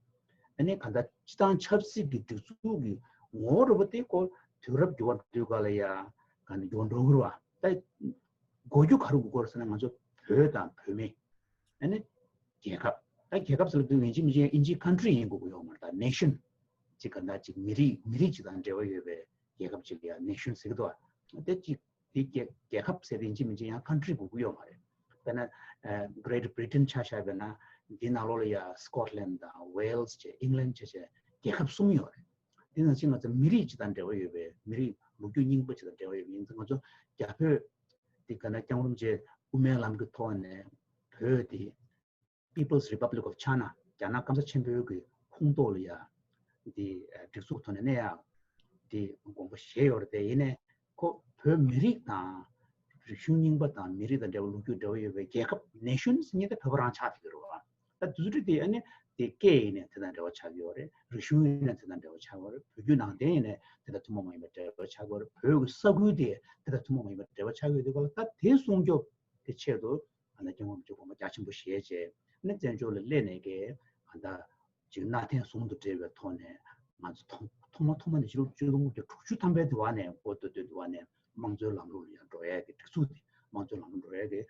ཨ་ནི་གང་ལྟར་སྤྱི་བཏང་ཆབ་སྲིད་ཀྱི་སྒྲིག་འཛུགས་ཀྱི་ངོ་བོ་རུ་བ་དེ་ཁོ་དུས་རབས་འགྱུར་བ་འགྲོ་དུས་ག་ལ་ཡ་གང་འགྱུར་འགྲོ་གི་རེད་བ། ད་དགོས་རྒྱུ་ག་རེ་དགོས་ཀྱི་རེད་ཟེར་ན། ང་ཚོ་བོད་དང་བོད་མི། ཨ་ནི་རྒྱལ་ཁབ། ད་རྒྱལ་ཁབ་ཟེར་ལབ་དུས་ཡིན་གཅིག་མིན་གཅིག་ཡིན་གཅིག་ཁན་ཊི་རི་ཡིན་དགོས་ཀྱི་ཡོད་མ་རེད། ད་ནེ་ཤན་ཅིག་ག་འདྲ་ཅིག་མི་རིགས་མི་རིགས་ཅིག་དང་འབྲེལ་བ་ཡོད་པའི་རྒྱལ་ཁབ་ཅིག་ལ་ཡ་ནེ་ཤན་ཟེར་གྱི་འདུག་བ། དེ་ཅིག་དེ་རྒྱལ་རྒྱལ་ཁབ་ཟེར་དེ་ཡིན་གཅིག་མིན་གཅིག་ཡང་ཁན་ཊི་རི་དགོས་ཀྱི་ཡོད་མ་རེད། དཔེར་ན་ཨ་Great Britain་ཆ་བཞག་པ་ན་འདི་ནང་ལོགས་ལ་ཡ་སི་ཀོཊ་ལན་དང་ཝེལ་སི་བྱས་ཨིང་ལན་བྱས་བྱས་རྒྱལ་ཁབ་གསུམ་ཡོད་རེད། དེ་ནང་བཞིན་ང་ཚོ་མི་རིགས་སྤྱི་དང་འབྲེལ་བ་ཡོད་པའི་མི་རིགས་ལོ་རྒྱུས་རྙིང་པ་སྤྱི་དང་འབྲེལ་བ་ཡོད་པ་ཡིན་ཙང་། ང་ཚོ་རྒྱ་བོད་དེ་ག་ན་སྐྱབས་མགོན་རིན་པོ་ཆེ་དབུ་མའི་ལམ་གྱི་ཐོག་ནས་བོད་དེ་People's Republic of China། རྒྱ་ནག་སྐམ་ས་ཆེན་པོའི་གི་ཁོངས་གཏོགས་ལ་ཡ་དེ་སྒྲིག་འཛུགས་ཐོག་ནས་གནས་ཡ་དེ་དགོངས་པ་བཞེས་ཡོད་རེད། དེ་ཡིན་ནའི་ཁོ་བོད་མི་རིགས་དང་རིག་གཞུང་རྙིང་པ་དང་མི་རིགས་དང་འབྲེལ་བ་ལོ་རྒྱུས་འབྲེལ་བ་ཡོད་པའི་རྒྱལ་ཁབ་ནེ་ཤན་ཟེར་མཁན་དེ་བོད་པ་རང་ཆགས་ཀྱི་རེད་བ། ད་དེ་ཚོ་དེ་ཨ་ནི་དེ་སྐད་ཡིན་ནའི་དེ་དང་འབྲེལ་བ་ཆགས་ཀྱི་ཡོད་རེད། རིག་གཞུང་ཡིན་ནའི་དེ་དང་འབྲེལ་བ་ཆགས་ཀྱི་ཡོད་རེད། བོད་བརྒྱུད་ནང་བསྟན་ཡིན་ནའི་དེ་དང་ཐུན་མོང་མ་ཡིན་པའི་འབྲེལ་བ་ཆགས་ཀྱི་ཡོད་རེད། བོད་ཀྱི་ས་ཁུལ་དེ་དེ་དང་ཐུན་མོང་མ་ཡིན་པའི་འབྲེལ་བ་ཆགས་ཀྱི་ཡོད་དུས་ག་ལ། ད་དེ་སྲུང་སྐྱོབ་ཀྱི་ཆེད་དུ་གང་ལྟར་སྐྱབས་མགོན་རིན་པོ་ཆེ་དགོངས་པ་རྒྱ་ཆེན་པོ་བཞེས་བྱས་ནས་བཙན་བྱོལ་ལ་སླེབས་ནས་ཀྱི་གང་ལྟར་ཅིག་གནའ་དེང་ཟུང་དུ་འབྲེལ་བའི་ཐོག་ནས་ང་ཚོ་ཐོག་ཐོག་མ་ཐོག་མ་ནས་ཕྱི་ལོ་ཆིག་སྟོང་དགུ་བརྒྱ་དྲུག་ཅུ་ཐམ་པའི་དུས་བ་ནས་འགོ་བསྡུས་དུས་དུས་བ་ནས་དམངས་གཙོའི་ལམ་ལུགས་ལ་ཡང་འགྲོ་ཡས་ཀྱི་སྒྲིག་འཛུགས་དེ་དམངས་གཙོའི་ལམ་ལུགས་འགྲོ་ཡས་ཀྱི་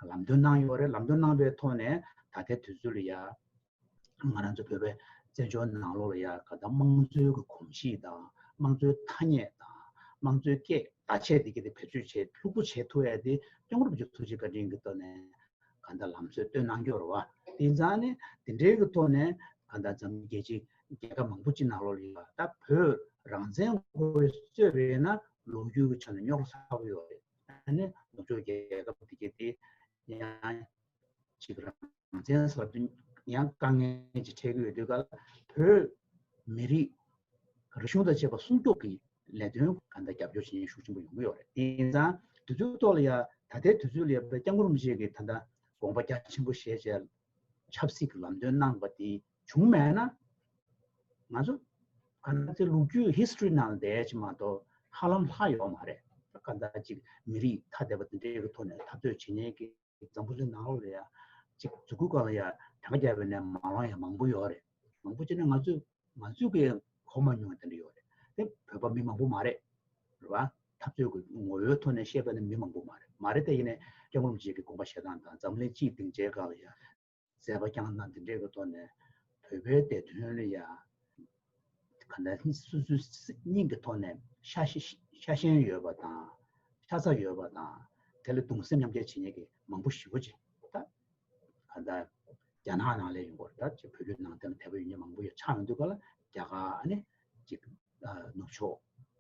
ལམ་སྟོན་གནང་ཡོད་རེད། ལམ་སྟོན་གནང་བའི་ཐོག་ནས་ད་ལྟའི་དུས་ཚོད་ལ་ཡ་ང་རང་ཚོ་བོད་པའི་བཙན་བྱོལ་ནང་ལོགས་ལ་ཡ་ག་ད་དམངས་གཙོའི་གི་གོམས་གཤིས་དང་དམངས་གཙོའི་ཐ་སྙད་དང་དམངས་གཙོའི་སྐད་བརྡ་ཆད་འདི་གི་དེ་བེད་སྤྱོད་བྱེད་ལྷུག་པོ་བྱེད་ཐུབ་ཡ་དེ་སྐྱབས་མགོན་རིན་པོ་ཆེ་ཐུགས་རྗེ་བཀའ་དྲིན་གྱི་ཐོག་ནས་ག་ད་ལམ་སྲོལ་བཏོན་གནང་རྒྱུ་རེད་བ། དེ་ཙང་ནི་དེ་འདྲའི་གི་ཐོག་ནས་ག་ད་འཛམ་གླིང་རྒྱལ་སྤྱི་རྒྱལ་ཁབ་མང་པོ་ཅིག་ནང་ལོགས་ལ་ཡ་ད་བོད་རང་བཙན་དགོས་པའི་རྩོད་པ་ཡིན་ན་ལོ་རྒྱུས་ཀྱི་ཆ་ནས་རྙོག་དྲ་ཚ་པོ་ཡོད་རེད། ཨ་ནི་ནུབ་ཕྱོགས་རྒྱལ་ཁབ་དེ་གི་དེ་ཡང་ཅིག་རང་བཙན་ཟེར་དུས་ཡང་དཀའ་ངལ་ཅིག་འཕྲད་ཀྱི་ཡོད་དུས་ག་ལ། བོད་མི་རིགས་རིག་གཞུང་དང་བཅས་པ་སྲུང་སྐྱོབ་ཀྱི་ལས་དོན་ག་འདྲ་རྒྱབ་སྐྱོར་བྱེད་མཁན་ཤུགས་ཆེན་པོ་ཡོང་གི་ཡོད་རེད། དེ་ཡིན་ཙང་དེ་ཚོའི་ཐོག་ལ་ཡ་ད་ལྟའི་དུས་ཚོད་ལ་ཡ་སྐྱབས་མགོན་རིན་པོ་ཆེ་གིས་ད་ལྟ་དགོངས་པ་རྒྱ་ཆེན་པོ་བཞེས་བྱས་ཆབ་སྲིད་ཀྱི་ལམ་སྟོན་གནང་བ་དེ་བྱུང་མེད་ན། ང་ཚོ་ག་ན་ཚེ་ལོ་རྒྱུས་ཧི་སི་ཊོ་རི་ནང་བསྡད་ཅིག་མ་གཏོགས་ཧ་ལམ་ལྷག་ཡོད་མ་རེད། ག་འདྲ་ཅིག་མི་རིགས་ཐ་དད་པ་དེ་འདྲའི་གི་ཐོག་ནས་འཐབ་རྩོད་བྱེད་མཁན་གྱི་འཛམ་བུ་གླིང་ནང་ལོགས་ལ་ཡ་ཅིག་མཛུབ་གུ་སྒང་ལ་ཡ་གྲངས་ཀ་བརྒྱབ་པ་ཡིན་ན་མ་ལོངས་ཡ་མང་པོ་ཡོད་རེད། མང་པོ་བྱས་ན་ང་ཚོས་ང་ཚོས་ཀྱི་གོ་མ་མྱོང་བ་དེ་འདྲ་ཡོད་རེད། དེ་བོད་པ་མི་མང་པོ་མ་རེད། རེད་བ། འཐབ་རྩོད་ཀྱི་ངོ་བོའི་ཐོག་ནས་བཤད་པ་ནི་མི་མང་པོ་མ་རེད། མ་རེད། དེ་ཡིན་ནའི་སྐྱབས་མགོན་རིན་པོ་ཆེ་གི་དགོངས་པ་བཞེས་སྟངས་དང་འཛམ་གླིང་སྤྱིའི་སྡིངས་ཆའི་སྒང་ལ་ཡ་མཛད་པ་བསྐྱངས་སྟངས་དེ་འདྲའི་གི་ཐོག་ནས་བོད་པའི་བདེ་དོན་ལ་ཡ་ག་ནས་སོ་སོའི་སྙིང་གི་ཐོག་ནས་ཤ་ཤེ་ཤ་ཞེན་ཡོད་པ་དང་། ཤ་ཚ་ཡོད་པ་དང་། དེ་ལ་གདུང་སེམས་མཉམ་སྐྱེད་བྱེད་མཁན་གྱི་མང་པོ་ཞེ་པོ་ཅིག་ད་ག་ད་རྒྱ་ནག་ནང་ལ་ཡོང་གི་རེད། ད་ཅིག་བོད་བརྒྱུད་ནང་བསྟན་ལ་དད་པ་ཡོད་མཁན་མང་པོ་ཡོད་ཆགས་ཡོང་དུས་ག་ལ། རྒྱ་གར་ཨ་ནི་ཅིག་ཨ་ནུབ་ཕྱོགས་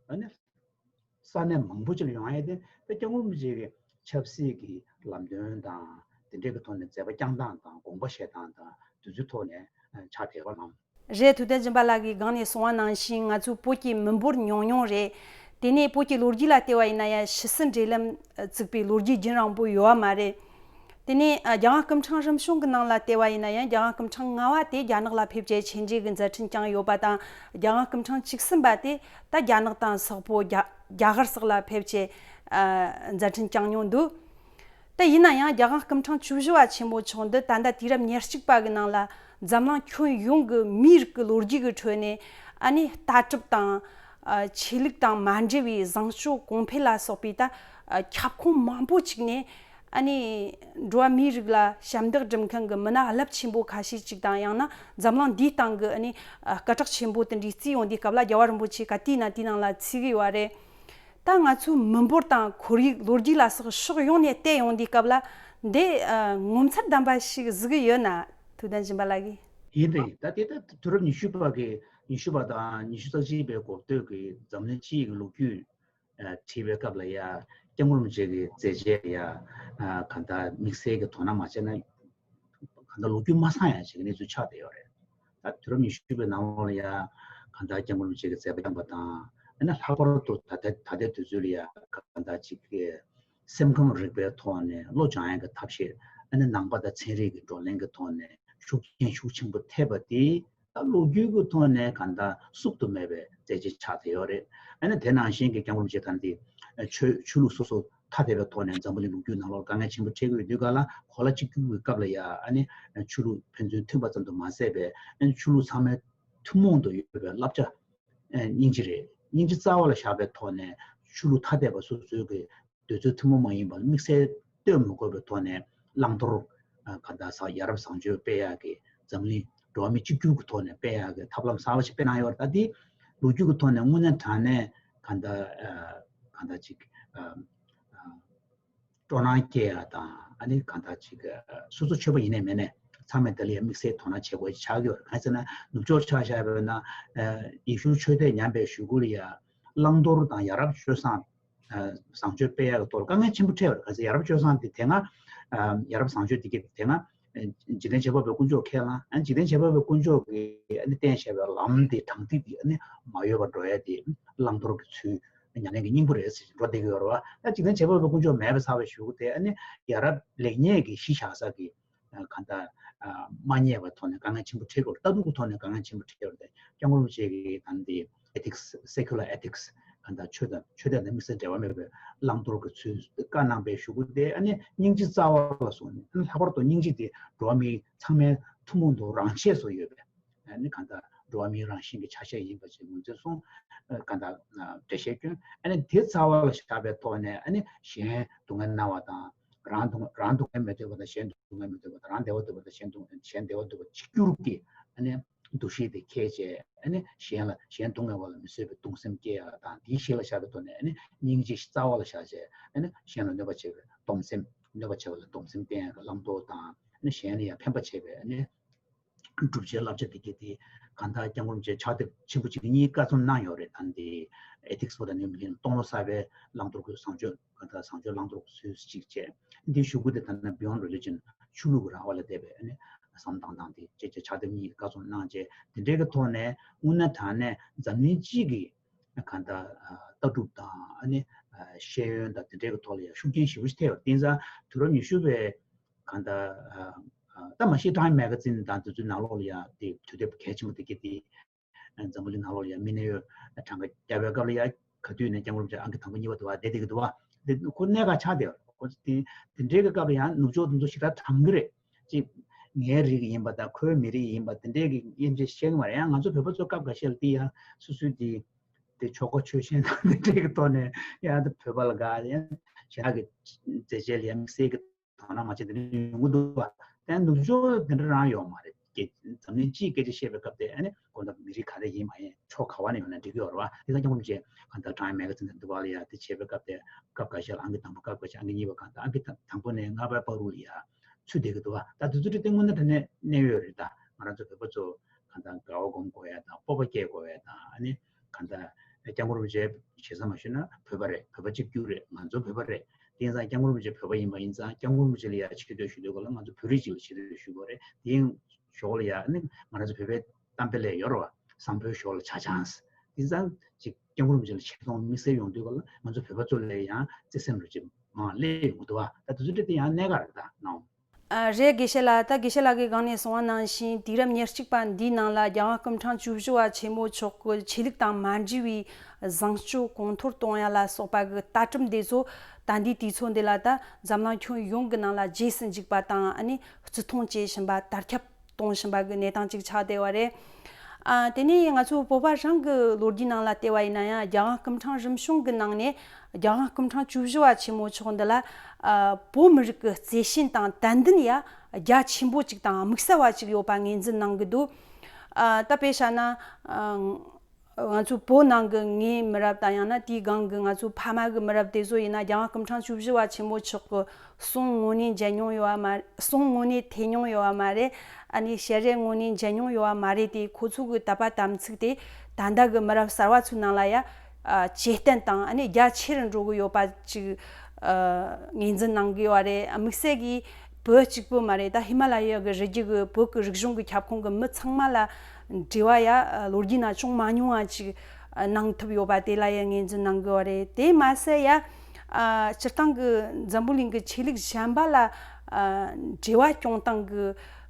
ཨ་ནི་ས་གནས་མང་པོ་ཅིག་ལ་ཡོང་ཡ་དེ་ད་སྐྱབས་མགོན་རིན་པོ་ཆེ་གི་ཆབ་སྲིད་ཀྱི་ལམ་སྟོན་དང་དེ་འདྲའི་གི་ཐོག་ནས་མཛད་པ་བསྐྱངས་སྟངས་དང་དགོངས་པ་བཞེས་སྟངས་དང་དེ་ཚོའི་ཐོག་ནས་ཨ་ཆགས་བསྡད་པ་རེད། རེད། ཐུབ་བསྟན་སྦྱིན་པ་ལགས་ཀྱིས་སྒང་ནས་གསུངས་པ་ནང་བཞིན་ང་ཚོའི་བོད་ཀྱི་མི་འབོར་ཉུང་ཉུང་རེད། དེ་ནས་བོད་ཀྱི་ལོ་རྒྱུས་ལ་བལྟས་པ་ཡིན་ན་ཡང་ཕྱི་སྲིད་འབྲེལ་ལམ་བཙུགས་པའི་ལོ་རྒྱུས་རྒྱུན་རིང་པོ་ཡོད་པ་མ་རེད། དེ་ནས་ཨ་རྒྱལ་དབང་སྐུ་ཕྲེང་རིམ་བྱོན་གྱི་ནང་ལ་བལྟས་པ་ཡིན་ན་ཡང་རྒྱལ་དབང་སྐུ་ཕྲེང་ལྔ་པ་དེ་རྒྱ་ནག་ལ་ཕེབས་རྗེས་ཆོས་འབྲེལ་གྱི་མཛད་འཕྲིན་བསྐྱངས་ཡོད་པ་དང་། རྒྱལ་དབང་སྐུ་ཕྲེང་བཅུ་གསུམ་པ་དེ་ད་རྒྱ་ནག་དང་སོག་པོ་རྒྱ་རྒྱ་གར་སོགས་ལ་ཕེབས་རྗེས་ཨ་མཛད་འཕྲིན་བསྐྱངས་མྱོང་འདུག་དེ་ཡིན་ན་ཡང་རྒྱལ་དབང་སྐུ་ཕྲེང་བཅུ་བཞི་པ་ཆེན་པོ་མཆོག་འདི་ད་ལྟ་དུས་རབས་ཉེར་གཅིག་པ་གི་ནང་ལ་འཛམ་གླིང་ཁྱོན་ཡོངས་ཀྱི་མིའི་རིགས་ཀྱི་ལོ་རྒྱུས་ཀྱི་ཁྲོད་ནས་ཨ་ནི་ལྟ་གྲུབ་དང་ཨ་ཆོས་ལུགས་དང་མ་འབྲེལ་བའི་བཟང་སྤྱོད་གོང་འཕེལ་ལ་སོགས་པའི་ད་ཨ་ཁྱབ་ཁོངས་མང་པོ་ཅིག་ནས་ཨ་ནི་འགྲོ་བ་མིའི་རིགས་ལ་ཞབས་འདེགས་སྒྲུབ་མཁན་གྱི་མི་སྣ་རླབས་ཆེན་པོ་ཁ་ཤས་ཅིག་དང་། ཡང་ན་འཛམ་གླིང་འདིའི་སྟེང་གི་ཨ་ནི་ཨ་སྐད་གྲགས་ཆེན་པོ་དེ་འདྲའི་བརྩིས་ཡོང་དུས་སྐབས་ལ་རྒྱལ་བ་རིན་པོ་ཆེ་ག་དུས་ན་དུས་ནང་ལ་ཚིག་གི་ཡོད་རེད། ད་ང་ཚོའི་མི་འབོར་དང་ཁོར་ཡུག་ལོ་རྒྱུས་ལ་སོགས་ཕྱོགས་ཡོངས་ནས་བལྟས་ཡོང་དུས་སྐབས་ལ་འདི་ཨ་ངོ་མཚར་ལྡན་པ་ཞིག་གཟིགས་ཀྱི་ཡོད་ན། ཐུབ་བསྟན་སྦྱིན་པ་ལགས་ཀྱིས། ཡིན་དེ་ཡིན། ད་དེ་ད་དུས་རབས་ཉི་ཤུ་པ་གི་ཉི་ཤུ་པ་དང་ཉི་ཤུ་རྩ་གཅིག་པའི་འགོ་སྟོད་ཀྱི་འཛམ་གླིང་སྤྱི་ཡི་ལོ་རྒྱུས་ཨ་བྲིས་པའི་སྐབས་ལ་ཡ་སྐྱབས་མགོན་རིན་པོ་ཆེ་གི་མཛད་རྗེས་ལ་ཡ་ཨ་གང་ལྟར་དམིགས་བསལ་གྱི་དོ་སྣང་མ་བྱས་ན། གང་ལྟར་ལོ་རྒྱུས་མ་ཚང་ཡ་ཞིག་གི་གནས་ཚུལ་ཆགས་བསྡད་ཡོད་རེད། ད་དུས་རབས་ཉི་ཤུ་པའི་ནང་ལོགས་ལ་ཡ་གང་ལྟར་སྐྱབས་མགོན་རིན་པོ་ཆེ་གི་མཛད་པ་བསྐྱངས་པ་དང་། ཨ་ནི་ལྷག་པར་དུ་ད་ལྟ་ད་ལྟའི་དུས་ཚོད་ལ་ཡ་གང་ལྟར་ཅིག་གི་སེམས་ཁམས་རིག་པའི་ཐོག་ནས་བློ་སྦྱང་ཡ་གི་ཐབས་ཤེས། ཨ་ནི་ནང་པ་དང་ཚན་རིག་གི་བགྲོ་གླེང་གི་ཐོག་ནས་ཤུགས་རྐྱེན་ཤུགས་ཆེན་པོ་ཐེབས་པ་དེ་ ད་ལོ་རྒྱུས་ཀྱི་ཐོག་ནས་གང་ལྟར་བསུབ་ཏུ་མེད་པའི་མཛད་རྗེས་ཆགས་བསྡད་ཡོད་རེད། ཨ་ནི་དེ་ནང་བཞིན་གྱི་སྐྱབས་མགོན་རིན་པོ་ཆེ་ད་ལྟའི་ཆོས་ཆོས་ལུགས་སོ་སོ་ཐ་དད་པའི་ཐོག་ནས་འཛམ་བུ་གླིང་ལོ་རྒྱུས་ནང་ལོགས་དཀའ་ངལ་ཆེན་པོ་འཕྲད་ཀྱི་ཡོད་དུས་ག་ལ་གོ་ལ་གཅིག་གྱུར་གྱི་སྐབས་ལ་ཡ་ཨ་ནི་ཆོས་ལུགས་ཕན་ཚུན་མཐུན་པ་ཙམ་དུ་མ་ཟད་པའི་ཨ་ནི་ཆོས་ལུགས་ཚང་མའི་ཐུན་མོང་དུ་ཡོད་པའི་བསླབ་བྱ་ཨ་སྙིང་རྗེ་རེད། སྙིང་རྗེ་རྩ་བ་ལ་བཞག་པའི་ཐོག་ནས་ཆོས་ལུགས་ཐ་དད་པ་སོ་སོའི་གི་འདོད་ཚུལ་ཐུན་མོང་མ་ཡིན་པ་དམིགས་བསལ་གཏོད་མི་དགོས་པའི་ཐོག་ནས་བླང་དོར་ག་ད་ས་ཡ་རབས་བཟང་སྤྱོད་སྤེལ་ཡག་གི་འཛམ་གླིང་འགྲོ་བ་མི་གཅིག་གྱུར་གྱི་ཐོག་ནས་སྤེལ་ཡག་གི་ཐབས་ལམ་གསར་པ་ཞིག་སྤེལ་གནང་ཡོད་རེད། ད་དེ་ལོ་རྒྱུས་ཀྱི་ཐོག་ནས་དངོས་གནས་དྲང་གནས་ག་ད་ག་ད་ཅིག་སྤྲོ་སྣང་སྐྱེ་ཡག་དང་ཨ་ནི་ག་ད་ཅིག་སོ་སོ་ཆོས་པ་ཡིན་ནའི་མིན་ནའི་ཚང་མས་དེ་ལ་ཡ་དམིགས་བསལ་དོ་སྣང་བྱེད་དགོས་ཆགས་ཀྱི་ཡོད་རེད། གང་ཡིན་ཟེར་ན་ནུབ་ཕྱོགས་ཆ་བཞག་པ་ཡིན་ན་ཡེ་ཤུ་ཆོས་དད་ཉམས་པའི་གཞུག་གུ་ལ་ཡ་བླང་དོར་དང་ཡ་རབས་སྤྱོད་བཟང་བཟང་སྤྱོད་སྤེལ་ཡག་གི་ཐོག་ལ་དཀའ་ངལ་ཆེན་པོ་འཕྲད་པ་རེད། ག་ཚོད་ཡ་རབས་སྤྱོད་བཟང་དེ་དེ་སྔ་ཡ་རབས་བཟང་སྤྱོད་དེ་གི་དེ་སྔ་འཇིག་རྟེན་བྱེད་པ་པོའི་དཀོན་མཆོག་ཁས་བླངས། ཨ་འཇིག་རྟེན་བྱེད་པ་པོའི་དཀོན་མཆོག་གིས་ཨ་ནི་བསྟན་བཞག་པའི་ལམ་དེ་དྲང་ཐིག་དེ་ཨ་ནི་མ་ཡོད་པར་འགྲོ་ཡ་དེ་བླང་དོར་གྱི་ཚུལ་ཉམས་ལེན་གྱི་སྙིང་པོ་རེད་ཟེར་འགྲོ་བསྡད་ཀྱི་ཡོད་རེད་བ། ཨ་འཇིག་རྟེན་བྱེད་པ་པོའི་དཀོན་མཆོག་མེད་པ་ཚར་བའི་གཞུག་གུ་དེ་ཨ་ནི་ཡ་རབས་ལེགས་ཉེས་ཀྱི་གཞི་བཞག་ས་གི་གང་ལྟར་མ་རྙེད་པའི་ཐོག་ནས་དཀའ་ངལ་ཆེན་པོ་འཕྲད་ཀྱི་ཡོད་རེད། ལྟ་གྲུབ་ཀྱི་ཐོག་ནས་དཀའ་ངལ་ཆེན་པོ་འཕྲད་ཀྱི་ཡོད་རེད། སྐྱབས་མགོན་རིན་པོ་ཆེ་གིས་ད་ནི་དེ་ethics, secular ethics གང་ལྟར་ཆོས་དང་ཆོས་དད་དང་དམིགས་བསལ་འབྲེལ་བ་མེད་པའི་བླང་དོར་གྱི་ཚུལ་བཀའ་གནང་པའི་གཞུག་གུ་དེ་ཨ་ནི་སྙིང་རྗེ་རྩ་བ་ལ་སོང་ནས་ཨ་ནི་ལྷག་པར་དུ་སྙིང་རྗེ་དེ་འགྲོ་བ་མི་ཚང་མའི་ཐུན་མོང་དུ་རང་ཆས་སུ་ཡོད་པའི་ཨ་ནི་གང་ལྟར་འགྲོ་བ་མིའི་རང་བཞིན་གྱི་ཆ་ཤས་ཡིན་པ་ཞིག་ངོས་འཛིན་སོང་། གང་ལྟར་འགྲེལ་བཤད་བསྐྱོན། ཨ་ནི་དེ་རྩ་བ་ལ་བཞག་པའི་ཐོག་ནས་ཨ་ནི་གཞན་སྡུག་བསྔལ་གནང་བ་དང་རང་སྡུག་རང་སྡུག་བསྔལ་མི་འདོད་པ་དང་གཞན་སྡུག་བསྔལ་མི་འདོད་པ་དང་རང་བདེ་བ་འདོད་པ་དང་གཞན་སྡུག་གཞན་བདེ་བ་འདོད་པ་གཅིག་གྱུར་གྱི་ཨ་ནི་འདུ་ཤེས་དེ་ཁྱེར་བྱས་ཨ་ནི་གཞན་ལ་གཞན་སྡུག་བསྔལ་བ་ལ་མི་བཟོད་པའི་གདུང་སེམས་སྐྱེ་ཡག་དང་དེའི་གཞི་ལ་བཞག་པའི་ཐོག་ནས་ཨ་ནི་སྙིང་རྗེ་རྩ་བ་ལ་བཞག་བྱས་ཨ་ནི་གཞན་ལ་གནོད་པ་བྱེད་པའི་སྡོམ་སེམས་གནོད་པ་བྱེད་པ་ལ་སྡོམ་སེམས་བསྟེན་ཡག་གི་བླང་དོར་དང་ཨ་ནི་གཞན་ལ་ཡང་ཕན་པ་བྱེད་པའི་ཨ་ནི་བསྒྲུབ་བྱའི་བསླབ་བྱ་དེ་གས་དེ་གང་ལྟར་སྐྱབས་མགོན་རིན་པོ་ཆེ་ཕྱག་དེབ་ཆེན་པོ་གཅིག་གཉིས་བཀའ་རྩོམ་གནང་ཡོད་རེད། ད་འདི་ethics for the new millennium སྟོང་ལོ་གསར་པའི་བླང་དོར་གྱི་བཟང་སྤྱོད་གང་ལྟར་བཟང་སྤྱོད་བླང་དོར་གྱི་ཚུལ་གཅིག་བྱས། འདིའི་གཞུག་གུ་དེ་ད་ནི་beyond religion ཆོས་ལུགས་ཀྱི་རང་དབང་ལས་འདས་པའི་ཨ་ནི་བསམ་སྟངས་དང་དེ་བཅས་བཅས་ཕྱག་དེབ་གཉིས་བཀའ་རྩོམ་གནང་རྗེས་དེ་འདྲའི་གི་ཐོག་ནས་དངོས་གནས་དྲང་གནས་འཛམ་གླིང་སྤྱི་གི་གང་ལྟར་ལྟ་གྲུབ་དང་ཨ་ནི་ཤེས་ཡོན་དང་དེ་འདྲའི་གི་ཐོག་ལ་ཡང་ཤུགས་རྐྱེན་ཞེ་པོ་ཞིག་ཐེབས་ཡོད་རེད། དེང་སང་དུས་རབས་ཉི་ཤུ་པའི་གང་ལྟར་ད་མ་གཞི་Time magazine དང་དེ་ཚོའི་ནང་ལོགས་ལ་ཡང་དེ་དུས་དེབ་གལ་ཆེན་པོ་དེ་གས་དེ་འཛམ་བུ་གླིང་ནང་ལོགས་ལ་ཡང་མི་གནད་ཡོད་གྲངས་ཀ་བརྒྱབ་པའི་སྐབས་ལ་ཡང་ག་དུས་ནས་སྐྱབས་མགོན་རིན་པོ་ཆེ་ཨང་ཀི་དང་པོ་གཉིས་པ་དུ་བ་བསྡད་བསྡད་ཀྱི་འདུག་བ། དེ་ཁོ་གནད་འགག་ཆགས་བསྡད་ཡོད་རེད། ཁོ་དེ་དེ་འདྲའི་གི་སྐབས་ལ་ཡང་ནུབ་ཕྱོགས་དེ་ཚོ་ཞེ་དྲག་དྲང་གི་རེད། ཅིག་ངའི་རིགས་ཡིན་པ་དང་ཁོའི་མི་རིགས་ཡིན་པ་དེ་འདྲའི་གི་དབྱེ་འབྱེད་བཤད་གི་མ་རེད། ཡང་ང་ཚོ་བོད་པ་ཚོ་སྐབས་འགའ་ཤས་ལ་དེ་ཡང་སོ་སོའི་དེ་དེ་ཆོལ་ཁ་ཆོལ་ཞེན་དང་དེ་འདྲའི་གི་ཐོག་ནས་ཡང་དེ་བོད་པ་ལ་དགའ་ཡང་གཞན་དག་གི་མཛད་རྗེས་ལ་ཡང་དམིགས་བསལ་གི་དོ་སྣང་མ་བྱེད་དེ་འདྲ་ཡོང་གི་འདུག་བ། དེ་ནུབ་ཕྱོགས་དེ་འདྲ་རང་ཡོད་མ་རེད། སྐད་འཛམ་གླིང་སྤྱིའི་སྐད་ཆ་བཤད་པའི་སྐབས་དེ་ཨ་ནི་དགོན་པ་མི་རིགས་ག་རེ་ཡིན་མ་ཡིན་ཕྱོགས་ག་བ་ནས་ཡོང་ན་འགྲིག་གི་ཡོད་རེད་བ། དེ་ཚོ་སྐྱབས་མགོན་རིན་པོ་ཆེ་གང་ལྟར་Time magazine དང་འདི་བ་ལ་ཡ་དེ་བྱེད་པའི་སྐབས་དེ་སྐབས་འགའ་ཤས་ལ་ཨང་ཀི་དང་པོ་སྐབས་འགའ་ཤས་ཨང་ཀི་གཉིས་པ་གང་ལྟར་ཨང་ཀི་དང་དང་པོ་ནས་ལྔ་པའི་བར་དུ་ལ་ཡ་ཚུད་བསྡད་ཀྱི་འདུག་བ། ད་དེ་ཚོ་དེ་དངོས་གནས་དྲང་གནས་གནད་ཡོད་རེད། ད་ང་རང་ཚོ་བོད་པ་ཚོ་གང་ལྟར་དགའ་བ་སྒོམ་དགོས་ཡ་དང་སྤོབས་པ་སྐྱེ་དགོས་ཡ་དང་ཨ་ནི་གང་ལྟར་སྐྱབས་མགོན་རིན་པོ་ཆེ་ཞེ་ས་མ་ཞུས་ན་བོད་པ་རེད། བོད་པ་གཅིག་གྱུར་རེད། ང་ཚོ་བོད་པ་རེད། དེ་ཡིན་ཙང་སྐྱབས་མགོན་རིན་པོ་ཆེ་བོད་པ་ཡིན་པ་ཡིན་ཙང་སྐྱབས་མགོན་རིན་པོ་ཆེ་ལ་ཡ་ཆེ་བསྟོད་ཞུ་འདོད་སྐོར་ལ་ང་ཚོ་བོད་རིགས་གཅིག་ལ་ཆེ་བསྟོད་ཞུ་དགོས་རེད། དེ་ཡིན་ཞོར་ལ་ཡ་ཨ་ནི་ང་རང་ཚོ་བོད་པའི་གཏམ་དཔེ་ལ་ཡོད་རེད་བ། བཟང་པོའི་ཞོར་ལ་ཆ་ཆང་། དེ་ཙང་ཅིག་སྐྱབས་མགོན་རིན་པོ་ཆེ་ལ་ཆེ་མཐོང་དམིགས་བསལ་ཡོང་དུས་སྐབས་ལ་ང་ཚོ་བོད་པ་ཚོ་ལ་ཡང་བརྩེ་སེམས་རུ་ཅིག་མང་སླེབས་ཡོང་གི་འདུག་བ། ད་དེ་ཚོ་འདྲ་དེ་ཡང་གནད་འགག་རེད་ད་ནའོ། ཨ། རེད། དགེ་བཤེས་ལགས། ད་དགེ་བཤེས་ལགས་ཀྱིས་གོང་ནས་གསུངས་པ་ནང་བཞིན་དུས་རབས་ཉེར་གཅིག་པ་འདིའི་ནང་ལ་རྒྱལ་དབང་སྐུ་ཕྲེང་བཅུ་བཞི་པ་ཆེན་པོ་མཆོག་གི་ཆོས་ལུགས་དང་མ་འབྲེལ་བའི་བཟང་སྤྱོད་གོང་མཐོར་གཏོང་ཡ་ལ་སོགས་པ་གི་ལྟ་གྲུབ་འདི་ཚོ་ད་ལྟའི་དུས་ཚོད་འདི་ལ་ད་འཛམ་གླིང་ཁྱོན་ཡོངས་ཀྱི་ནང་ལ་རྗེས་སུ་འཇུག་པ་དང་ཨ་ནི་བརྩི་མཐོང་བྱེད་བཞིན་པ་དར་ཁྱབ་གཏོང་བཞིན་པ་གི་གནས་སྟངས་ཅིག་ཆགས་བསྡད་པ་རེད། ཨ། དེ་ནས་ང་ཚོ་བོད་པ་རང་གི་ལོ་རྒྱུས་ནང་ལ་བལྟས་པ་ཡིན་ན་ཡང་རྒྱལ་དབང་སྐུ་ཕྲེང་རིམ་བྱོན་གྱི་ནང་ནས་རྒྱལ་དབང་སྐུ་ཕྲེང་བཅུ་བཞི་པ་ཆེན་མོ་མཆོག་འདི་ལ། ཨ། བོད་མི་རིགས་ཀྱི་བརྩེ་ཞེན་དང་དད་འདུན་ཡ་རྒྱ་ཆེན་པོ་ཅིག་དང་དམིགས་བསལ་བ་ཅིག་ཡོད་པ་ངོས་འཛིན་གནང་གི་འདུག་ཨ། ད་དཔེ་བཞག་ན། ཨ། ང་ཚོ་བོད་ནང་གི་ངའི་མི་རབས་དང་ཡང་ན་དེའི་སྒང་གི་ང་ཚོ་ཕ་མ་གི་མི་རབས་དེ་ཚོ་ཡིན་ན་རྒྱལ་དབང་སྐུ་ཕྲེང་བཅུ་བཞི་པ་ཆེན་མོ་མཆོག་གི་གསུང་དངོས་གནས་མཇལ་མྱོང་ཡོད་པ་མ། གསུང་དངོས་གནས་ཐོས་མྱོང་ཡོད་པ་མ་རེད། ཨ་ནི་ཞལ་རས་དངོས་གནས་མཇལ་མྱོང་ཡོད་པ་མ་རེད་དེ། ཁོ་ཚོ་གི་དད་པ་དམ་ཚིག་དེ་ད་ལྟ་གི་མི་རབས་གསར་བ་ཚོའི་ནང་ལ་ཡ། ཨ། ཇེ་བརྟན་དང་ཨ་ནི་རྒྱ་ཆེ་རུ་འགྲོ་གི་ཡོད་པ་ཅིག་ཨ། ངོས་འཛིན་གནང་གི་ཡོད་རེད། དམིགས་བསལ་གྱིས་བོད་གཅིག་པུ་མ་རེད། ད་ཧི་མ་ལ་ཡ་གི་རི་རྒྱུད་གི་བོད་གི་རིག་གཞུང་གི་ཁྱབ་ཁོངས་གི་མི་ཚང་མ་ལ་འབྲེལ་བ་ཡ་ལོ་རྒྱུས་ནང་བྱུང་མ་མྱོང་བ་ཅིག་གནང་ཐུབ་ཡོད་པ་དེ་ལ་ཡ་ངོས་འཛིན་གནང་གི་ཡོད་རེད། དེ་མ་ཟད་ཡ། ཨ། སྤྱིར་བཏང་གི་འཛམ་བུ་གླིང་གི་ཆོས་ལུགས་གཞན་པ་ལ། ཨ། འབྲེལ་བ་སྐྱོང་སྟངས་ཀྱི་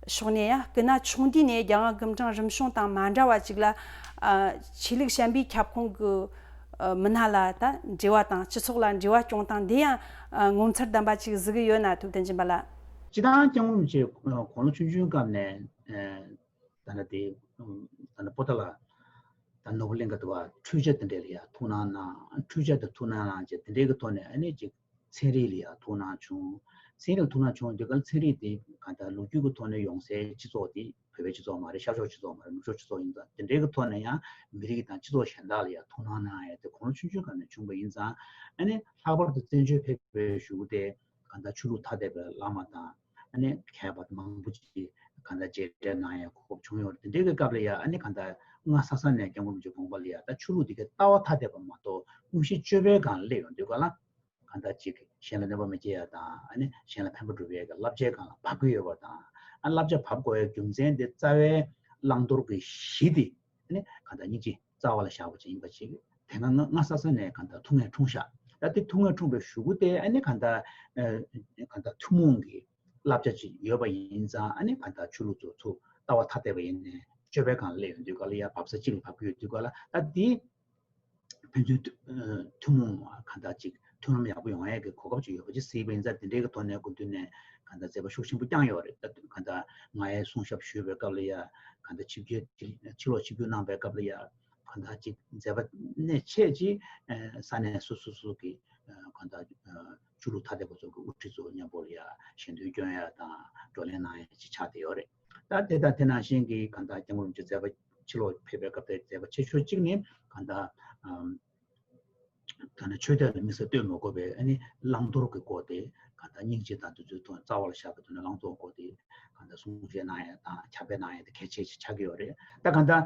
ཕྱོགས་ནས་ཡང་སྐུ་ན་ཆུང་དུས་ནས་རྒྱལ་དབང་སྐུ་ཕྲེང་རིམ་བྱོན་དང་མ་འདྲ་བ་ཅིག་ལ། ཨ། ཆོས་ལུགས་གཞན་པའི་ཁྱབ་ཁོངས་ཀྱི། ཨ། མི་སྣ་ལ་ད་འབྲེལ་བ་དང་སྤྱི་ཚོགས་ལ་འབྲེལ་བ་སྐྱོང་སྟངས་འདི་ཡང་། ཨ། ངོ་མཚར་ལྡན་པ་ཅིག་གཟིགས་ཀྱི་ཡོད་ན། ཐུབ་བསྟན་སྦྱིན་པ་ལགས། སྤྱིར་བཏང་སྐྱབས་མགོན་རིན་པོ་ཆེ་དགུང་ལོ་ཆུང་ཆུང་སྐབས་ནས། ཨ། ད་ལྟ་དེ། ད་ལྟ་པོ་ཏཱ་ལ། ད་ནོར་བུ་གླིང་ག་དུ་བ་འཕྲུལ་ཆས་དེ་འདྲས་ལ་ཡ་ཐུགས་སྣང་གནང་། འཕྲུལ་ཆས་དེ་ཐུགས་སྣང་གནང་བྱས་དེ་འདྲས་ཀྱི་ཐོག་ནས་ཨ་ནི་ཅིག་ཚན་རིག་ལ་ཡ་ཐུགས་སྣང་བྱུང་། ཚན་རིག་ལ་ཐུགས་སྣང་བྱུང་དུས་ག་ཚན་རིག་དེ་གང་ལྟར་ལོ་རྒྱུས་ཀྱི་ཐོག་ནས་ཡོང་སའི་སྤྱི་ཚོགས་དེ་བོད་པའི་སྤྱི་ཚོགས་མ་རེད། ཤར་ཕྱོགས་སྤྱི་ཚོགས་མ་རེད། ནུབ་ཕྱོགས་སྤྱི་ཚོགས་ཡིན་ཙང་དེ་འདྲས་ཀྱི་ཐོག་ནས་ཡང་མི་རིགས་དང་སྤྱི་ཚོགས་གཞན་དག་ལ་ཡ་ཐུགས་སྣང་གནང་ཡ་དེ་དགུང་ལོ་ཆུང་ཆུང་སྒང་ནས་བྱུང་བ་ཡིན་ཙང་། ཨ་ནི་ལྷག་པར་དུ་བཙན་བྱོལ་ཕེབས་པའི་གཞུག་གུ་དེ། གང་ལྟར་ཆོས་ལུགས་ཐ་དད་པའི་བླ་མ་དང་། ཨ་ནི་མཁས་པ་མང་པོ་ཅིག་གང་ལྟར་མཇལ་འཕྲད་གནང་ཡ་གོ་སྐབས་བྱུང་ཡོད་རེད། དེ་འདྲའི་གི་སྐབས་ལ་ཡ་ཨ་ནི་གང་ལྟར་སྔ་ས་ས་ནས་སྐྱབས་མགོན་རིན་པོ་ཆེའི་དགོངས་པ་ལ་ཡ་ད་ཆོས་ལུགས་འདི་གའི་ལྟ་བ་ཐ་དད་པ་མ་གཏོགས་དངོས་གཞི་སྤྱོད་པའི་སྒང་སླེབས་ཡོང་དུས་ག་ལ། གང་ལྟར་ཅིག་གཞན་ལ་གནོད་པ་མི་སྐྱེལ་ཡ་དང་། ཨ་ནི་གཞན་ལ་ཕན་པ་སྒྲུབ་ཡ་གི་བསླབ་བྱའི་སྒང་ལ་བབས་ཀྱི་ཡོད་པ་དང་། ཨ། བསླབ་བྱ་བབས་དགོས་ཡའི་རྒྱུ་མཚན་དེ་རྩ་བའི་བླང་དོར་གྱི་གཞི་དེ། ཨ་ནི་གང་ལྟར་སྙིང་རྗེ་རྩ་བ་ལ་བཞག་པ་ཅིག་ཡིན་པ་ཅིག་དེ་སྔ་སྔ་སྔ་ས་ས་ནས་གང་ལྟར་ཐུགས་མངའ་འཁྲུངས་ཤག་ད་དེ་ཐུགས་མངའ་འཁྲུངས་པའི་གཞུག་གུ་དེ་ཨ་ནི་གང་ལྟར། ཨ། གང་ལྟར་ཐུན་མོང་གི་བསླབ་བྱ་ཅིག་ཡོད་པ་ཡིན་ཙང་། ཨ་ནི་གང་ལྟར་ཆོས་ལུགས་ཚོ་ཚུར་ལྟ་བ་ཐ་དད་པ་ཡིན་ནའི་སྤྱོད་པའི་སྒང་ལ་སླེབས་ཡོང་དུས་ག་ལ་ཡ་བབས་ས་གཅིག་ལ་བབས་ཀྱི་ཡོད་དུས་ག་ལ། ད་དེ་ཕན་ཚུན་ཐུ་ཨ་ཐུན་མོང་བ་གང་ལྟར་ཅིག་མཐུན་ལམ་ཡག་པོ་ཡོང་ཡས་ཀྱི་གོ་སྐབས་ཅིག་ཡོད་པ་ཅིག་གཟིགས་པ་ཡིན་ཙང་། དེ་འདྲའི་གི་ཐོག་ནས་སྐུ་མདུན་ནས་གང་ལྟར་མཛད་པ་ཤུགས་ཆེན་པོ་བསྐྱངས་ཡོད་རེད། ད་གང་ལྟར་ང་ཡི་གསུང་ཞབས་ཞུས་པའི་སྐབས་ལ་ཡ། གང་ལྟར་ཆིབས་བསྒྱུར་ཕྱི་ལོགས་ཆིབས་བསྒྱུར་གནང་པའི་སྐབས་ལ་ཡ། གང་ལྟར་ཅིག་མཛད་པ་གནད་ཆེ་ཅིག་ཨ། ས་གནས་སོ་སོ་སོ་གི་ཨ། གང་ལྟར་ཨ། ཆོས་ལུགས་ཐ་དད་པ་ཚོ་གི་དབུ་ཁྲིད་ཚོ་མཉམ་པོ་ལ་ཡ་ཞལ་འདོན་སྐྱོན་ཡ་དང་བགྲོ་གླེང་གནང་ཡ་ཅིག་ཆགས་བསྡད་ཡོད་རེད། ད་དེ་དང་དེ་ནང་བཞིན་གྱི་གང་ལྟར་སྐྱབས་མགོན་རིན་པོ་ཆེ་མཛད་པ་ཕྱི་ལོགས་ཕེབས་པའི་སྐབས་དེ་མཛད་པ་ཆེ་ཤོས་གཅིག་ནི་གང་ལྟར་ཨམ། ད་ནི་ཆོས་དད་ལ་དམིགས་བསལ་ལྟོས་མ་དགོས་པའི་ཨ་ནི་བླང་དོར་གྱི་སྐོར་དེ། གང་ལྟར་སྙིང་རྗེ་དང་དེ་ཚོའི་ཐོག་རྩ་བ་ལ་བཞག་པའི་ཐོག་ནས་བླང་དོར་སྐོར་དེ་གང་ལྟར་གསུང་བཤད་གནང་ཡ་དང་ཕྱག་དཔེ་གནང་ཡ་དེ་གལ་ཆེ་ཞིག་ཆགས་ཀྱི་ཡོད་རེད། ད་གང་ལྟར་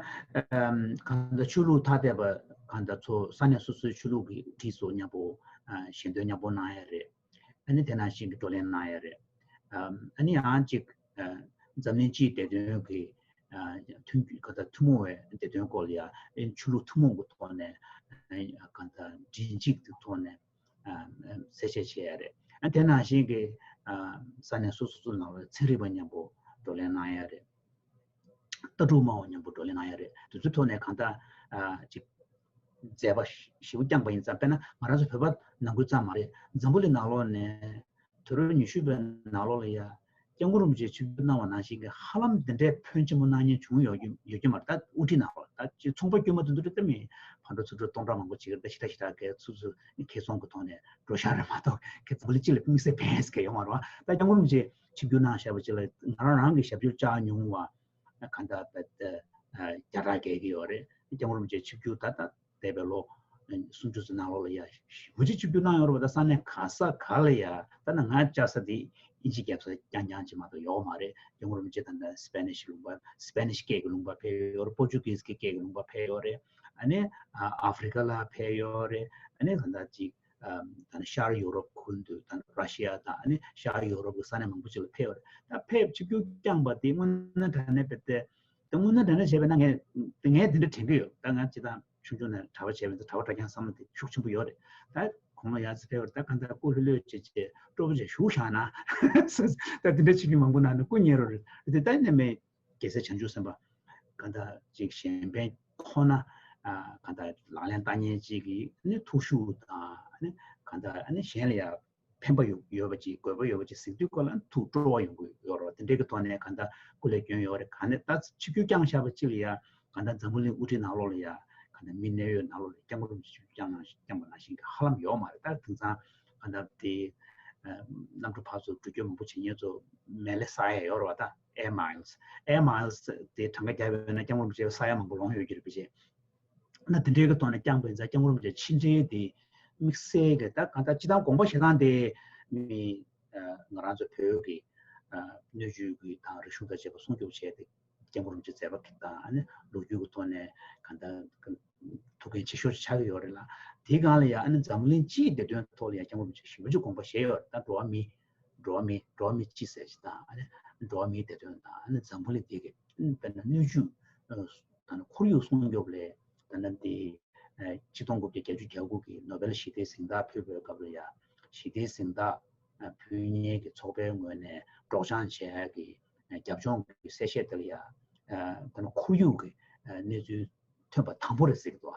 ཨམ། གང་ལྟར་ཆོས་ལུགས་ཐ་དད་པ་གང་ལྟར་ཚོ་ས་གནས་སོ་སོའི་ཆོས་ལུགས་ཀྱི་དབུ་ཁྲིད་ཚོ་མཉམ་པོ་ཨ། ཞལ་འདོན་མཉམ་པོ་གནང་ཡ་རེད། ཨ་ནི་དེ་ནང་བཞིན་གྱི་བགྲོ་གླེང་གནང་ཡ་རེད། ཨམ། ཨ་ནི་ཡང་ཅིག་ཨ། འཛམ་གླིང་སྤྱིའི་བདེ་དོན་གྱི་ཨ། མཐུན་གང་ལྟར་ཐུན་མོང་བའི་བདེ་དོན་སྐོར་ལ་ཡ། ཨ་ནི་ཆོས་ལུགས་ཐུན་མོང་གི་ཐོག་ནས་ཨ། གང་ལྟར་མགྲིན་གཅིག་གི་ཐོག་ནས་ཨ། གསལ་བཤད་བྱས་ཡ་རེད། ཨ། དེ་ནང་བཞིན་གྱི་ཨ། ས་གནས་སོ་སོ་སོ་ནང་ལ་ཚན་རིག་པ་མཉམ་པོ་བགྲོ་གླེང་གནང་ཡ་རེད། ལྟ་གྲུབ་སྨྲ་བ་མཉམ་པོ་བགྲོ་གླེང་གནང་ཡ་རེད། དེ་ཚོའི་ཐོག་ནས་གང་ལྟར་ཨ། ཅིག་མཛད་པ་ཞེ་པོ་བསྐྱངས་པ་ཡིན་ཙང་། དཔེར་ན་ང་རང་ཚོ་བོད་པ་ནང་ཁུལ་ཙམ་མ་རེད། འཛམ་བུ་གླིང་ནང་ལོགས་ནས་དུས་རབས་ཉི་ཤུ་པའི་ནང་ལོགས་ལ་ཡ་སྐྱབས་མགོན་རིན་པོ་ཆེ་ཆིབས་བསྒྱུར་གནང་བ་ནང་བཞིན་གྱི་ཧ་ལམ་འདི་འདྲའི་ཕོན་ཆེན་པོ་གནང་མཁན་བྱུང་ཡོད་ཀྱི་ཡོད་ཀྱི་མ་རེད། ད་དབུ་ཁྲིད་ནང་ལོགས་ད་ཅིག་ཚོང་པ་དཀྱུས་མ་དེ་ཚོ་རེད། ད་མི་ཕར་འགྲོ་ཚུར་འགྲོ་སྟོང་ཕྲག་མང་པོ་ཅིག་རེད། ད་ཞེ་དྲག་ཞེ་དྲག་གི་སོ་སོའི་ཁེ་བཟང་གི་ཐོག་ནས་འགྲོ་ཤག་རེད་མ་གཏོགས། ཁེ་འཛམ་བུ་གླིང་སྤྱི་ལ་དམིགས་བསལ་ཕན་ཟེར་མཁན་ཡོད་མ་རེད་བ། ད་སྐྱབས་མགོན་རིན་པོ་ཆེ་ཆིབས་བསྒྱུར་གནང་བཞག་པ་ཅིག་ལ་ང་རང་རང་གི་ཞབས་ཕྱི་བཅར་མྱོང་བ། གང་ལྟར་བརྒྱ་ཕྲག་བརྒལ་གྱི་ཡོད་རེད། སྐྱབས་མགོན་རིན་པོ་ཆེ་ཆིབས་བསྒྱུར་ད་ལྟ་འདས་པའི་ལོ་སུམ་ཅུ་ཙམ་ནང་ལོགས་ལ་ཡ་ཞེ་པོ་ཅིག་ཆིབས་བསྒྱུར་གནང་ཡོད་རེད་པ། ད་ས་གནས་ག་ས་ག་ལ་ཡ། ད་ནི་ང་བཅར་ས་དེ་དབྱིན་ཇི་རྒྱབ་ས་རྐྱང་རྐྱང་ཅིག་མ་གཏོགས་ཡོད་མ་རེད། སྐྱབས་མགོན་རིན་པོ་ཆེ་ད་ལྟ་སི་པེ་ནིཤ་ལུང་པ། སི་པེ་ནིཤ་སྐད་ཀྱི་ལུང་པ་ཕེབས་ཡོད་རེད། པོར་ཅུ་གིས་ཀྱི་སྐད་ཀྱི་ལུང་པ་ཕེབས་ཡོད་རེད། ཨ་ནི་ཨ་ཧྥི་རི་ཀ་ལ་ཕེབས་ཡོད་རེད། ཨ་ནི་ད་ལྟ་ཅིག་ཨ། ད་ནི་ཤར་ཡུ་རོབ་ཁུལ་དུ། ད་ནི་ར་ཤི་ཡ་དང་། ཨ་ནི་ཤར་ཡུ་རོབ་ཀྱི་ས་གནས་མང་པོ་ཅིག་ལ་ཕེབས་ཡོད་རེད། ད་ཕེབས་ཆིབས་བསྒྱུར་བསྐྱངས་པ་དེ་དངོས་གནས་དྲང་གནས་དཔེ་དེ། ད་དངོས་གནས་དྲང་གནས་བྱས་པ་ན་ངས་ངས་དེ་འདྲ་དྲན་གྱི་ཡོད། ད་ང་སྤྱིར་བཏང་ཆུང་ཆུང་ནས་གྲྭ་པ་བྱས་པ་ཡིན་ཙང་གྲྭ་པ་གྲྭ་རྐྱང་བསམ་བློ་དེ་ཤུགས་ཆེན་པོ་ཡོད་རེད། ད་དགུང་ལོ་ཡར་ཙམ་ཕེབས་པ་རེད། ད་གང་ལྟར་སྐུ་ལྷོད་ལྷོད་བྱས་བྱས་སྤྲོ་པོ་བྱས་བཞུགས་བཞག་ན། ད་དེ་འདྲ་ཆིབས་བསྒྱུར་མང་པོ་གནང་ནས་སྐུ་ཉལ་རོགས་རེད། དེ་ད་ནས་མེད། རྒྱལ་སྲས་བྱང་ཆུབ་སེམས་དཔའ་གང་ལྟར་ཅིག་གཞན་ཕན་ཁོ་ན། ཨ། གང་ལྟར་ལག་ལེན་བསྟར་མཁན་ཅིག་གི་ནི་ཐུགས་ཤུགས་དང་། ཨ་ནི་གང་ལྟར་ཨ་ནི་གཞན་ལ་ཡང་ཕན་པ་ཡོད་ཡོད་པ་ཅིག་དགོས་པ་ཡོད་པ་ཅིག་གཟིགས་དུས་སྐོར་ལ་ཐུགས་སྤྲོ་བ་ཡོང་གི་ཡོད་རེད། དེ་འདྲའི་གི་ཐོག་ནས་གང་ལྟར་སྐུ་ལས་བསྐྱོན་ཡོད་རེད། གང་ནས་ད་ཆིབས་བསྒྱུར་བསྐྱངས་བཞག་པ་ཅིག་ལ་ཡང་གང་ལྟར་འཛམ་བུ་གླིང་དབུ་ཁྲིད་ནང་ལོགས་ལ་ཡང་གང་ལྟར་མི་གནད་ཡོད་ནང་ལོགས་ལ་སྐྱབས་མགོན་རིན་པོ་ཆེ་ཆིབས་བསྒྱུར་བསྐྱངས་གནང་བསྐྱངས་པ་ནང་བཞིན་གྱི་ཧ་ལམ་ཡོད་མ་རེད། ད་དེང་སང་གང་ལྟར་དེ་ཨ། གནམ་གྲུ་ཕར་ཚུར་འགྲུལ་སྐྱོད་མང་པོ་བྱེད་མཁན་ཚོ་མལ་ལས་བསགས་ཡ་ཡོད་རེད་བ། ད་Air Miles། Air Miles་དེ་གྲངས་ཀ་བརྒྱབ་ཡོད་ན་སྐྱབས་མགོན་རིན་པོ་ཆེ་བསགས་ཡ་མང་པོ་ལོངས་ཡོད་ཀྱི་རེད། ཕལ་ཆེར་ན་དེ་འདྲའི་གི་ཐོག་ནས་བསྐྱངས་པ་ཡིན་ཙང་སྐྱབས་མགོན་རིན་པོ་ཆེ་ཕྱི་འབྲེལ་དེ་དམིགས་བསལ་གྱི་ད་གང་ལྟར་སྤྱིར་བཏང་དགོངས་པ་བཞེས་སྟངས་དེ་མི་ཨ། ང་རང་ཚོ་བོད་ཀྱི་ཨ། སྣོད་བཅུད་ཀྱི་དང་རིག་གཞུང་དང་བཅས་པ་སྲུང་སྐྱོབ་བྱས་ཏེ། སྐྱབས་མགོན་རིན་པོ་ཆེ་མཛད་པ་དང་། ཨ་ནི་ལོ་རྒྱུས་ཀྱི་ཐོག་ནས་གང་ལྟར་ཐུགས་འགན་ཆེ་ཤོས་ཆགས་ཀྱི་ཡོད་རེད་ལ། དེའི་སྒང་ལ་ཡང་ཨ་ནི་འཛམ་གླིང་སྤྱིའི་བདེ་དོན་ཐོག་ལ་ཡང་སྐྱབས་མགོན་རིན་པོ་ཆེ་ཞེ་པོ་ཅིག་དགོངས་པ་བཞེས་ཡོད་རེད། ད་འགྲོ་བ་མི་འགྲོ་བ་མི་འགྲོ་བ་མི་སྤྱི་ཟེར་ཞིག་དང་། ཨ་ནི་འགྲོ་བ་མིའི་བདེ་དོན་དང་། ཨ་ནི་འཛམ་བུ་གླིང་འདི་གི་དཔེར་ན་སྣོད་བཅུད་ད་ནི་ཁོར་ཡུག་སྲུང་སྐྱོབ་ལས། ད་ནི་འདི་ ཆིག་སྟོང་དགུ་བརྒྱ་བརྒྱད་ཅུ་གྱ་དགུ་གི་ནོ་བེལ་ཞི་བདེའི་གཟེངས་རྟགས་ཕུལ་བའི་སྐབས་ལ་ཡང་ཞི་བདེའི་གཟེངས་རྟགས་ཕུལ་མཁན་གྱི་ཚོགས་པའི་ངོས་ནས་སྒྲོག་སྦྱང་བྱེད་ཡག་གི་རྒྱབ་ལྗོངས་ཀྱི་གསལ་བཤད་དེ་ལ་ཡང་ཁོར་ཡུག་གི་གནས་ཚུལ་ཐོན་པ་དང་པོ་རེད་ཟེར་གྱི་འདུག་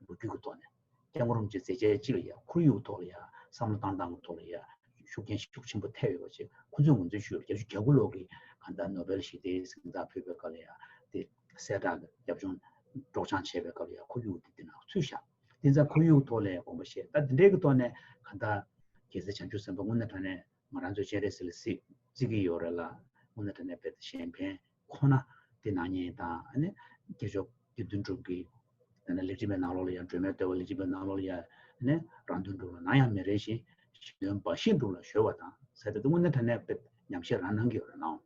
ལོ་རྒྱུས་ཀྱི་ཐོག་ནས། སྐྱབས་མགོན་རིན་པོ་ཆེ་མཛད་རྗེས་གཅིག་ལ་ཡང་ཁོར་ཡུག་ཐོག་ལ་ཡང་བསམ་བློ་བཏང་སྟངས་ཀྱི་ཐོག་ལ་ཡང་ཤུགས་རྐྱེན་ཤུགས་ཆེན་པོ་ཐེབས་ཡོད་པ་ཅིག་ཁོང་ཚོས་ངོས་འཛིན་ཞུས་ཡོད། བརྒྱད་ཅུ་གྱ་དགུ་ལོ་གི་གང་ལྟར་ནོ་བེལ་ཞི་བདེའི་གཟེངས་རྟགས་ཕུལ་བའི་སྐབས་ལ་ཡང་དེ་གསལ་བསྒྲགས་ཀྱི་རྒྱབ་ལྗོངས་སྒྲོག་སྦྱང་བྱས་པའི་སྐབས་ལ་ཡང་ཁོར་ཡུག་དེ་དེ་ནང་ཚུད་བཞག་དེ་ཙང་ཁོར་ཡུག་ཐོག་ལ་དགོངས་པ་བཞེས། ད་དེ་འདྲའི་གི་ཐོག་ནས་གང་ལྟར་རྒྱལ་སྲས་བྱང་ཆུབ་སེམས་དཔའ་དངོས་གནས་དྲང་གནས་ང་རང་ཚོ་སྤྱན་རས་གཟིགས་ལ་གཟིགས་གཟིགས་ཀྱི་ཡོད་རེད་ལ། དངོས་གནས་དྲང་གནས་རྦད་དེ་གཞན་ཕན་ཁོ་ན་དེ་གནང་མཁན་དང་། ཨ་ནི་སྐྱེས་མཆོག་དགེ་འདུན་གྲུབ་ཀྱི་ད་ནི་ལེགས་སྒྲིག་པའི་ནང་ལོགས་ལ་ཡང་། སྒྲོལ་མའི་ལྟེ་བ་ལེགས་སྒྲིག་པའི་ནང་ལོགས་ལ་ཡང་། ཨ་ནི་རང་དོན་སྒྲུབ་ལ་ནམ་ཡང་མི་རེ་ཞིང་། གཞན་དོན་འབའ་ཞིག་སྒྲུབ་ལ་གཞོལ་བ་དང་ཟེར་ཏེ་དངོས་གནས་དྲང་གནས་རྦད་ཉམས་བཞེས་རང་གནང་གི་ཡོད་རེད་ལགས།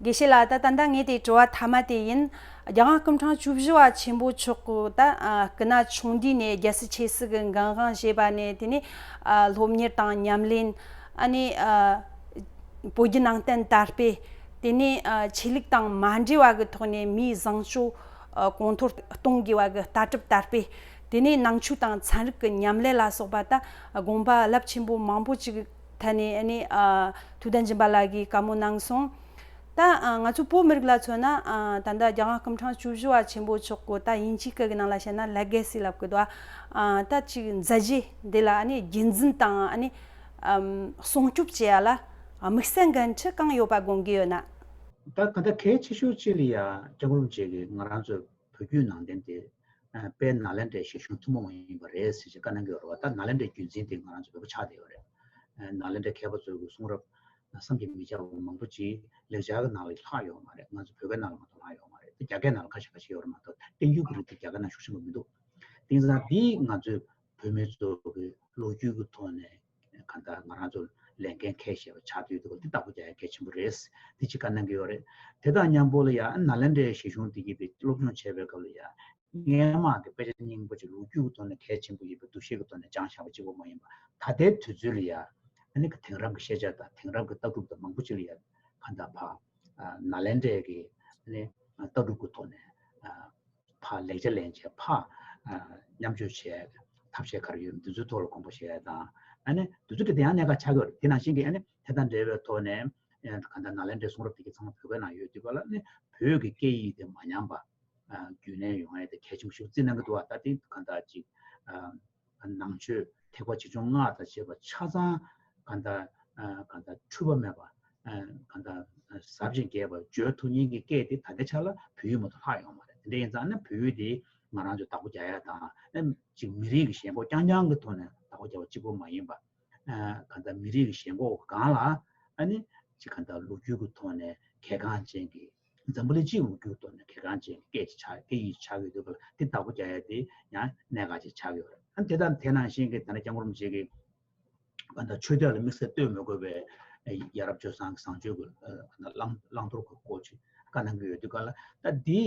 དགེ་བཤེས་ལགས། ད་ད་ལྟ་ངས་དེ་དྲི་བ་མཐའ་མ་དེ་ཡིན། རྒྱལ་དབང་སྐུ་ཕྲེང་བཅུ་བཞི་པ་ཆེན་པོ་མཆོག་གི་ད་ཨ་སྐུ་ན་ཆུང་དུས་ནས་རྒྱལ་སྲིད་ཆེ་སྲིད་ཀྱི་འགན་དབང་བཞེས་པ་ནས། དེ་ནས་ཨ་སློབ་གཉེར་དང་ཉམས་ལེན། ཨ་ནི་ཨ་བོད་བརྒྱུད་ནང་བསྟན་དར་སྤེལ། དེ་ནས་ཨ་ཆོས་ལུགས་དང་མ་འབྲེལ་བ་གི་ཐོག་ནས་མིའི་བཟང་སྤྱོད་ཨ་གོང་མཐོར་གཏོང་དགོས་པ་གི་ལྟ་གྲུབ་དར་སྤེལ། དེ་ནས་ནང་ཆོས་དང་ཚན་རིག་གི་ཉམས་ལེན་ལ་སོགས་པ་ད་དགོངས་པ་རླབས་ཆེན་པོ་མང་པོ་ཅིག་ཐད་ནས། ཨ་ནི་ཨ་ཐུབ་བསྟན་སྦྱིན་པ་ལགས་ཀྱིས་བཀའ་མོལ་གནང་སོང་། ད་ཨ་ང་ཚོ་བོད་མི་རིགས་ལ་མཚོན་ན། ཨ་ད་ལྟ་རྒྱལ་དབང་སྐུ་ཕྲེང་བཅུ་བཞི་པ་ཆེན་པོ་མཆོག་གི་ད་དབྱིན་ཇིའི་སྐད་ཀྱི་ནང་ལ་བཤད་ན་ལེ་གེ་སི་ལབ་ཀྱི་འདུག་ཨ་ད་ཅིག་མཛད་རྗེས་འདི་ལ་ཨ་ནི་རྒྱུན་འཛིན་དང་། ཨ་ནི་ཨམ་སྲུང་སྐྱོབ་བྱེད་ཡ་ལ་དམིགས་བསལ་འགན་འཁྲི་གང་ཡོད་པ་དགོངས་ཀྱི་ཡོད་ན། ད་ག་ད་གལ་ཆེ་ཤོས་གཅིག་ལ་ཡ་སྐྱབས་མགོན་རིན་པོ་ཆེ་གིས་ང་རང་ཚོའི་བོད་བརྒྱུད་ནང་བསྟན་དེ་ཨ་དཔལ་ནཱ་ལེནྡྲའི་ཞལ་གཞུང་ཐུན་མོང་མ་ཡིན་པ་རེད་ཟེར་ཅིག་བཀའ་གནང་གི་ཡོད་རེད་བ། ད་ནཱ་ལེནྡྲའི་རྒྱུན་འཛིན་དེ་ང་རང་ཚོ་བོད་པ་ཆགས་བསྡད་ཡོད་རེད། ཨ་ནཱ་ལེནྡྲའི་མཁས་པ་ཚོའི་གི་གསུང་རབ་བསམ་གྱིས་མི་ཁྱབ་པ་མང་པོ་ཅིག་ལེགས་སྦྱར་གྱི་ནང་ལ་ལྷག་ཡོད་མ་རེད། ང་ཚོ་བོད་སྐད་ནང་ལ་མ་གཏོགས་ལྷག་ཡོད་མ་རེད། དེ་རྒྱ་སྐད་ནང་ལ་ཁ་ཤས་ཁ་ཤས་ཡོད་རེད་མ་གཏོགས། བསྟན་འགྱུར་གྱི་རིགས་དེ་རྒྱ་སྐད་ནང་ཤུགས་ཆེན་པོ་མི་འདུག་དེང་སང་འདི་ང་ཚོའི་བོད་མི་ཚོ་གི་ལོ་རྒྱུས་ཀྱི་ཐོག་ནས་གང་ལྟར་ང་རང་ཚོ་ལས་འགན་འཁྱེར་བཞག་པ་ཆགས་དུས་དེ་འདི་བདག་པོ་རྒྱག་ཡ་གལ་ཆེན་པོ་རེད། འདི་ཅིག་བཀའ་གནང་གི་ཡོད་རེད། དེ་དང་མཉམ་པོ་ལ་ཡ་ནཱ་ལེནྡྲའི་ཞལ་གཞུང་འདི་གི་དེ་སློབ་སྦྱོང་བྱས་པའི་སྐབས་ལ་ཡ། སྔས་མ་གི་དཔེ་ཆ་རྙིང་པ་ཅིག་ལོ་རྒྱུས་ཀྱི་ཐོག་ནས་གལ་ཆེན་པོ་ཡིན་པའི་འདུ་ཤེས་ཀྱི་ཐོག་ནས་སྦྱངས་བཞག་པ་གཅིག་པོ་མ་ཡིན་པ། ད་ལྟའི་དུས་ཚོད་ལ་ཡ་ཨ་ནི་གི་དེང་རབས་ཀྱི་ཤེས་བྱ་དང་དེང་རབས་ཀྱི་ལྟ་གྲུབ་དང་མང་པོ་ཅིག་ལ་ཡ་གང་ལྟར་ཕར་ཨ་ནཱ་ལེནྡྲའི་གི་ཨ་ནི་ལྟ་གྲུབ་ཀྱི་ཐོག་ནས་ཨ་ཕར་ལེགས་ཆ་ལེན་བྱས། ཕར་ཨ་མཉམ་སྤྱོད་བྱས། ཐབས་ཤེས་ག་རེ་ཡོད་འདི་ཚོའི་ཐོག་ལ་དགོངས་པ་བཞེས་ཡ་དང་། ཨ་ནི་འདི་ཚོ་དེ་དེ་ཡང་གནད་འགག་ཆགས་ཀྱི་ཡོད་རེད། དེ་ནང་བཞིན་གྱི་ཨ་ནི་དེ་དང་འབྲེལ་བའི་ཐོག་ནས་ཨ་གང་ལྟར་ནཱ་ལེནྡྲའི་གསུང་རབ་དེ་གའི་ཚང་མ་བོད་སྐད་ནང་ཡོད་དུས་ག་ལ། ཨ་ནི་བོད་ཀྱི་སྐད་ཡིག་དེ་མ་ཉམས་པ། ཨ་རྒྱུན་གནས་ཡོང་ཡས་དེ་གལ་ཆེན་པོ་ཞིག་བརྩི་གནང་གི་འདུག་བ། ད་དེ་གང་ལྟར་ཅིག་ཨ་ནང་ཆོས་ཐེག་པ་ཆེ་ཆུང་སྔགས་དང་བཅས་པ་ཆ་ཚང་གང་ལྟར་ཨ་གང་ལྟར་འཁྲུལ་པ་མེད་པ། ཨ་གང་ལྟར་ཟབ་ཅིང་རྒྱས་པར་བརྗོད་ཐུབ་མཁན་གྱི་སྐད་དེ་ད་ལྟའི་ཆ་ལ་བོད་ཡིག་མ་གཏོགས་ལྷག་ཡོད་མ་རེད། དེ་འདྲ་ཡིན་ཙང་ནི་བོད་ཡིག་དེ་ང་རང་ཚོས་བདག་པོ་རྒྱག་ཡ་དང་། ཨ་ཅིག་མི་རིགས་ཀྱི་ཞེན་ཁོག་རྐྱང་རྐྱང་གི་ཐོག་ནས་བདག་པོ་རྒྱག་པ་གཅིག་པོ་མ་ཡིན་པ། ཨ་གང་ལྟར་མི་རིགས་ཀྱི་ཞེན་ཁོག་སྒང་ལ་ཨ་ནི་ཅིག་གང་ལྟར་ལོ་རྒྱུས་ཀྱི་ཐོག་ནས་གལ་འགངས་ཅན་གྱི་འཛམ་བུ་གླིང་སྤྱིའི་ལོ་རྒྱུས་ཐོག་ནས་གལ་འགངས་ཅན་གྱི་སྐད་ཅིག་ཆགས། སྐད་ཡིག་ཆགས་ཡོད་དུས་སྐབས་ལ་དེ་བདག་པོ་རྒྱག་ཡ་དེ་ཡང་གནད་འགག་ཅིག་ཆགས་ཡོད་རེད། ཨ་དེ་དང་དེ་ནང་བཞིན་གྱི་ད་ནི་སྐྱབས་མགོན་རིན་པོ་ཆེ་གིས་གང་ལྟར་ཆོས་དད་ལ་དམིགས་བསལ་ལྟོས་མི་དགོས་པའི་ཡ་རབས་སྤྱོད་བཟང་གི་བཟང་སྤྱོད་ཀྱི་ཨ་བླང་བླང་དོར་གྱི་སྐོར་ཅིག་བཀའ་གནང་གི་ཡོད་དུས་སྐབས་ལ། ད་འདི་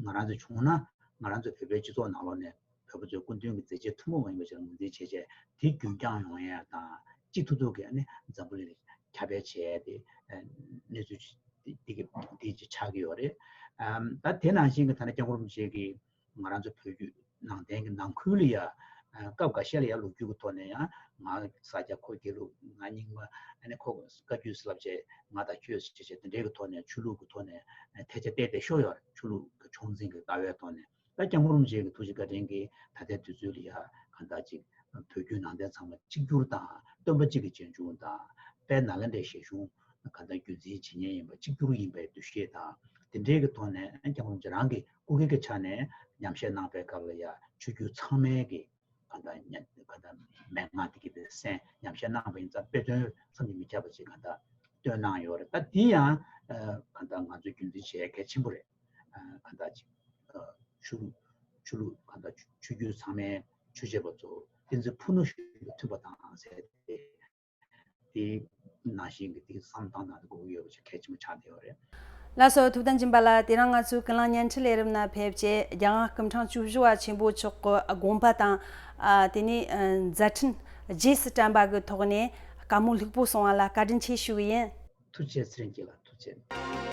ང་རང་ཚོ་བྱུང་ན་ང་རང་ཚོ་བོད་པའི་སྤྱི་ཚོགས་ནང་ལོགས་ནས་བོད་པ་ཚོའི་སྐུ་མདུན་གྱི་མཛད་རྗེས་ཐུན་མོང་མ་ཡིན་པ་ཞིག་ལ་ངོས་འཛིན་བྱས་བྱས། དེ་རྒྱུན་བསྐྱངས་ཡོང་ཡ་དང་། གཅིག་ཐུབ་ཐུབ་ཀྱིས་ཨ་ནི་འཛམ་བུ་གླིང་ལ་ཁྱབ་སྤེལ་བྱས་ཏེ་གནས་ཚུལ་འདི་གི་འདི་ཅིག་ཆགས་ཀྱི་ཡོད་རེད། ཨམ་ད་དེ་ནང་བཞིན་གྱི་ད་ནི་སྐྱབས་མགོན་རིན་པོ་ཆེ་གིས་ང་རང་ཚོ་བོད་བརྒྱུད་ནང་བསྟན་གྱི་ནང་ཁུལ་ལ་ཡ་སྐབས་འགའ་ཤས་ལ་ཡ་ལོ་རྒྱུས་ཀྱི་ཐོག་ནས་ཡང་ང་ས་སྐྱ་ཁོ་དགེ་ལུགས། ང་རྙིང་མ། ཨ་ནི་ཁོ་བཀའ་བརྒྱུད་ཟེར་ལབ་བྱས། ང་དང་ཁྱོད་ཟེར་བྱས་དེ་འདྲའི་གི་ཐོག་ནས་ཆོས་ལུགས་ཀྱི་ཐོག་ནས་ཐལ་ཆ་གཏད་བསྡད་ཤོར་ཡོད་རེད། ཆོས་ལུགས་ཀྱི་ཕྱོགས་འཛིན་གྱི་ལྟ་བའི་ཐོག་ནས། ད་སྐྱབས་མགོན་རིན་པོ་ཆེ་གི་ཐུགས་རྗེ་བཀའ་དྲིན་གྱིས་ད་ལྟའི་དུས་ཚོད་ལ་ཡ་གང་ལྟར་ཅིག་བོད་བརྒྱུད་ནང་བསྟན་ཚང་མ་གཅིག་གྱུར་དང་། སྟོན་པ་གཅིག་གི་རྗེས་འཇུག་དང་། དཔལ་ནཱ་ལེནྡྲའི་ཞལ་གཞུང་གང་ལྟར་རྒྱུན་འཛིན་བྱེད་མཁན་ཡིན་པ། གཅིག་གྱུར་ཡིན་པའི་འདུ་ཤེས་དང་། དེ་འདྲའི་གི་ཐོག་ནས་སྐྱབས་མགོན་རིན་པོ་ཆེ་རང་གི་སྐུ་སྒེར་གྱི་ཆ་ནས་ཉམས་བཞེས་གནང་པའི་སྐབས་ལ་ཡ་ཆོས་བརྒྱུད་ཚང་མའི་གི་གང་ལྟར་ཉམས་གང་ལྟར་མན་ངག་དེ་གི་དེ་གསན། ཉམས་བཞེས་གནང་པ་ཡིན་ཙང་དཔེ་སྟོན་བསམ་གྱིས་མི་ཁྱབ་པ་ཅིག་གང་ལྟར་སྟོན་གནང་ཡོད་རེད། ད་འདི་ཡང་ཨ་གང་ལྟར་ང་ཚོས་རྒྱུན་འཛིན་བྱེད་ཡ་གལ་ཆེན་པོ་རེད། ཨ་གང་ལྟར་ཅིག་ཨ་ཆོས་ལུགས་ཆོས་ལུགས་གང་ལྟར་ཆོས་ཆོས་བརྒྱུད་ཚང་མའི་ཆོས་བྱེད་པ་ཚོ་བསྟན་འཛིན་ཕུ་ནུ་ཞིག་ཏུ་མཐུན་པ་དང་ཟེར་ཏེ། དེ་ནང་བཞིན་གྱི་དེ་བསམ་བཏང་དང་དགོས་ཀྱི་ཡོད་པ་ཞིག་གལ་ཆེན་པོ་ཆགས་བསྡད་ཡོད་རེད། ལགས་སོ། ཐུབ་བསྟན་སྦྱིན་པ་ལགས། དེ་རིང་ང་ཚོའི་ཀུན་གླེང་བརྙན་འཕྲིན་ལས་རིམ་ནང་ཕེབས་བྱས་རྒྱལ་དབང་སྐུ་ཕྲེང་བཅུ་བཞི་པ་ཆེན་པོ་མཆོག་གི་དགོངས་པ་དང་། ཨ་དེ་ནས་ཨ་མཛད་འཕྲིན་རྗེས་སུ་དྲན་པ་གི་ཐོག་ནས་བཀའ་མོལ་ལྷུག་པོ་གསུང་བ་ལ་བཀའ་དྲིན་ཆེ་ཞུ་གི་ཡིན། ཐུགས་རྗེ་ཆེ། ཚེ་རིང་སྐྱིད་ལགས། ཐུགས་རྗེ་ཆེ།